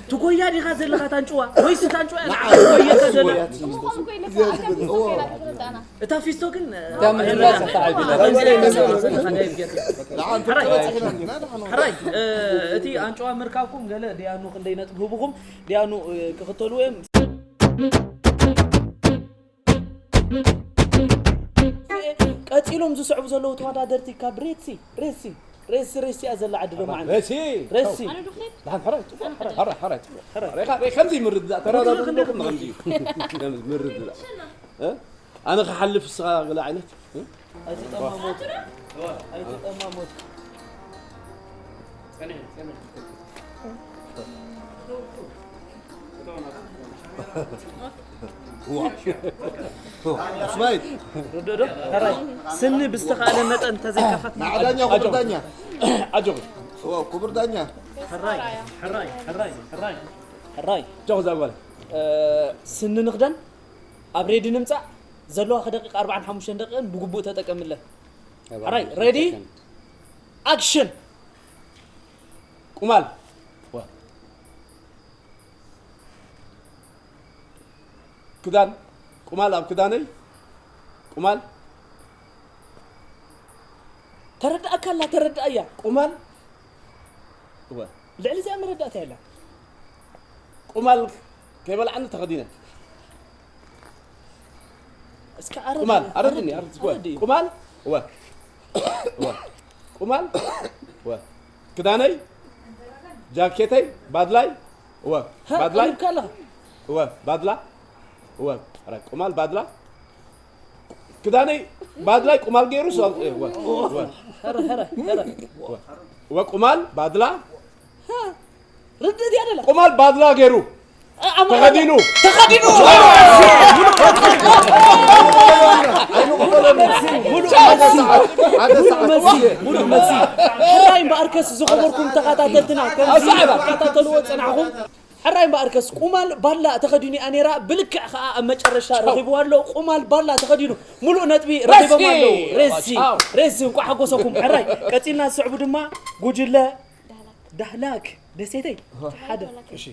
ትጎያ ዲኻ ዘለኻ ታንጭዋ? ወይስ ታንጭዋ እያ ንዓኻ ትጎየካ ዘላ? ንስኻ እኮ ኢለካ፣ ኣካል ትጎያ ኢኻ ተረዳእና። እታ ፊስቶ ግን፣ እታ ምህላስ እታ ዓቢ። ሕራይ፣ ሕራይ፣ እ፣ እቲ ኣንጭዋ ምርካብኩም ገለ ዲያኑ ክንደይ ነጥቢ ህቡኹም? ዲያኑ፣ እ፣ ክኽተልዎ እዮም። ቀጺሎም ዝስዕቡ ዘለዉ ተወዳደርቲ ካብ ሬሲ፣ ሬሲ፣ ሬሲ፣ ሬሲ እያ ዘላ ዓዲ ሎማዓንቲ። ሬሲ! ሬሲ። ኣነ ዶ ክሪድ? ደሓን ሕራይ፣ ጽቡቕ፣ ሕራይ፣ ሕራይ፣ ጽቡቕ። ሕራይ። ሬኻ፣ ሬኻ፣ ከምዚ ምርድዳእ፣ ተራዳድኡ ኣለኹም፣ ከምዚ እዩ። ከምዚ ምርድዳእ። እ? ኣነ ክሓልፍ፣ ንስኻ ገለ ዓይነት፣ እ? ኣይትጠማሞት። ኣይትጠማሞት። እስማኤል። ርድእ ዶ? ሕራይ። ስኒ ብዝተኻእለ መጠን እንተዘይከፈት። ንዓ ዳኛ፣ ክቡር ዳኛ። ኣጆኺ። እዎ፣ ክቡር ዳኛ። ሕራይ፣ ሕራይ፣ ሕራይ፣ ሕራይ። ሕራይ። ኣጆኺ እዛ ጓል። እ፣ ስኒ ንኽደን ኣብ ሬዲ ንምጻእ ዘለዋ ደቂቃ ኣርባዓን ሓሙሽተን ደቂቕን ብግቡእ ተጠቀምለን። ሕራይ፣ ሬዲ? ኣክሽን! ቁማል። ዋ። ክዳን። ቁማል ኣብ ክዳነይ። ቁማል። ተረዳእካ ኣላ፣ ተረዳእያ። ቁማል። እወ። ልዕሊ እዚኣ መረዳእታ የላ። ቁማል ከይበልዓኒ ተኸዲነ። እስከ ኣረድ-፣ ቁማል፣ ኣረድኒ፣ ኣረድ-፣ ኣረድ-፣ ኣረድ እዩ። ቁማል፣ እወ። እወ። ቁማል፣ እወ። ክዳነይ፣ ጃኬተይ፣ ባድላይ፣ እወ። ሃ፣ ባድላይ። ቀሊብካ ኣለኻ። እወ፣ ባድላ። እወ። ኣረ፣ ቁማል፣ ባድላ። ክዳነይ፣ ባድላይ፣ ቁማል ገይሩ፣ ሰው፣ እወ። እወ። ሀረ፣ ሀረ፣ ሀረ። እወ። እወ፣ ቁማል፣ ባድላ። ሃ፣ ርድእት ያደላ። ቁማል ባድላ ገይሩ። አ-፣ ኣማ-፣ ተኸዲኑ። ተኸዲኑ። ሙሉእ መልሲ፣ ሙሉእ መልሲ፣ ሙሉእ መልሲ። ሕራይ እምበኣርከስ ዝኸበርኩም ተኸታተልትና፣ ከምዚ ኣሳዕባ። ትከታተልዎ ጸናሕኩም። ሕራይ እምበኣርከስ ቁማል ባላ ተኸዲኑ እያ ነይራ። ብልክዕ ኸኣ ኣብ መጨረሻ ረኺብዋ ኣሎ። ቁማል ባላ ተኸዲኑ ሙሉእ ነጥቢ ረኺቦም ኣለዉ። ሬሲ፣ ሬሲ፣ እንቋዕ ሓጎሰኩም። ሕራይ፣ ቀጺልና ዝስዕቡ ድማ ጉጅለ ዳህላክ። ደሴተይ፣ ሓደ። እሺ።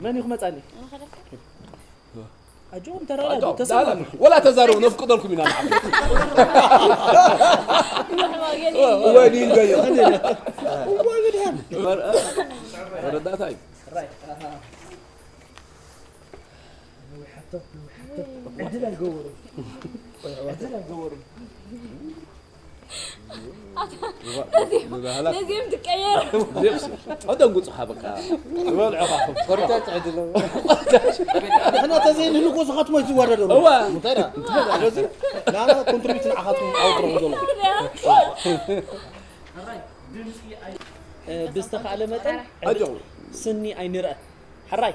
መን እዩ ክመጻኒ? ኣጆኹም ተረዳዱ፣ ተሰማሙ። ወላ ተዛረቡ፣ ነፍቅደልኩም ኢና ንዓኹም። እዋይ፣ ዲን ገይር። እዋይ፣ መድሃን። መረዳእታ እዩ። ዕድል ኣይገበሩን። ዕድል ኣይገበሩን። ንባህላ ነዚኦም ትቀየር። ዜብስ፣ ኣደንጉጽኻ በቃ። ዝበልዑኻ። ኮርታ ትዕድሎ። ንሕና ተዘይንህልዎ ዝኸትሞ ዝወረዶ። እዋ። እንታይ ደኣ? ስለዚ፣ ናና ኮንትሪቢዩት ንዓኻትኩም ዓወት ረኽቡ ዘሎ። እ፣ ብዝተኻእለ መጠን ኣጆ። ስኒ ኣይንርአ። ሕራይ።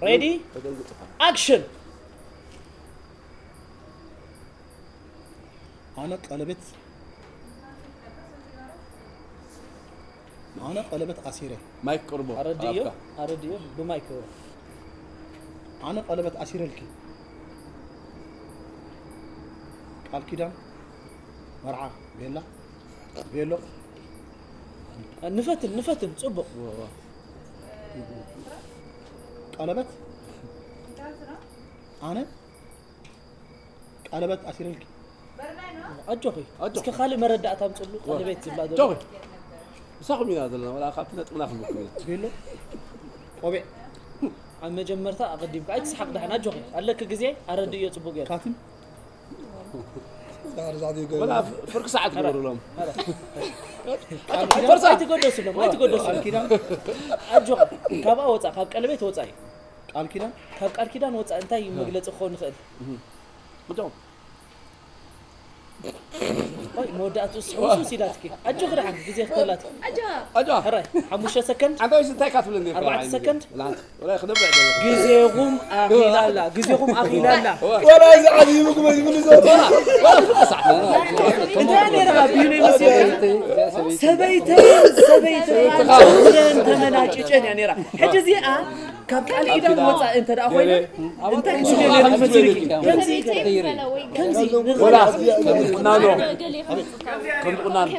ሬዲ? ተደንጉጽኻ። ኣክሽን! ኣነ ቀለበት፣ ኣነ ቀለበት ኣሲረ። ማይክ ቅርቦ፣ ኣረድዮ፣ ኣፍካ። ኣረድዮ፣ ብማይክ። ኣነ ቀለበት ኣሲረልኪ። ቃል ኪዳን፣ መርዓ፣ ቤላ፣ ቤሎ። ንፈትን፣ ንፈትን፣ ጽቡቕ። ቀለበት፣ ኣነ ቀለበት ኣሲረልኪ። ኣጆኺ፣ ኣጆኺ። እስከ ካልእ መረዳእታ ኣምጽሉ፣ ቀለቤት ዝብላ ዘሎ። ኣጆኺ። ምሳኹም ኢና ዘለና፣ ወላ ካብቲ ነጥብና ክንረክብ ኢና። ቤሎ፣ ቆቢዕ። ኣብ መጀመርታ ኣቐዲምካ፣ ኣይትስሓቕ ደሓን፣ ኣጆኺ። ኣለኪ ግዜ፣ ኣረድእዮ ጽቡቕ ገይሩ። ካትን። ወላ ፍርቂ ሰዓት ግበሩሎም። ኣረ። ፈርሳ። ኣይትገደሱሎም፣ ኣይትገደሱሎም። ቃል ኪዳን። ኣጆኺ፣ ካብኣ ወጻእ፣ ካብ ቀለቤት ወጻእ እዩ። ቃል ኪዳን? ካብ ቃል ኪዳን ወጻእ እንታይ መግለጺ ክኸውን ይኽእል? እቶም። ቆይ፣ መወዳእትኡ ስሕውስውስ ኢላትኪ። ኣጆኺ ደሓን፣ ግዜ ክተላትኪ። ኣጆ። ኣጆ። ሕራይ፣ ሓሙሽተ ሰከንድ። ኣንታ ወይስ እንታይ ካትብለኒ? ኣርባዕተ ሰከንድ። ላንት። ወላ ክነብዕ ደሎ። ግዜኹም ኣኺላ ኣላ፣ ግዜኹም ኣኺላ ኣላ። ወላ እዚ ዓብዪ ምግቢ ይብሉ ዘውፅኡ። እንታይ ነይርኻ? ቢዩነይ መሲሉ። ሰበይተይ፣ ሰበይተይ፣ ተመናጭጨን እያ ነይራ። ሕጂ እዚኣ ካብ ቃል ኪዳን ወጻኢ እንተ ደኣ ኮይና፣ እንታይ ክትብሊ ነይርኪ መሲልኪ? ከምዚ፣ ከምዚ፣ ወላ፣ ከምዚ ቁናኖ፣ ከምዚ ቁናኖ።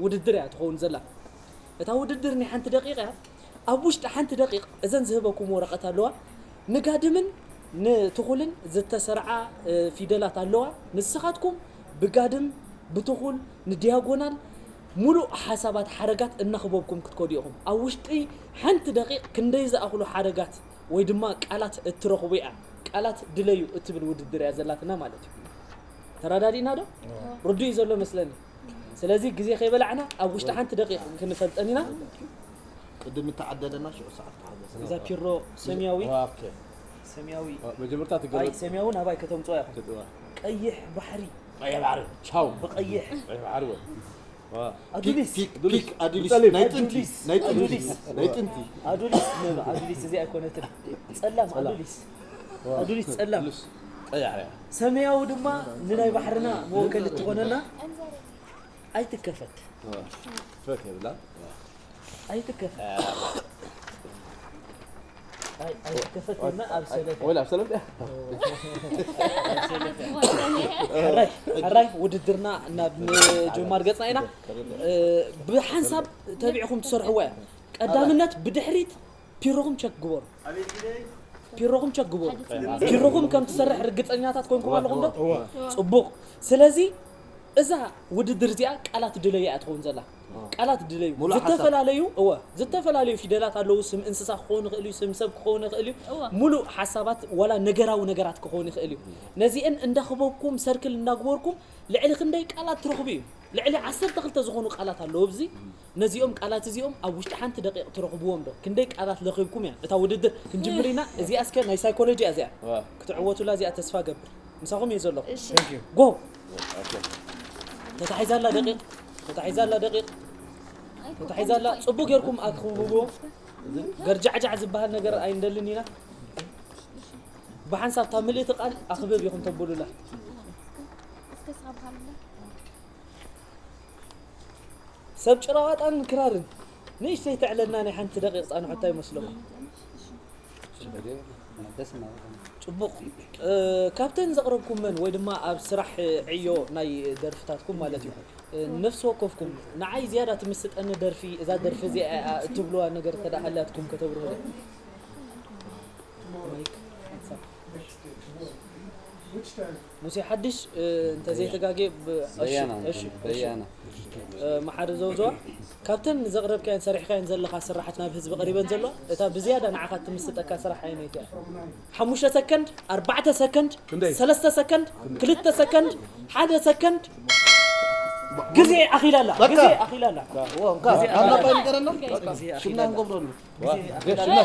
ውድድር እያ ትኸውን ዘላ። እታ ውድድር ናይ ሓንቲ ደቂቕ እያ። ኣብ ውሽጢ ሓንቲ ደቂቕ እዘን ዝህበኩም ወረቐት ኣለዋ። ንጋድምን ንትኹልን ዝተሰርዓ፣ እ፣ ፊደላት ኣለዋ። ንስኻትኩም ብጋድም፣ ብትኹል፣ ንዲያጎናል ሙሉእ ሓሳባት ሓረጋት እናኽበብኩም ክትከዱ ኢኹም። ኣብ ውሽጢ ሓንቲ ደቂቕ ክንደይ ዝኣኽሉ ሓረጋት ወይ ድማ ቃላት እትረኽቡ እያ። ቃላት ድለዩ እትብል ውድድር እያ ዘላትና ማለት እዩ። ተረዳዲእና ዶ? እዎ። ርዱእ እዩ ዘሎ መስለኒ። ስለዚ ግዜ ከይበላዕና ኣብ ውሽጢ ሓንቲ ደቂቕ ክንፈልጠን ኢና። ቅድም እተዓደለና ሽዑ ሰዓት ተሓገሰ። እዛ ፒሮ ሰማያዊ፣ ኦኬ። ሰማያዊ። ኦ፣ መጀመርታ ትገለጽ። ኣይ፣ ሰማያዊ ናባይ ከተምጽኦ ኢኹም። ትጥዋ። ቀይሕ ባሕሪ። ቀይሕ ባሕሪ። ቻው። ብቐይሕ። ቀይሕ ባሕሪ ወይ። ዋ። ኣዱሊስ። ፒክ፣ ፒክ፣ ፒክ፣ ኣዱሊስ። ብጸሊም። ናይ ጥንቲ፣ ኣዱሊስ። ናይ ጥንቲ፣ ኣዱሊስ። ናይ ጥንቲ። ኣዱሊስ፣ ነ-፣ ኣዱሊስ እዚኣ ኣይኮነትን። ጸላም፣ ጸላም። ኣዱሊስ። ዋ። ኣዱሊስ ጸላም። ኣዱሊስ። ቀያሕ እያ። ሰማያዊ ድማ ንናይ ባሕርና መወከሊ ትኾነና። ኣይትከፈት። ዋ። ፈት የብላ። ዋ። ኣይትከፈት። አ። ኣይ፣ ኣይትከፈት እና ኣብ ሰለፍ። ወላ ኣብ ሰለፍ። ሕራይ፣ ሕራይ ውድድርና ናብ ምጅማር ገጽና ኢና። እ፣ ብሓንሳብ ተቢዕኹም ትሰርሕዎ እያ። ቀዳምነት ብድሕሪት ፒሮኹም ቸክ ግበሩ። ፒሮኹም ቸክ ግበሩ። ፒሮኹም ከም ትሰርሕ ርግጸኛታት ኮይንኩም ኣለኹም ዶ? እወ። ጽቡቕ። ስለዚ እዛ ውድድር እዚኣ ቃላት ድለዩ እያ ትኸውን ዘላ። ቃላት ድለዩ። ሙሉእ ሓሳብ። ዝተፈላለዩ፣ እወ፣ ዝተፈላለዩ ፊደላት ኣለዉ። ስም እንስሳ ክኸውን ይኽእል እዩ፣ ስም ሰብ ክኸውን ይኽእል እዩ። እወ። ሙሉእ ሓሳባት ዋላ ነገራዊ ነገራት ክኸውን ይኽእል እዩ። ነዚአን እንዳኽበብኩም፣ ሰርክል እንዳግበርኩም ልዕሊ ክንደይ ቃላት ትረኽቡ እዩ። ልዕሊ ዓሰርተ ክልተ ዝኾኑ ቃላት ኣለዉ ኣብዚ። ነዚኦም ቃላት እዚኦም ኣብ ውሽጢ ሓንቲ ደቂቕ ትረኽብዎም ዶ? ክንደይ ቃላት ለኺብኩም እያ እታ ውድድር? ክንጅምር ኢና። እዚኣ እስከ ናይ ሳይኮሎጂ እያ እዚኣ። እወ። ክትዕወቱላ እዚኣ ተስፋ ገብር። ምሳኹም እየ ዘለኹ። እሺ። Thank you። ጎ። ኦኬ። ተታሒዛላ ደቂቕ፣ ተታሒዛላ ደቂቕ፣ ተታሒዛላ። ጽቡቕ ጌርኩም ኣክብብዎ። ገርጃዕጃዕ ዝበሃል ነገር ኣይንደልን ኢና። ብሓንሳብ እታ ምልእቲ ቃል ኣኽብብ ኢኹም ተብሉላ። እስከ ስኻ ብሃልና። ሰብ ጭራዋጣን ክራርን ንእሽተይ ተዕለልና ናይ ሓንቲ ደቂቕ ጻንሖታ ይመስለኩም። ጽቡቕ። ካብተን ዘቕረብኩመን ወይ ድማ ኣብ ስራሕ ዕዮ ናይ ደርፍታትኩም ማለት እዩ፣ ነፍሲ ወከፍኩም ንዓይ ዝያዳ ትምስጠኒ ደርፊ፣ እዛ ደርፊ እዚኣ እያ እትብልዋ ነገር እንተ ደኣ ሃልያትኩም ከተብርሁለይ። ሙሴ ሓድሽ፣ እንተ ዘይተጋጌ፣ ብ-፣ እሺ፣ በያና፣ እሺ፣ እሺ። በያና። መሓሪ ዘውዘዋ፣ ካብተን ዘቕረብካየን ሰሪሕካየን ዘለኻ ስራሓት ናብ ህዝቢ ቀሪበን ዘለዋ፣ እታ ብዝያዳ ንዓኻ ትምስጠካ ስራሕ ኣየነይቲ እያ? ሓሙሽተ ሰከንድ፣ ኣርባዕተ ሰከንድ፣ ክንደይ? ሰለስተ ሰከንድ፣ ክልተ ሰከንድ፣ ሓደ ሰከንድ። ግዜ ኣኺላ ኣላ፣ በቃ። ግዜ ኣኺላ ኣላ። ዋ፣ እንካ፣ ግዜ ኣኺላ ኣላ። ኣባ ይንገረና። ግዜ ኣኺላ ሽምና ኣላ። ንገብረሉ። ዋ፣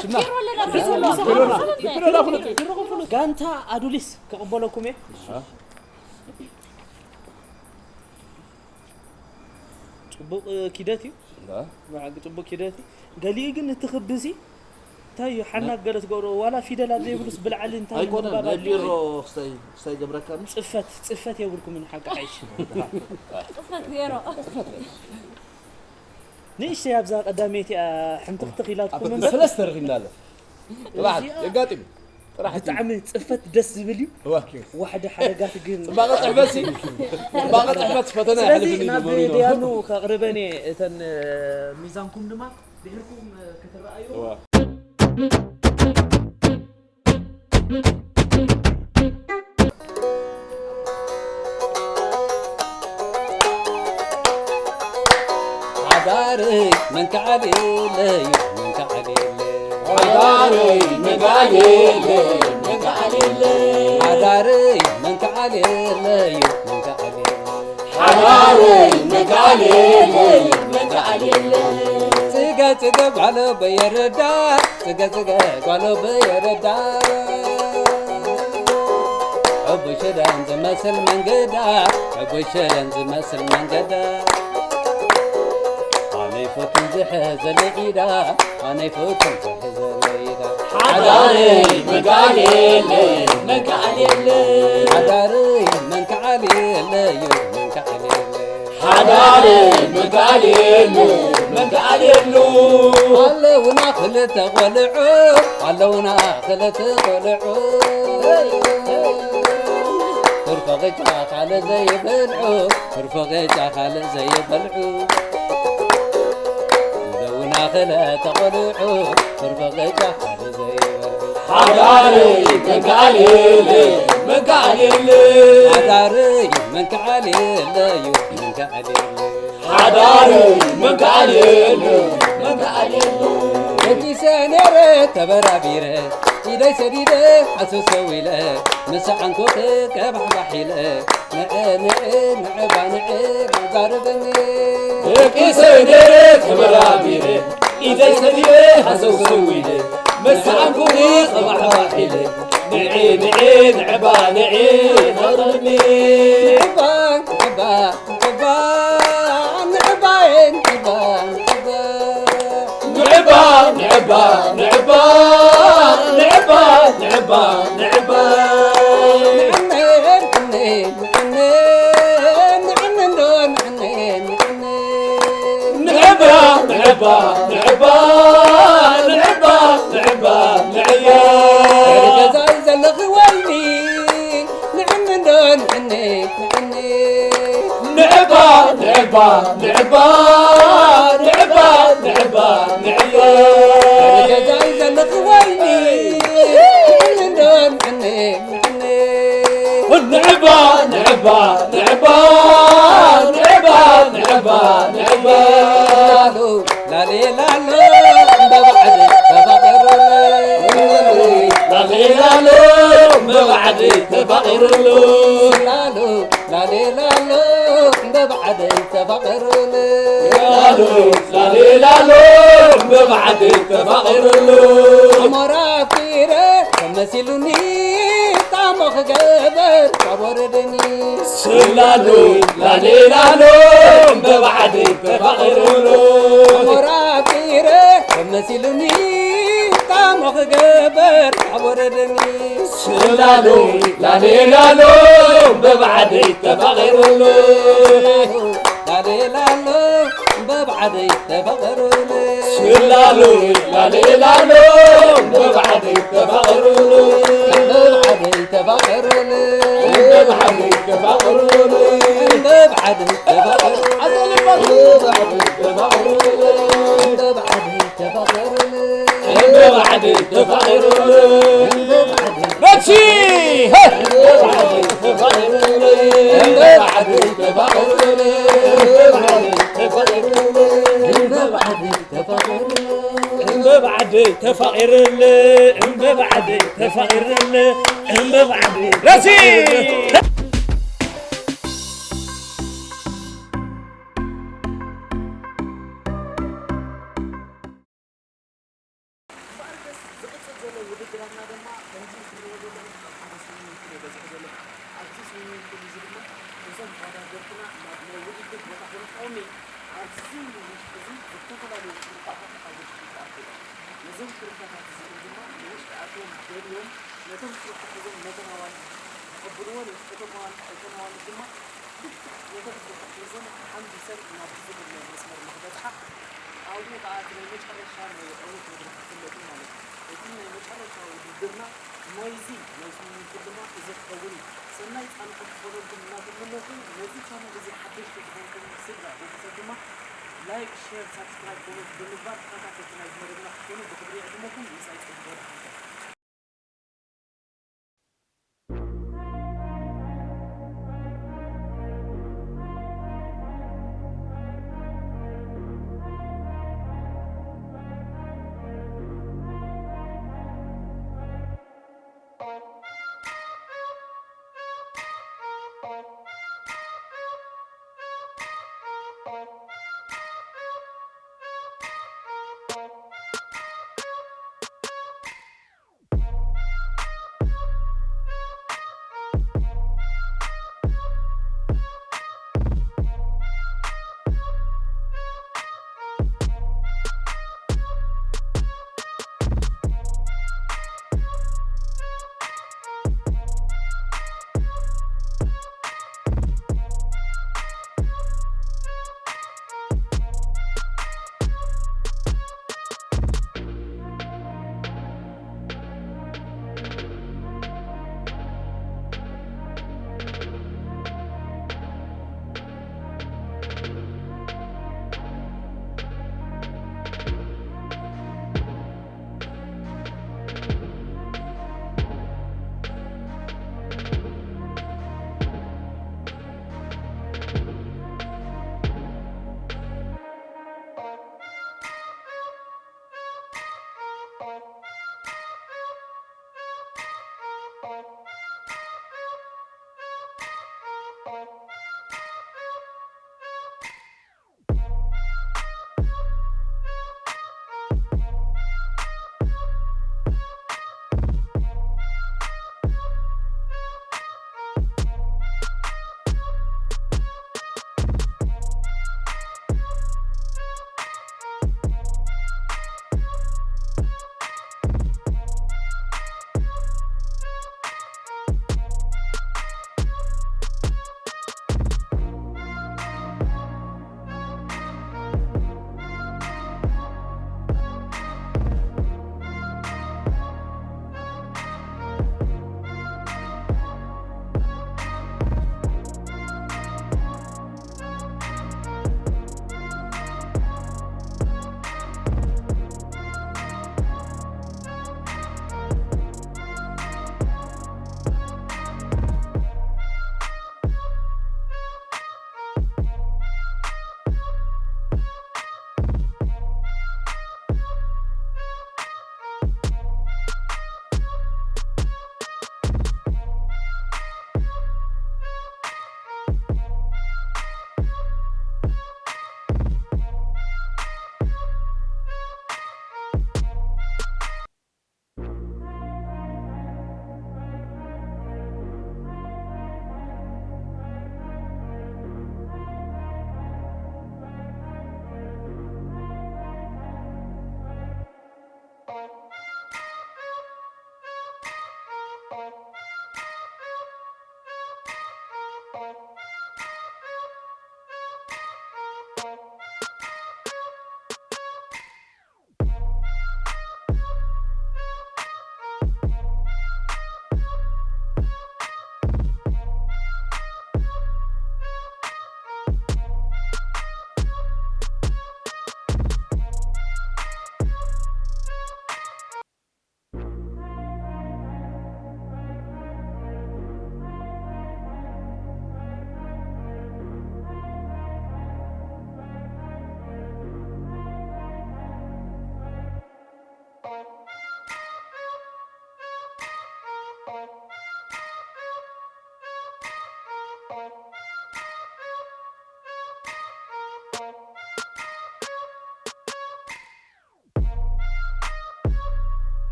ሽምና፣ ሽምና። ጋንታ ኣዱሊስ ክቕበለኩም እየ። ጽቡቕ ኪደት እዩ። ብሓቂ ጽቡቕ ኪደት እዩ። ገሊኡ ግን እቲ ክቢ እዚ እንታይ እዩ? ሓናግ ገለ ትገብሮ፣ ዋላ ፊደላት ዘይብሉስ ብላዕሊ እንታይ ኣይኮነን፣ ምንባብ ኣድልዮ ነቢሮ እዩ? ክስታይ፣ ክስታይ ገብረካኒ? ጽፈት፣ ጽፈት የብልኩምን ሓቂ ሓይሽ። ጽፈት ዜሮ። ንእሽተይ ኣብዛ ቀዳመይቲ እያ ሕምትኽትኽ ኢላትኩም ኣብ እምበር። ሰለስተ ረኺብና ኣሎ። ጥራሕ እዚኣ የጋጥም። ጥራሕ ብጣዕሚ ጽፈት ደስ ዝብል እዩ። እዋ። ዋሕዲ ሓረጋት ግን ጽባቐ ጽሕፈት ሲ፣ ጽባቐ ጽሕፈት ፈተና ስለዚ የሕልፍኒ ናብ ነበሩ እዩ። ደያኑ ከቕርበን እየ። እተን፣ እ፣ ሚዛንኩም ድማ ድሕርኩም፣ እ፣ ክትረኣዩ። እዋ። ሓዳረይ መንከዓል የለዩ፣ መንከዓል የለ። ሓዳረይ መንከዓል የለዩ፣ መንከዓል የለ። ሓዳረይ መንከዓል የለዩ፣ መንከዓል የለ። ሓዳረይ መንከዓል የለዩ፣ መንከዓል የለ። ጽገ ጽገ ጓሎ በየረዳ፣ ጽገ ጽገ ጓሎ በየረዳ። ዕቡሽደን ዝመስል መንገዳ፣ ዕቡሽደን ዝመስል መንገዳ። ኣነ ይፈቱን ዝሕዘለይ ኢዳ፣ ኣነ ይፈቱን ዝሕዘለይ ኢዳ። ሓዳረይ መንከዓል የለ፣ መንከዓል የለ። ሓዳረይ መንከዓል የለዩ፣ መንከዓል የለ። ሓዳረይ መንከዓል የለ፣ መንከዓል የለ። ኣለውና ክልተ ቆልዑ፣ ኣለውና ክልተ ቆልዑ። ትርፈ ቅጫ ካልእ ዘይበልዑ፣ ትርፈ ቅጫ ካልእ ዘይበልዑ። ኣለውና ክልተ ቆልዑ፣ ትርፈ ቅጫ ካልእ ዘይበልዑ። ሓዳረይ መንከዓል የለ፣ መንከዓል የለ። ሓዳረይ መንከዓል የለዩ፣ መንከዓል የለ። ሓዳረይ መንከዓል የለ፣ መንከዓል የለ። ደቂሰ ነይረ ተበራቢረ፣ ኢደይ ሰዲደ ሃሰውሰው ኢለ፣ ምስ ዓንኩኺ ቀባሕባሕ ኢለ፣ ንዒ ንዒ ንዕባ ንዒ ዛረበኒ። ደቂሰ ነይረ ተበራቢረ፣ ኢደይ ሰዲደ ሃሰውሰው ኢለ፣ ምስ ዓንኩኺ ቀባሕባሕ ኢለ፣ ንዒ ንዒ ንዕባ ንዒ ዛረበኒ። ንዕባ ንዕባ ንዕባ ንዕባ ንዕባ ንዕባ። ንዕባ ንዕባ ንዕባ ንዕባ ንዕባ ንዕባ። ንዕባ ንዕባ ንዕባ ንዕባ ንዕባ ንዕባ ንዕባ ንዕባ። ገዛይ ዘለኺ ወይኒ ንዕኒ እንዶ ንዕኒ ንዕኒ። ንዕባ ንዕባ ንዕባ ንዕባ ንዕባ ንዕባ። ገዛይ ዘለኺ ወይኒ ንዕኒ እንዶ ንዕኒ ንዕኒ። ንዕባ ንዕባ ንዕባ ንዕባ ንዕባ ንዕባ። ላሌ ላሎ እንደ ባዕድ ተፋቐሩለ። ላሌ ላሎ እንደ ባዕድ ተፋቐሩሉ። ላሎ ላሌ ላሎ እንደ ባዕድ ተፋቐሩለ። ላሎ ላሌ ላሎ እንደ ባዕድ ተፋቐሩሉ። ኣሞራ ኣፍቂረ ተመሲሉኒ ጣሞ ክገበር ካብ ወረደኒ። ስላሉ ላሌ ላሎ በባዕዲ ተፋቒሩሉ። ኣሞራ ኣፍቂረ መሲሉኒ ጣሞ ክገበር ካብ ወረደኒ። ስላሉ ላሌ ላሎ በባዕዲ ተፋቒሩሉ። ላሌ ላሎ ብዓደይ ተፋቐሩኒ። ስላሉ ላሌላሎ፣ ብብዓደይ ተፋቐሩኒ። ብብዓደይ ተፋቐሩኒ። ብብዓደይ ተፋቐሩኒ። ብብዓደይ ተፋቐሩኒ። ብብዓደይ ተፋቐሩኒ። ብብዓደይ ተፋቐሩኒ። መሲ! ሄ! እምበባዓደይ ተፋቒርለ፣ እምበባዓደይ ተፋቒርለ፣ እምበባዓደይ ረሲ! እምበኣርከስ ዝቕጽል ዘሎ ውድድራትና ድማ ከምዚ እትርእይዎ ዘለኹም ኣብ ሓደ ስዊሚንግ ፑል እየ በጺሐ ዘለኹ። ኣብዚ ስዊሚንግ ፑል እዚ ድማ እዞም ተወዳደርትና ናብ ናይ ውድድር ቦታ ብምእትዎም እዩ። ኣብዚ ውሽጢ እዚ ዝተፈላለዩ ሽሩባታት ኣብ ውሽጢ ይተኣትዉ እዮም። ነዞም ሽሩባታት እዚኦም ድማ ንውሽጢ ኣትዮም ደልዮም ነቶም ሽሩባ ሒዞም ነተን ኣዋልድ ከቐብልወን እዮም። እቶም ኣዋልድ እተን ኣዋልድ ድማ ልክዕ ነተን ሽሩባ ሒዘን ሓምቢሰን ናብ ዝብል ናይ መስመር ንክበጽሓ ኣብኡ ከኣ እቲ ናይ መጨረሻ ናይ ዕዉት መድረኽ ክፍለጥ እዩ ማለት እዩ። እቲ ናይ መጨረሻ ውድድርና ናይዚ ናይ ስዊሚንግ ፑል ድማ እዚ ክኸውን እዩ። ሰናይ ጻንሖት ክኾነልኩም እናተመነኹ፣ ነዚ ቻነል እዚ ሓደሽቲ ዝኾንኩም ስድራ ቤተሰብ ድማ ላይክ፣ ሼር፣ ሳብስክራይብ፣ ኮመንት ብምግባር ተኸታተልቲ ናይዚ መደብና ክትኮኑ ብኽብሪ ይዕድመኩም። ምሳይ ጽቡቕ ሓንሳብ።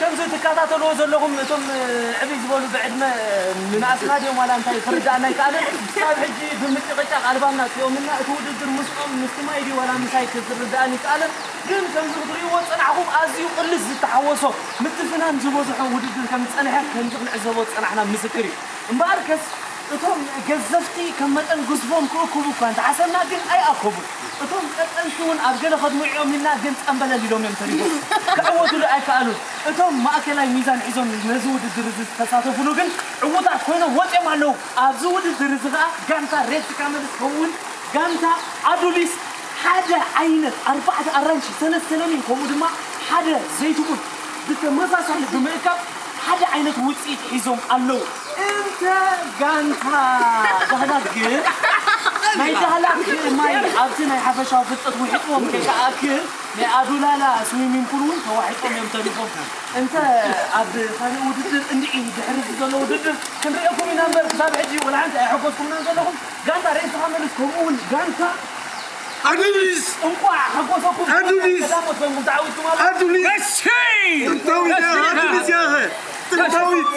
ከምዚ ትከታተልዎ ዘለኹም እቶም ዕብይ ዝበሉ ብዕድመ ንናእስና ድዮም ዋላ እንታይ ክርዳእና ኣይከኣለን። ክሳብ ሕጂ ብምጭቕጫቕ ኣልባም ናጽዮምና እቲ ውድድር ምስኦም ምስቲ ማይ ድዩ ዋላ ምሳይ ክርዳእን ይከኣለን። ግን ከምዚ ክትርእይዎ ዝጸናሕኹም ኣዝዩ ቅልስ ዝተሓወሶ ምትፍናን ዝበዝሖ ውድድር ከም ዝጸንሐ ከምዚ ክንዕዘቦ ዝጸናሕና ምስክር እዩ። እምበኣርከስ እቶም ገዘፍቲ ከም መጠን ግዝፎም ክእክቡ እኳ እንተሓሰብና ግን ኣይኣከቡን። እቶም ቀጠንቲ እውን ኣብ ገለ ከድምዕዮም ኢልና ግን ጸምበለል ኢሎም እዮም ተሪፎም። ክዕወቱሉ ኣይከኣሉን። እቶም ማእከላይ ሚዛን ሒዞም ነዚ ውድድር እዚ ዝተሳተፉሉ ግን ዕዉታት ኮይኖም ወጺኦም ኣለዉ። ኣብዚ ውድድር እዚ ከኣ ጋንታ ሬድ ካመልስ ከምኡውን ጋንታ ኣዱሊስ ሓደ ዓይነት ኣርባዕተ ኣራንሺ፣ ሰለስተ ለሚን ከምኡ ድማ ሓደ ዘይትቡን ብተመሳሳሊ ብምእካብ ሓደ ዓይነት ውጽኢት ሒዞም ኣለዉ። እንተ ጋንታ ዳህላክ ግን ናይ ዳህላክ ማይ ኣብቲ ናይ ሓፈሻዊ ፍልጠት ውሒጥዎም ከይተኣክል ናይ ኣዱላላ ስዊሚንግ ፑል እውን ተዋሒጦም እዮም ተሪፎም። እንተ ኣብ ካልእ ውድድር እንድዒ ድሕሪ እዚ ዘሎ ውድድር ክንርእየኩም ኢና እምበር ክሳብ ሕጂ ወላ ሓንቲ ኣይሐጎስኩምናን ዘለኹም። ጋንታ ሬሳ መልስ ከምኡ እውን ጋንታ ኣዱሊስ እንቋዕ ሓጎሰኩም። ኣዱሊስ ቀዳሞት ኮይንኩም ተዓዊትኩም ኣሎ። ኣዱሊስ ጥንታዊት እያ ኣዱሊስ እያ ጥንታዊት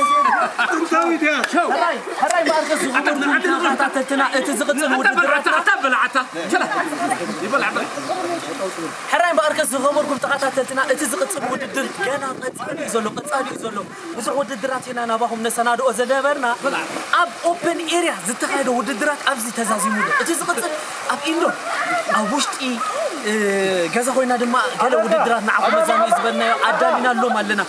ጥንታዊት እያ ሕራይ ሕራይ እምበኣርከስ ዝኸበርኩም ተኸታተልትና እቲ ዝቕጽል ውድድራትና በላዓታ ይበላዕ ሕራይ እምበኣርከስ ዝኸበርኩም ተኸታተልትና እቲ ዝቕጽል ውድድር ገና ቀጻሊ እዩ ዘሎ ቀጻሊ እዩ ዘሎ። ብዙሕ ውድድራት ኢና ናባኹም ነሰናድኦ ዝነበርና። ኣብ ኦፕን ኤርያ ዝተኻየደ ውድድራት ኣብዚ ተዛዚሙ ኣሎ። እቲ ዝቕጽል ኣብ ኢንዶር ኣብ ውሽጢ ገዛ ኮይና ድማ ገለ ውድድራት ንዓኹም መዛንኡ ዝበልናዮ ኣዳሊናሎም ኣለና።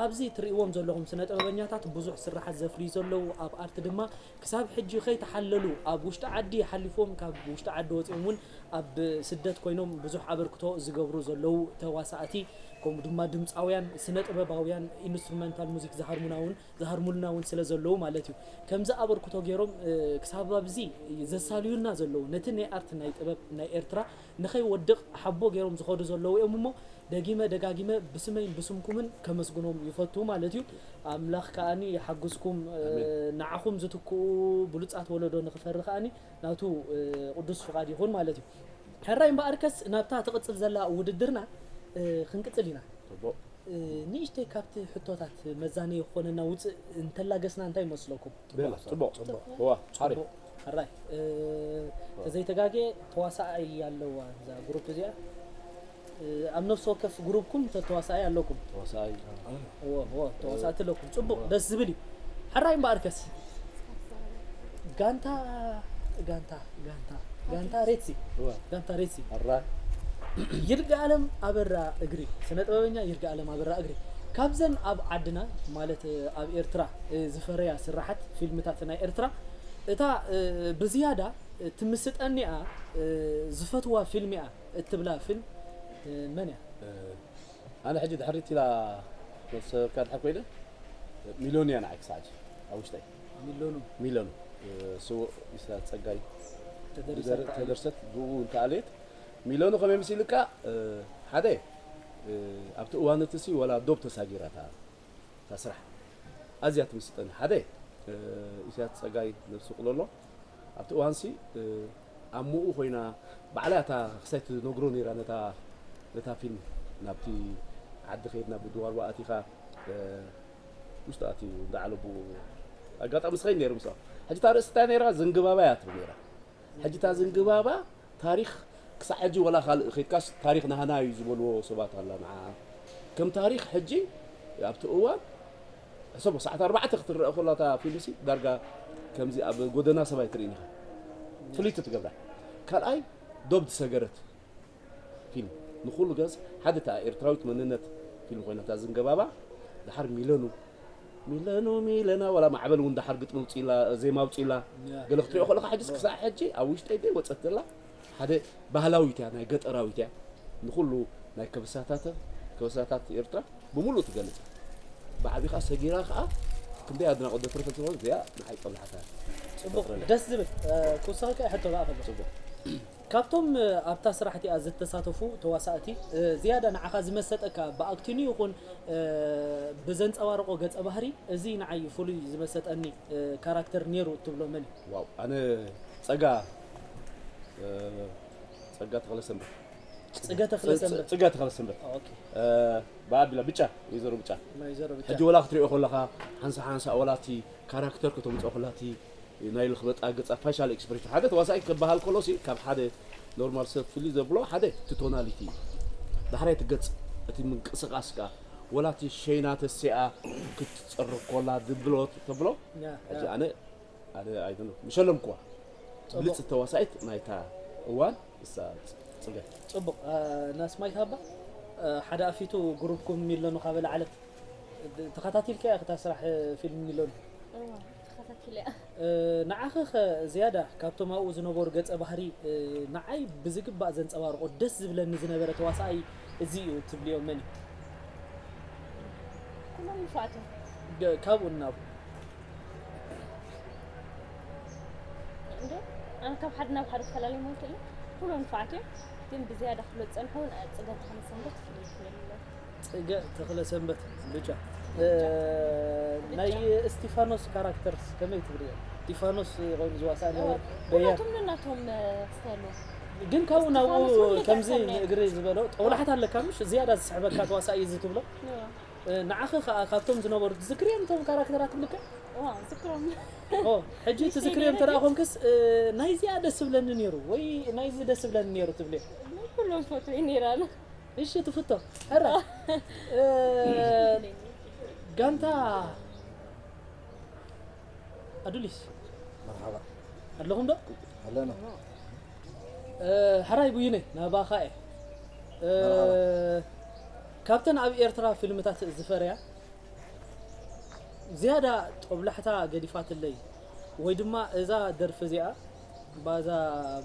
ኣብዚ ትርእይዎም ዘለኹም ስነ ጥበበኛታት ብዙሕ ስርሓት ዘፍርዩ ዘለዉ ኣብ ኣርት ድማ ክሳብ ሕጂ ከይተሓለሉ ኣብ ውሽጢ ዓዲ ሓሊፎም ካብ ውሽጢ ዓዲ ወፂኦም እውን ኣብ ስደት ኮይኖም ብዙሕ ኣበርክቶ ዝገብሩ ዘለዉ ተዋሳእቲ ከምኡ ድማ ድምፃውያን ስነ ጥበባውያን ኢንስትሩመንታል ሙዚክ ዝሃርሙና እውን ዝሃርሙልና እውን ስለ ዘለዉ ማለት እዩ። ከምዚ ኣበርክቶ ገይሮም ክሳብ ኣብዚ ዘሳልዩና ዘለዉ ነቲ ናይ ኣርት ናይ ጥበብ ናይ ኤርትራ ንኸይወድቕ ሓቦ ገይሮም ዝኸዱ ዘለዉ እዮም እሞ ደጊመ ደጋጊመ ብስመይን ብስምኩምን ከመስግኖም ይፈቱ ማለት እዩ። ኣምላኽ ከኣኒ ይሓግዝኩም። ንዓኹም ዝትክኡ ብሉጻት ወለዶ ንኽፈሪ ከኣኒ ናቱ ቅዱስ ፍቓድ ይኹን ማለት እዩ። ሕራይ እምበኣርከስ ናብታ ትቕጽል ዘላ ውድድርና ክንቅጽል ኢና። ንእሽተይ ካብቲ ሕቶታት መዛነዪ ክኾነና ውፅእ እንተላገስና እንታይ ይመስለኩም? ጽቡቕ ጽቡቕ ዋ ሓሪ ሕራይ ተዘይተጋጌ ተዋሳኣይ ኣለዋ እዛ ግሩፕ እዚኣ። ኣብ ነፍሲ ወከፍ ግሩፕኩም ተዋሳኣይ ኣለኩም። ተዋሳኣይ ተዋሳእቲ ኣለኩም። ጽቡቕ ደስ ዝብል እዩ። ሕራይ እምበኣርከስ ጋንታ ጋንታ ጋንታ ጋንታ ሬትሲ ጋንታ ሬትሲ ሕራ ይርጋለም ኣበራ እግሪ ስነ ጥበበኛ ይርጋለም ኣበራ እግሪ ካብዘን ኣብ ዓድና ማለት ኣብ ኤርትራ ዝፈረያ ስራሓት ፊልምታት ናይ ኤርትራ እታ ብዝያዳ ትምስጠኒኣ ዝፈትዋ ፊልም እያ እትብላ ፊልም መን እያ? ኣነ ሕጂ ድሕሪት ኢላ መሰብካ ድሕር ኮይነ ሚሎን እያ ንዓይ ክሳዕ ሕጂ ኣብ ውሽጠይ ሚሎኑ ሚሎኑ ስዉእ ኢሳያስ ጸጋይ ተደርሰት ተደርሰት ብኡ እንተኣልየት ሚሎኑ ከመይ መሲልካ ሓደ ኣብቲ እዋን እቲ ሲ ወላ ዶብ ተሳጊራ እታ እታ ስራሕ ኣዝያ ትምስጠኒ ሓደ ኢሳያስ ጸጋይ ነብሱ ቅለሎ ኣብቲ እዋንሲ ኣብ ምኡ ኮይና ባዕላ እታ ክሳይ ትነግሮ ነይራ ነታ ነታ ፊልም ናብቲ ዓዲ ከይድና ብድዋርዋ ኣቲኻ ውሽጢ ኣትዩ እንዳዓለቡ ኣጋጣሚ ስኸይ ነይሩ ምስኣ ሕጂ እታ ርእሲ እንታይ ነይራ ዝንግባባ እያ ትብል ነይራ ሕጂ እታ ዝንግባባ ታሪኽ ክሳዕ ሕጂ ወላ ካልእ ከይድካስ ታሪኽ ናህና እዩ ዝበልዎ ሰባት ኣላ ንዓ ከም ታሪኽ ሕጂ ኣብቲ እዋን ሕሰቦ ሰዓት ኣርባዕተ ክትረአ ከላ እታ ፊልምሲ ዳርጋ ከምዚ ኣብ ጎደና ሰብ ኣይትርእን ኢኻ ፍልይቲ ትገብራ ካልኣይ ዶብ ዝሰገረት ፊልም ንኩሉ ገዝ ሓደ እታ ኤርትራዊት መንነት ፊልም ኮይና እታ ዝንገባባ ድሓር ሚለኑ ሚለኑ ሚለና ዋላ ማዕበል እውን ድሓር ግጥሚ ውፅኢላ ዜማ ውፅኢላ ገለ ክትሪኦ ከለካ ሕጅስ ክሳዕ ሕጂ ኣብ ውሽጠይ ደይ ወፀት ዘላ ሓደ ባህላዊት እያ ናይ ገጠራዊት እያ ንኩሉ ናይ ከበሳታት ከበሳታት ኤርትራ ብምሉእ ትገልጽ ብዓቢኻ ሰጊራ ከዓ ክንደይ ኣድናቆት ዘትረፈት ዝኾነ እዚኣ ንዓይ ጠብላሓታ ጽቡቕ ደስ ዝብል ክውሳኺ ሕቶ ከዓ ከሎ ጽቡቕ ካብቶም ኣብታ ስራሕ እቲኣ ዝተሳተፉ ተዋሳእቲ ዝያዳ ንዓኻ ዝመሰጠካ ብኣክቲንግ ይኹን ብዘንጸባርቖ ገጸ ባህሪ እዚ ንዓይ ፍሉይ ዝመሰጠኒ ካራክተር ነይሩ እትብሎ መን እዩ? ዋው ኣነ ጸጋ ጸጋ ተኽለሰንበት ጽገ ተኽለ ሰንበት። ጽጋ ተኽለሰንበት ኦኬ። ብኣቢላ ብጫ ወይዘሮ ብጫ ናይ ዘሮ ብጫ። ሕጂ ወላ ክትሪኦ ከለኻ ሓንሳ ሓንሳ ወላቲ ካራክተር ከተምፅኦ ከላቲ ናይ ልኽበጣ ገፃ ፋሻል ኤክስፕሬሽን ሓደ ተዋሳኢ ክበሃል ከሎ ሲ ካብ ሓደ ኖርማል ሰብ ፍልይ ዘብሎ ሓደ እቲ ቶናሊቲ እዩ። ዳሕራይ እቲ ገፅ እቲ ምንቅስቃስ ከዓ ወላ እቲ ሸይና ተሲኣ ክትፀርፍ ኮላ ድብሎ ተብሎ ያ፣ ሕጂ ያ። ኣነ ኣነ ኣይደሎ ምሸለምኩዋ ፅቡቕ። ብልፅቲ ተዋሳኢት ናይታ እዋን እሳ ፅገ ፅቡቕ ናስማይ ታባ ሓደ ኣፊቱ ግሩፕኩም ሚለኑ ካብ ለዓለት ተኸታቲልካ እያ ክታ ስራሕ ፊልም ሚለኑ እዋ ተኸታቲለ ንዓኸ ኸ ዝያዳ ካብቶም ኣብኡ ዝነበሩ ገጸ ባህሪ ንዓይ ብዝግባእ ዘንጸባርቆ ደስ ዝብለኒ ዝነበረ ተዋሳኣይ እዚ እዩ ትብልዮ መን እዩ? ኩሎም ንፋዕቶም ገ- ካብኡ እናቡ እንዶ ኣነ ካብ ሓደ ናብ ሓደ ክፈላለዮም ኣይክእልን ኩሎም ንፋዕት እዮም ግን ብዝያዳ ክብሎ ዝፀንሐ እውን ፅገት ተኽለ ሰንበት ፍልይ ክብል ኣለዎ ጽገ ተኽለ ሰንበት ብጫ እ፣ ናይ እስቲፋኖስ ካራክተርስ ከመይ ትብልዮ? እስቲፋኖስ ኮይኑ ዝዋሳእ ነበር በያ ኩላቶም ነናቶም ክስታይ ኣለዎ ግን ካብኡ ናብኡ እስቲፋኖስ እውን ከምዚ ይገርም እዩ። ንእግሪ ዝበሎ ጦብላሕት ኣለካ ምሽ ዝያዳ ዝስሕበካ ተዋሳኢ እዚ ትብሎ እዋ፣ እ፣ ንዓኸ ከዓ ካብቶም ዝነበሩ ትዝክርዮም እቶም ካራክተራት ልክዕ እዋ ዝክሮም ኦ፣ ሕጂ ትዝክርዮም እንተ ደኣ ኮንክስ እ፣ ናይዚኣ ደስ ዝብለኒ ነይሩ ወይ ናይዚ ደስ ዝብለኒ ነይሩ ትብልዮ ኩሎም ፎቶ ነይራ ኣነ እሺ ትፍቶ ሕራ እ፣ ጋንታ ኣዱሊስ መርሓባ ኣለኹም ዶ ኣለና እ፣ ሕራይ ቡይነ ናባኻ እየ እ፣ መርሓባ። ካብተን ኣብ ኤርትራ ፊልምታት ዝፈረያ ዝያዳ ጦብላሕታ ገዲፋትለይ ወይ ድማ እዛ ደርፊ እዚኣ ባዛ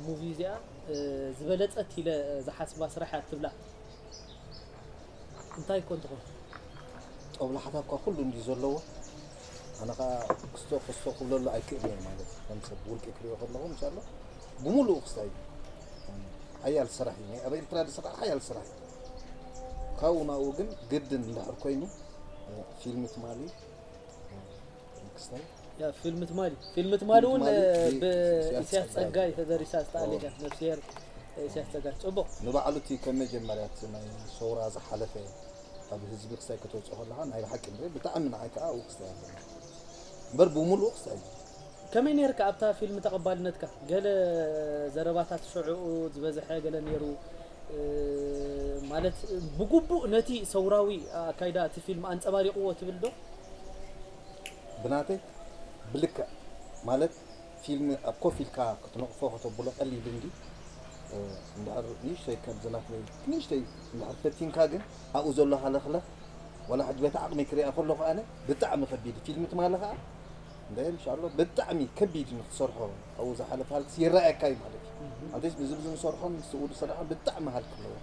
ሙቪ እዚኣ እ፣ ዝበለጸት ኢለ ዝሓስባ ስራሕ እያ ትብላ እንታይ ኮን ትኾን ጦብላሕታ እኳ ኩሉ እንዲ ዘለዎ ኣነ ከዓ ክስቶ ክስቶ ክብለሉ ኣይክእል እየ ማለት እዩ ከም ሰብ ውልቂ ክሪኦ ከለኹ እንሻሎ ብምሉኡ ክስታይ ሓያል ስራሕ እዩ ናይ ኣብ ኤርትራ ዝስራሕ ሓያል ስራሕ እዩ ካብኡ ናብኡ ግን ግድን እንድሕር ኮይኑ ፊልም ትማሊ ክስታይ ያ ፊልም ትማሊ ፊልም ትማሊ እውን ትማሊ እ፣ ብ- ብኢሳያስ ኢሳያስ ጸጋይ ጸጋይ። ተደሪሳ ዝተኣለያ ኦ። ነፍስሄር ኢሳያስ ጸጋይ ጽቡቕ ንባዕሉ እቲ ከም መጀመርያ እቲ ናይ ሰውራ ዝሓለፈ ኣብ ህዝቢ ክስታይ ከተውፅኦ ከለካ ናይ ብሓቂ ንርኢ ብጣዕሚ ንዓይ ከዓ ኣብኡ ክስታይ ኣለኒ እምበር ብምሉኡ ክስታይ እዩ ከመይ ነርካ ኣብታ ፊልም ተቐባልነትካ ገለ ዘረባታት ሽዑኡ ዝበዝሐ ገለ ነይሩ እ፣ ማለት ብግቡእ ነቲ ሰውራዊ ኣካይዳ እቲ ፊልም ኣንጸባሪቕዎ ትብል ዶ ብናተይ ብልክዕ ማለት ፊልም ኣብ ኮፍ ኢልካ ክትነቕፎ ከተብሎ ቀሊል እንዲ እንድሕር ንእሽተይ ከም ዝናትነይ ንእሽተይ እንድሕር ፈቲንካ ግን ኣብኡ ዘሎ ሃለኽለኽ ዋላ ሕጂ በቲ ዓቕሚ ክሪኣ ከለኹ ኣነ ብጣዕሚ ከቢድ ፊልም ትማሊ ከዓ እንደ እንሻሎ ብጣዕሚ ከቢድ ንክትሰርሖ ኣብኡ ዝሓለፍ ሃልክስ ይረኣየካ እዩ ማለት እዩ ኣንተስ ብዚ ብዚ ንሰርሖን ስኡ ዝሰርሖን ብጣዕሚ ሃልክ ኣለዎ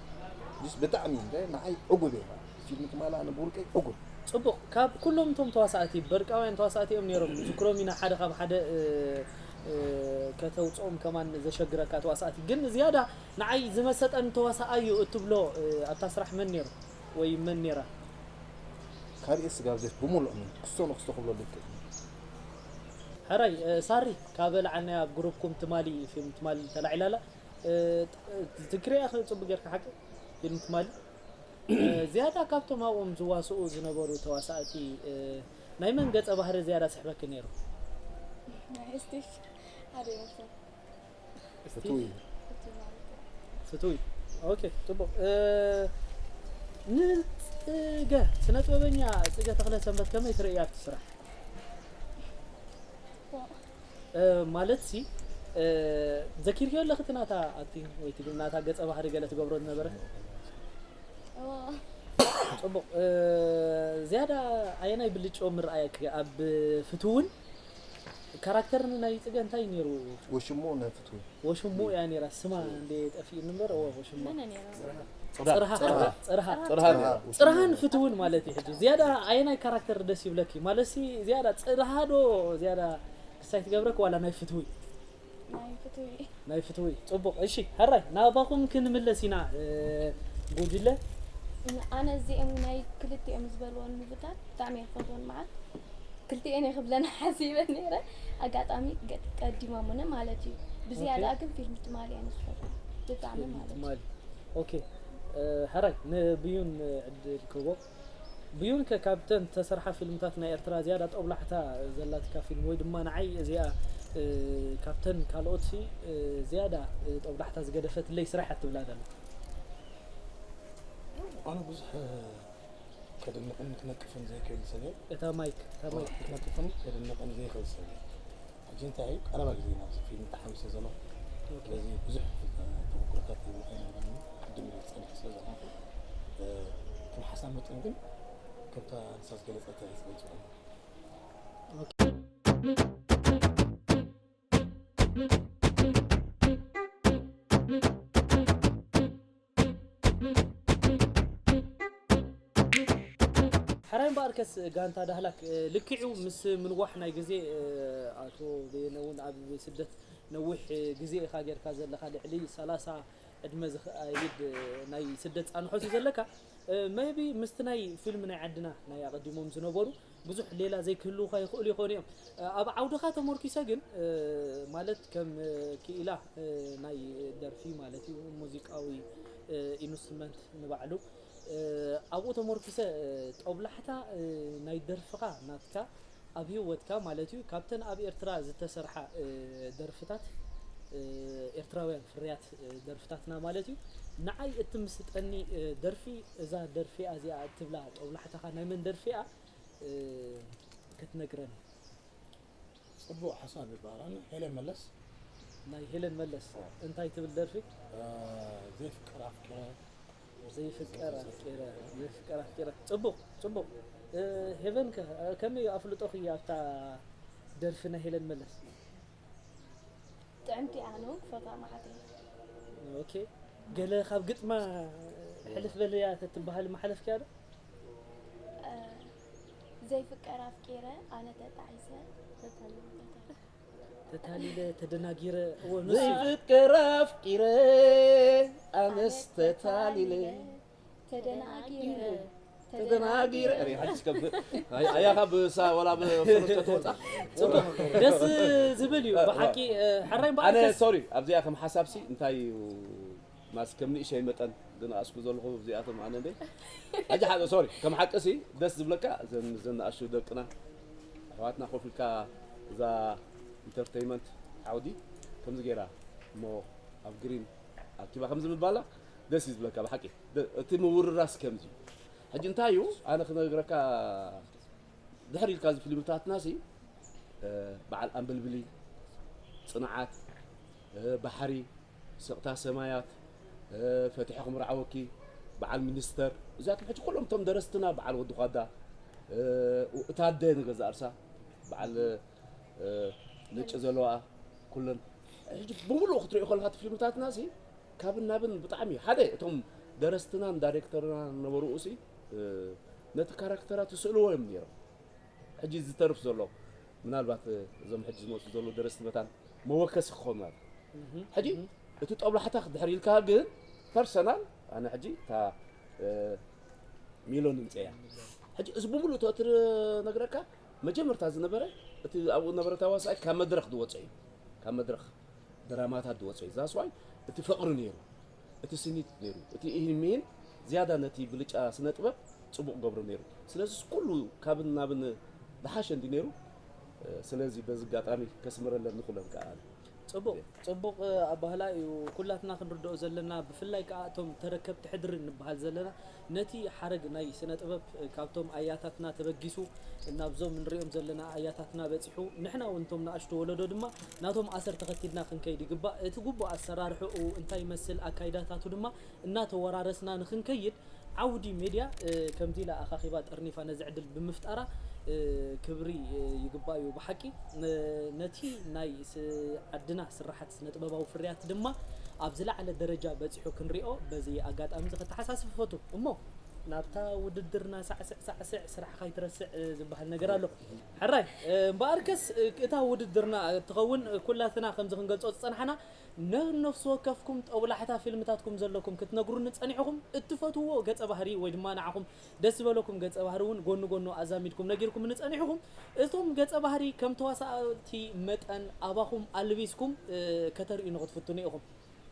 ስ ብጣዕሚ እንደ ንዓይ ዕጉብ እየ ፊልም ትማሊ ኣነ ብውልቀይ ዕጉብ ጽቡቕ ካብ ኩሎም እቶም ተዋሳእቲ በርቃውያን ተዋሳእቲ እዮም ነይሮም ዝክሮም ኢና ሓደ ካብ ሓደ እ፣ እ፣ ከተውፅኦም ከማን ዘሸግረካ ተዋሳእቲ ግን ዝያዳ ንዓይ ዝመሰጠን ተዋሳኣዩ እትብሎ እ፣ ኣብታ ስራሕ መን ነይሩ ወይ መን ነይራ ካብ ኤስ ጋብዘት ብምሉእ ምን ክስቶ ንክስቶ ክብለሉ ይክእል ሕራይ እ፣ ሳሪ ካብ ለዓልናያ ኣብ ግሩፕኩም ትማሊ ፊልም ትማሊ ተላዒላላ ትክሪያ ጽቡቅ ጌርካ ሓቂ ፊልም ትማሊ ዝያዳ ካብቶም ኣብኦም ዝዋስኡ ዝነበሩ ተዋሳእቲ ናይ መን ገጸ ባህሪ ዝያዳ ስሕበኪ ነይሩ? ስቲፍ ሓደ ይመስል ፍትዊ ፍትዊ ኦኬ ጽቡቅ ንጽገ ስነ ጥበበኛ ጽገ ተኽለ ሰንበት ከመይ ትርእያ ኣብቲ ስራሕ ማለት ሲ ዘኪርክዮ ኣለኺ እቲ ናታ ኣክቲንግ ወይ እቲ ናታ ገጸ ባህሪ ገለ ትገብሮ ዝነበረ እዎ ጽቡቕ ዝያዳ ኣየናይ ብልጭ ምርኣየኪ ኣብ ፍትውን ካራክተር ናይ ጽገ እንታይ ነይሩ ወሽሙ ናይ ፍትዊ ወሽሙ እያ ነይራ ስማ እንደ ጠፊእኒ እምበር እዎ ወሽማ መነ ነይሩ ጽርሃ ጽርሃ ጽርሃ ነይሩ። ጽርሃን ፍትውን ማለት እዩ ሕጂ ዝያዳ ኣየናይ ካራክተር ደስ ይብለኪ ማለትሲ ዝያዳ ጽርሃ ዶ ዝያዳ ክሳይ ትገብረኪ ዋላ ናይ ፍትዊ ናይ ፍትዊ ናይ ፍትዊ። ጽቡቕ። እሺ፣ ሕራይ ናባኹም ክንምለስ ኢና። እ፣ ጉጅለ ኣነ እዚኦም ናይ ክልቲኦም ዝበልዎን ምብታት ብጣዕሚ እየ ክፈትዎን። መዓት ክልቲኤን እየ ክብለን ሓሲበ ነይረ። ኣጋጣሚ ገ- ቀዲሞምኒ ማለት እዩ። ብዝያዳ ኦኬ። ግን ፊልም ትማሊ እየ ንዝፈትዎ ብጣዕሚ ማለት እዩ። ትማሊ። ኦኬ። እ፣ ሕራይ ንብዩን ዕድል ክቦ። ብዩን ከ ካብተን ተሰርሓ ፊልምታት ናይ ኤርትራ ዝያዳ ጦብላሕታ ዘላትካ ፊልም ወይ ድማ ንዓይ እዚኣ፣ እ፣ ካብተን ካልኦት ሲ፣ እ፣ ዝያዳ፣ እ፣ ጦብላሕታ ዝገደፈትለይ ስራሕ እያ ትብላ ዘላ? ኣነ ብዙሕ ከድንቕን ክነቅፍን ዘይክእል ሰብ እየ። እታ ማይክ፣ እታ ማይክ። ክነቅፍን ከድንቕን ዘይክእል ሰብ እየ። ሕጂ እንታይ እዩ ቀረባ ግዜ ናብዚ ፊልም ተሓዊሰ ዘሎ። ስለዚ ብዙሕ ተሞክሮታት ኣይነበረኒ። ቅድም ኢለ ዝጸኒሐ ስለ ዝኾንኩ፣ እ፣ ከም ሓሳብ መጠን ግን ከምታ ንሳ ዝገለጸት እየ ዝገልጾ። ሕራይ እምበኣርከስ ጋንታ ዳህላክ፣ እ፣ ልክዑ ምስ ምንዋሕ ናይ ግዜ፣ እ፣ ኣቶ በየነ እውን ኣብ ስደት ነዊሕ ግዜ ኢኻ ጌርካ ዘለኻ፣ ልዕሊ ሰላሳ ዕድመ ዝኸይድ፣ እ፣ ናይ ስደት ጻንሖት እዩ ዘለካ። እ፣ maybe ምስቲ ናይ ፊልም ናይ ዓድና ናይ ኣቐዲሞም ዝነበሩ ብዙሕ ሌላ ዘይክህልውኻ ይኽእሉ ይኾኑ እዮም። እ፣ ኣብ ዓውድኻ ተመርኪሰ ግን፣ እ፣ ማለት ከም፣ እ፣ ክኢላ፣ እ፣ ናይ ደርፊ ማለት እዩ፣ ሙዚቃዊ፣ እ፣ ኢንስትሩመንት ንባዕሉ፣ እ፣ ኣብኡ ተመርኪሰ፣ እ፣ ጦብላሕታ፣ እ፣ ናይ ደርፍኻ ናትካ ኣብ ህይወትካ ማለት እዩ፣ ካብተን ኣብ ኤርትራ ዝተሰርሓ፣ እ፣ ደርፍታት፣ እ፣ ኤርትራውያን ፍርያት፣ እ፣ ደርፍታትና ማለት እዩ፣ ንዓይ እትምስጠኒ፣ እ፣ ደርፊ እዛ ደርፊ እዚኣ እትብላ ጦብላሕታኻ ናይ መን ደርፊ እያ፣ እ፣ ክትነግረኒ? ጽቡቕ ሓሳብ ይበሃል። ኣነ ሄለን መለስ። ናይ ሄለን መለስ እንታይ ትብል ደርፊ? እ፣ ዘይፍቅር ኣፍቂረ። ዘይፍቀር ኣፍቂረ፣ ዘይፍቀር ኣፍቂረ። ጽቡቕ፣ ጽቡቕ። እ፣ ሄቨን ከ፣ እ፣ ከመይ ኣፍልጦኺ ኣብታ ደርፊ ናይ ሄለን መለስ? ጥዕምቲ እያ፣ ኣነ እውን ክፈትዋ መዓት እየ። ኦኬ። ገለ ካብ ግጥማ ሕልፍ በልያ ተትበሃል መሓለፍኪያ ዶ? እ፣ ዘይፍቀር ኣፍቂረ ኣነ ተጣዒሰ። ተታሊለ፣ ተደናጊረ። እወ፣ ንሱ እዩ። ዘይፍቀር ኣፍቂረ ኣነስ ተታሊለ ተደናጊረ ተደናጊረ። ሪ ሓጅ ከም ኣይ ኣያ ካብ ሳ ወላ ብፍርተ ተወጻ ጽቡቕ፣ ደስ ዝብል እዩ ብሓቂ። እ፣ ሕራይ ኣነ እምበኣርከስ ሶሪ ኣብዚኣ ከም ሓሳብሲ እንታይ እዩ ማስ ከም ንእሸይ መጠን ዝነኣስኩ ዘለኹ እዚኣቶም ኣነ እንደ ሕጂ ሓደ ሶሪ ከም ሓቅሲ ደስ ዝብለካ ዘን ዘን ንኣሽቱ ደቅና ኣሕዋትና ኮፍ ኢልካ እዛ ኢንተርቴይመንት ዓውዲ ከምዚ ገይራ እሞ ኣብ ግሪን ኣኪባ ከምዚ ምባላ ደስ እዩ ዝብለካ ብሓቂ። ደ- እቲ ምውርራስ ከምዚ እዩ። ሕጂ እንታይ እዩ ኣነ ክነግረካ ድሕሪ ኢልካ እዚ ፊልምታትና ሲ እ፣ በዓል ኣንበልብሊ፣ ጽንዓት፣ እ፣ ባሕሪ፣ ስቕታ ሰማያት፣ እ፣ ፈቲሐ ክምርዓወኪ፣ በዓል ሚኒስተር፣ እዚኣቶም ሕጂ ኩሎም እቶም ደረስትና በዓል ወዲ ኳዳ፣ እ፣ እታ ኣደ ንገዛ እርሳ በዓል፣ እ፣ ነጭ ዘለዋ ኩለን ሕጂ ብምሉእ ክትሪኦ ከለካ እቲ ፊልምታትና ሲ ካብን ናብን ብጣዕሚ ሓደ እቶም ደረስትናን ዳይሬክተርና ነበሩ ሲ እ፣ ነቲ ካራክተራት ይስእልዎ እዮም ነይሮም። ሕጂ ዝተርፍ ዘሎ ምናልባት እዞም ሕጂ ዝመፁ ዘለዉ ደረስቲ መታን መወከሲ ክኾኑ ማለት እዩ። ሕጂ እቲ ጦብላሕታ ክድሕር ኢልካ ግን ፐርሰናል ኣነ ሕጂ እታ እ፣ ሚሎን ድምፂ እያ። ሕጂ እዚ ብምሉእ ተትነግረካ መጀመርታ ዝነበረ እቲ ኣብኡ ነበረ ተዋሳኣይ ካብ መድረኽ ዝወፀ እዩ። ካብ መድረኽ ድራማታት ዝወፀ እዩ። ዛስዋይ እቲ ፍቕሪ ነይሩ፣ እቲ ስኒት ነይሩ፣ እቲ ኢሂን ሚሂን ዝያዳ ነቲ ብልጫ ስነ ጥበብ ፅቡቕ ገብሮ ነይሩ። ስለዚ ኩሉ ካብን ናብን ዝሓሸ እንዲ ነይሩ። ስለዚ በዚ ኣጋጣሚ ከስምረለን ንኹለን ከዓ ጽቡቕ ጽቡቕ ኣባህላ እዩ። ኩላትና ክንርድኦ ዘለና ብፍላይ ከኣ እቶም ተረከብቲ ሕድሪ ንበሃል ዘለና ነቲ ሓረግ ናይ ስነ ጥበብ ካብቶም ኣያታትና ተበጊሱ ናብዞም ንሪኦም ዘለና ኣያታትና በጺሑ ንሕና እውን እቶም ንኣሽቱ ወለዶ ድማ ናቶም ኣሰር ተኸቲልና ክንከይድ ይግባእ። እቲ ግቡእ ኣሰራርሕኡ እንታይ ይመስል ኣካይዳታቱ ድማ እናተወራረስና ንኽንከይድ ዓውዲ ሜድያ ከምዚ ኢላ ኣኻኺባ ጠርኒፋ ነዚ ዕድል ብምፍጣራ ክብሪ ይግባእ እዩ ብሓቂ። ነቲ ናይ ዓድና ስራሓት ስነ ጥበባዊ ፍርያት ድማ ኣብ ዝለዓለ ደረጃ በፂሑ ክንሪኦ በዚ ኣጋጣሚ እዚ ከተሓሳስብ ፈቱ እሞ ናብታ ውድድርና ሳዕስዕ ሳዕስዕ ስራሕኻ ኣይትረስዕ ዝበሃል ነገር ኣሎ። ሕራይ እምበኣርከስ እታ ውድድርና እትኸውን ኩላትና ከምዚ ክንገልጾ ዝጸናሕና ነነፍሲ ወከፍኩም ጠብላሕታ ፊልምታትኩም ዘለኩም ክትነግሩኒ ጸኒሕኹም፣ እትፈትውዎ ገጸ ባህሪ ወይ ድማ ንዓኹም ደስ ዝበለኩም ገጸ ባህሪ እውን ጎኒ ጎኑ ኣዛሚድኩም ነጊርኩምኒ ጸኒሕኹም። እቶም ገጸ ባህሪ ከም ተዋሳእቲ መጠን ኣባኹም ኣልቢስኩም ከተርእዩኒ ክትፍትኑ ኢኹም።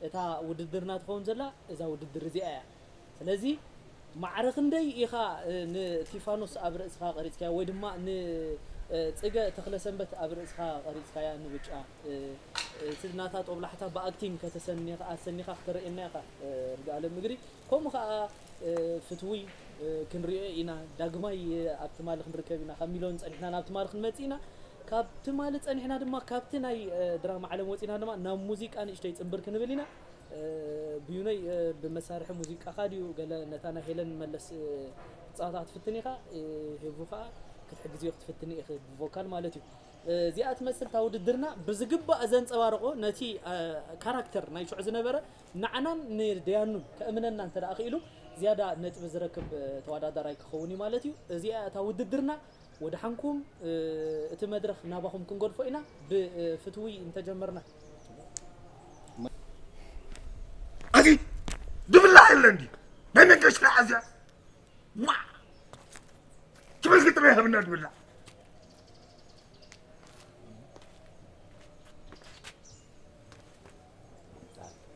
እታ ውድድርና ትኸውን ዘላ እዛ ውድድር እዚኣ እያ። ስለዚ ማዕረ ክንደይ ኢኻ ንቲፋኖስ ኣብ ርእስኻ ቀሪጽካያ ወይ ድማ ንጽገ ተኽለሰንበት ኣብ ርእስኻ ቀሪጽካያ ንብጫ እቲ ናታ ጦብላሕታ ብኣክቲንግ ከተሰኒኻ ኣሰኒኻ ክተርእየና ኢኻ። ርግኣለም እግሪ ከምኡ ኸኣ ፍትዊ ክንሪኦ ኢና። ዳግማይ ኣብ ትማሊ ክንርከብ ኢና ካብ ሚልዮን ጸኒሕና ናብ ትማሊ ክንመጽእ ኢና። ካብ ትማሊ ጸኒሕና ድማ ካብቲ ናይ ድራማ ዓለም ወጺና ድማ ናብ ሙዚቃ ንእሽተይ ጽንብር ክንብል ኢና። ብዩነይ ብመሳርሒ ሙዚቃኻ ድዩ ገለ ነታ ናይ ሄለን መለስ ክትጻወታ ክትፍትን ኢኻ? ሄቡ ኸኣ ክትሕግዝዮ ክትፍትኒ ኢኺ ብቮካል ማለት እዩ። እዚኣ ትመስል እታ ውድድርና ብዝግባእ ዘንጸባርቖ ነቲ ካራክተር ናይ ሽዑ ዝነበረ ንዓናን ንደያኑን ከእምነና እንተ ደኣ ክኢሉ ዝያዳ ነጥቢ ዝረክብ ተወዳዳራይ ክኸውን እዩ ማለት እዩ። እዚኣ እታ ውድድርና ወድሓንኩም እቲ መድረኽ ናባኹም ክንገድፎ ኢና ብፍትዊ እንተጀመርና። ኣዚ ድብላ የለ እንዲ ናይ መንገሽ ኣዝያ ዋ ትብል ግጥም ይህብና ድብላ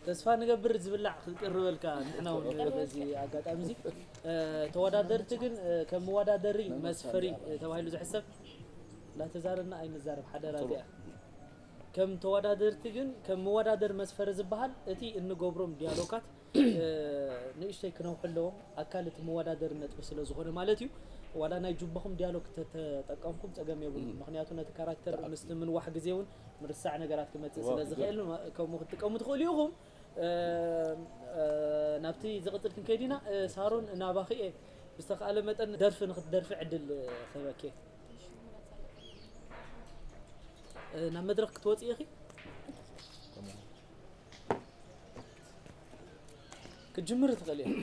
ተስፋ ንገብር ዝብላዕ ክቅርበልካ ንሕና እውን በዚ ኣጋጣሚ እዚ ተወዳደርቲ ግን ከም መወዳደሪ መስፈሪ ተባሂሉ ዝሕሰብ እንዳተዛረብና ኣይንዛረብ ሓደራ እዚኣ ከም ተወዳደርቲ ግን ከም መወዳደሪ መስፈሪ ዝበሃል እቲ እንገብሮም ዲያሎጋት ንእሽተይ ክነውሑ ኣለዎም ኣካል እቲ መወዳደሪ ነጥቢ ስለ ዝኾነ ማለት እዩ ዋላ ናይ ጁባኹም ዲያሎግ ተተጠቀምኩም ጸገም የብሉ ምክንያቱ ነቲ ካራክተር ምስቲ ምንዋሕ ግዜ እውን ምርሳዕ ነገራት ክመጽእ ስለ ዝኽእል ከምኡ ክትጥቀሙ ትኽእሉ ኢኹም። ናብቲ ዝቕጽል ክንከይድ ኢና። ሳሮን ናባኺ እየ ብዝተኻእለ መጠን ደርፊ ንክትደርፊ ዕድል ክህበኪ እየ። ናብ መድረኽ ክትወፂ ኢኺ። ክትጅምሪ ትኽእሊ ኢኺ።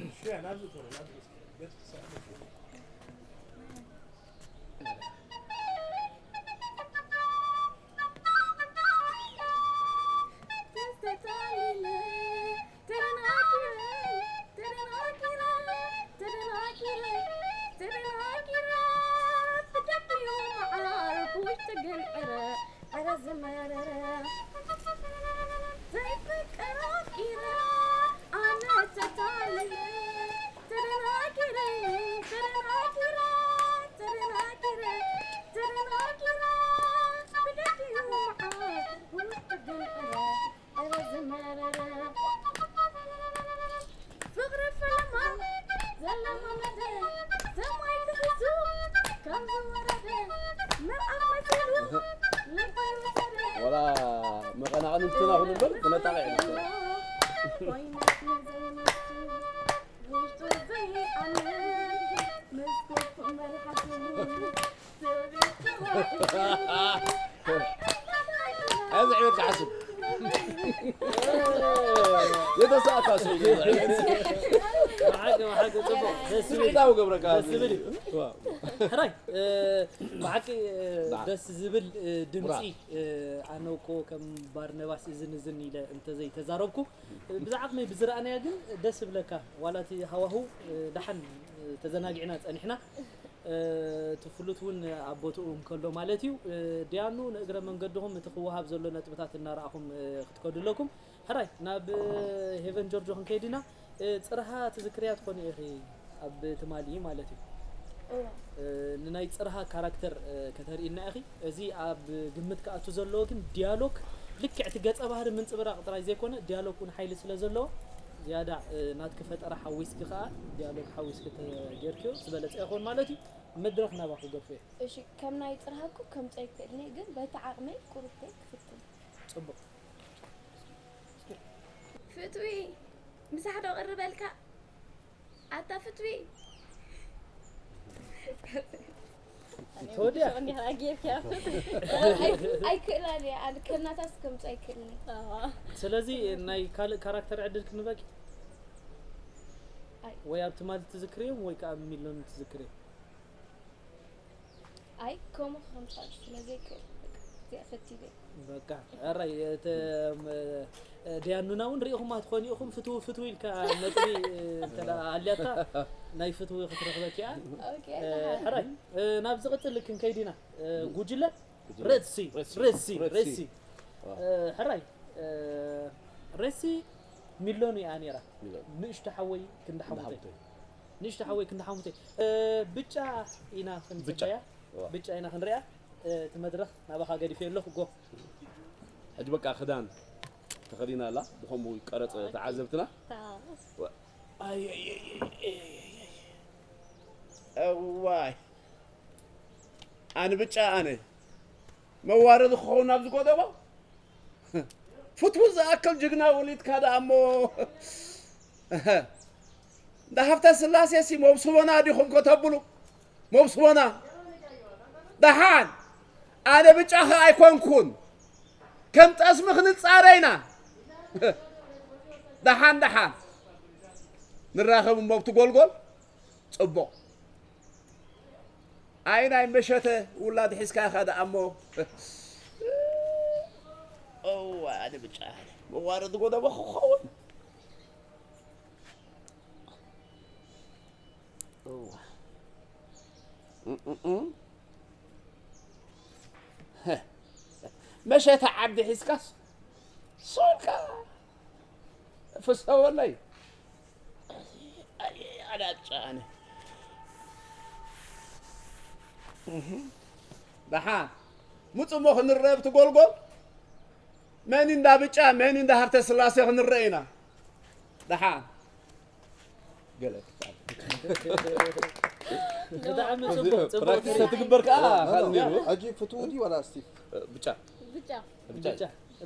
ወላ መቐናቕንትና ኩሉ እምበር ክነጣቕዕ ኢና። ኣዚ ዕቤት ክሓስብ የተሳእካ ስብዕታዊ ገብረካ ሕራይ ብሓቂ ደስ ዝብል ድምፂ ኣነ እኮ ከም ባርነባስ እዝን እዝን ኢለ እንተዘይተዛረብኩ ብዛዕቕመይ ብዝረኣናያ ግን ደስ ይብለካ ዋላ እቲ ሃዋህው ደሓን ተዘናጊዕና ፀኒሕና እቲ ፍሉት እውን ኣብ ቦትኡ እንከሎ ማለት እዩ። ዲያኑ ንእግረ መንገድኹም እቲ ክወሃብ ዘሎ ነጥብታት እናረኣኹም ክትከዱ ኣለኩም። ሕራይ ናብ ሄቨን ጆርጆ ክንከይድ ኢና። ጽርሃ ትዝክርያ ትኾኒ ኢኺ ኣብ ትማሊ ማለት እዩ። ንናይ ጽርሃ ካራክተር ከተርእይና ኢኺ። እዚ ኣብ ግምት ክኣቱ ዘለዎ ግን ዲያሎግ ልክዕ እቲ ገጸ ባህሪ ምንጽብራቕ ጥራይ ዘይኮነ ዲያሎግ እውን ሓይሊ ስለ ዘለዎ ዝያዳ ናትኪ ፈጠራ ሓዊስኪ ከኣ ዲያሎግ ሓዊስኪ ተጌርክዮ ዝበለጸ ይኸውን ማለት እዩ። መድረኽ ናባኺ ገፎ እየ። እሺ ከም ናይ ጽርሃ እኮ ከምጾ ኣይክእልን እየ ግን በቲ ዓቕመይ ቁሩብተይ ክፍትን። ጽቡቕ። ፍትዊ ምሳሕ ዶ ቅርበልካ ኣታ ፍትዊ ተወዲያ ኣይክእላን እየ ኣነ ከናታስ ከምፅ ኣይክእልን ስለዚ ናይ ካልእ ካራክተር ዕድል ክንበቂ ወይ ኣብ ትማል ትዝክርዮም ወይ ከዓ ኣብ ሚሎን ትዝክርዮም? ኣይ ከምኡ ክኸምፃሉ ስለ ዘይክእል በቃ እዚኣ ፈቲበ። በቃ ሕራይ ዲያኑና እውን ርኢኹማ ትኾኑ ኢኹም። ፍትው ፍትው ኢልካ ነጥቢ እንተ ኣልያታ ናይ ፍትው ክትረኽበኪ እያ። ሕራይ ናብ ዝቕፅል ክንከይድ ኢና። ጉጅለ ሬድሲ ሬድሲ ሬድሲ ሕራይ ሬድሲ ሚሎን እያ ነይራ። ንእሽቶ ሓወይ ክንዲ ሓሙተይ ንእሽቶ ሓወይ ክንዲ ሓሙተይ ብጫ ኢና ክንፅበያ። ብጫ ኢና ክንሪኣ። እቲ መድረኽ ናባኻ ገዲፈ ኣለኹ። ጎ ሕጂ በቃ ክዳን ተኸዲና ኣላ። ብኸምኡ ቀረፅ ተዓዘብትና። እዋይ ኣነ ብጫ ኣነ መዋረዲ ክኸውን ናብ ዝጎደቦ ፍትው ዝኣክል ጅግና ወሊድካ ደኣ እሞ እንዳ ሃብተ ስላሴ ሲ መብስቦና ዲኹም ከተብሉ መብስቦና ደሓን ኣነ ብጫ ኸ ኣይኮንኩን ከም ጠስሚ ክንጻረ ኢና ደሓን ደሓን ንራኸብ እሞ ኣብቲ ጎልጎል ጽቡቕ ኣይ ናይ መሸተ ውላድ ሒዝካ ኢኻ ደኣ እሞ እዋ ኣነ ብጫ መዋረዲ ጎደቦ ክኸውን እዋ መሸተ ዓዲ ሒዝካስ ሶልካ ፍሰወለይ ኣዳጫነ ደሓን ምፁ እሞ ክንረአ ብቲ ጎልጎል መን እንዳ ብጫ መን እንዳ ሃብተ ስላሴ ክንረአ ኢና ደሓን ገለ ብጣዕሚ ጽቡቅ ጽቡቅ ፕራክቲስ ትግበር ከኣ ካል ነይሩ ሕጂ ፍትው ድዩ ዋላ ስቲፍ ብጫ ብጫ ብጫ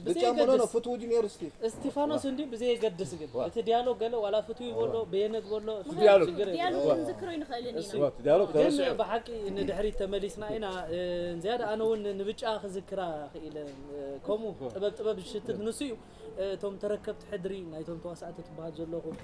ብጫ ሞኖ ፍትው ድዩ ነይሩ ስቲፍ እስቲፋኖስ እንዲ ብዘየገድስ ግን እቲ ዲያሎግ ገለ ዋላ ፍትው ይበሎ በየነ ግበሎ ዲያሎግ ዲያሎግ ክንዝክሮ ይንኽእል ኢና ዲያሎግ ግን ብሓቂ ንድሕሪት ተመሊስና ኢና ዝያዳ ኣነ እውን ንብጫ ክዝክራ ክኢለ ከምኡ ጥበብ ጥበብ ዝሽትት ንሱ እዩ እቶም ተረከብቲ ሕድሪ ናይቶም ተዋሳእቲ ትበሃል ዘለኹም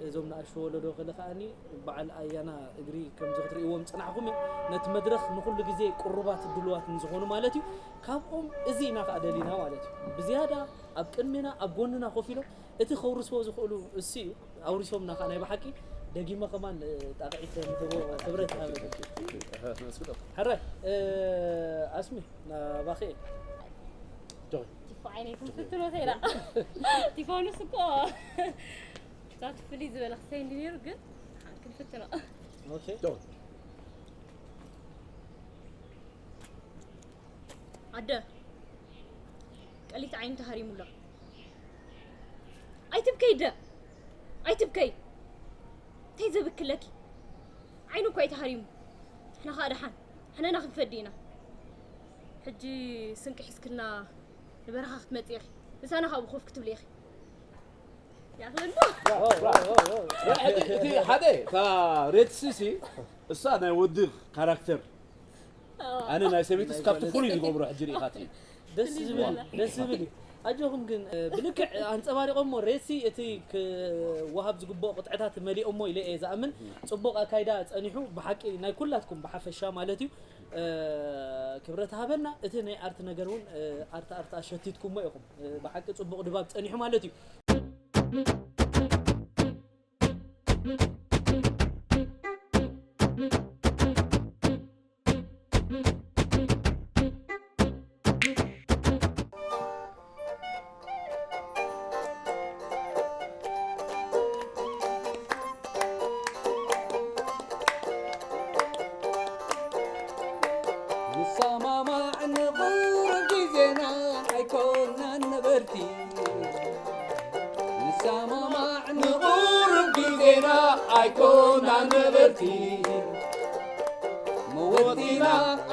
እዞም ንኣሽቱ ወለዶ ክለ ከዓኒ በዓል ኣያና እግሪ ከምዚ ክትርእይዎም ዝፅናሕኹም እዩ ነቲ መድረኽ ንኩሉ ግዜ ቅሩባት ድልዋት ንዝኾኑ ማለት እዩ ካብኦም እዚ ኢና ከዓ ደሊና ማለት እዩ ብዝያዳ ኣብ ቅድሜና ኣብ ጎንና ኮፍ ኢሎም እቲ ከውርስዎ ዝኽእሉ እሱ እዩ ኣውሪሶምና ከዓ ናይ ብሓቂ ደጊመ ከማን ጣቕዒት ንህቦ ክብረት ሃበ ሕረ ኣስሚ ናባኸ ቲፎ ዓይነይ ክንፍትኖ ተይላ ቲፎንስ እኮ ዛት ፍልይ ዝበለ ክሰይ እንዲ ነይሩ ግን ክንፍትኖ ኣደ ቀሊት ዓይኒ ተሃሪሙላ ኣይትብከይ ደ ኣይትብከይ እንታይ ዘብክለኪ ዓይኑ እኳ እዩ ተሃሪሙ ንሕና ከዓ ደሓን ሕነና ክንፈዲ ኢና ሕጂ ስንቂ ሒዝክልና ንበረኻ ክትመፂ ኢኺ ምሳና ካብኡ ኮፍ ክትብሊ ኢኺ ያኽለሉ እቲ ሓደ እታ ሬትሲ ሲ እሳ ናይ ወዲ ካራክተር ኣነ ናይ ሰበይትስ ካብቲ ፍሉይ ዝገብሮ ሕጂ ርኢኻትኒ ደስ ዝብል ደስ ዝብል እዩ ኣጆኹም ግን ብልክዕ ኣንፀባሪቖሞ ሬሲ እቲ ክወሃብ ዝግብኦ ቅጥዕታት መሊኦሞ ኢለ እየ ዝኣምን ፅቡቕ ኣካይዳ ፀኒሑ ብሓቂ ናይ ኩላትኩም ብሓፈሻ ማለት እዩ ክብረት ሃበና እቲ ናይ ኣርት ነገር እውን ኣርት ኣርት ኣሸቲትኩሞ ኢኹም ብሓቂ ፅቡቕ ድባብ ፀኒሑ ማለት እዩ ንሰማማዕ ንቕርብ ግዜና ኣይኮናን ነበርቲ ንሰማማዕ ንቕርብ ግዜና ኣይኮናን ነበርቲ መወቲና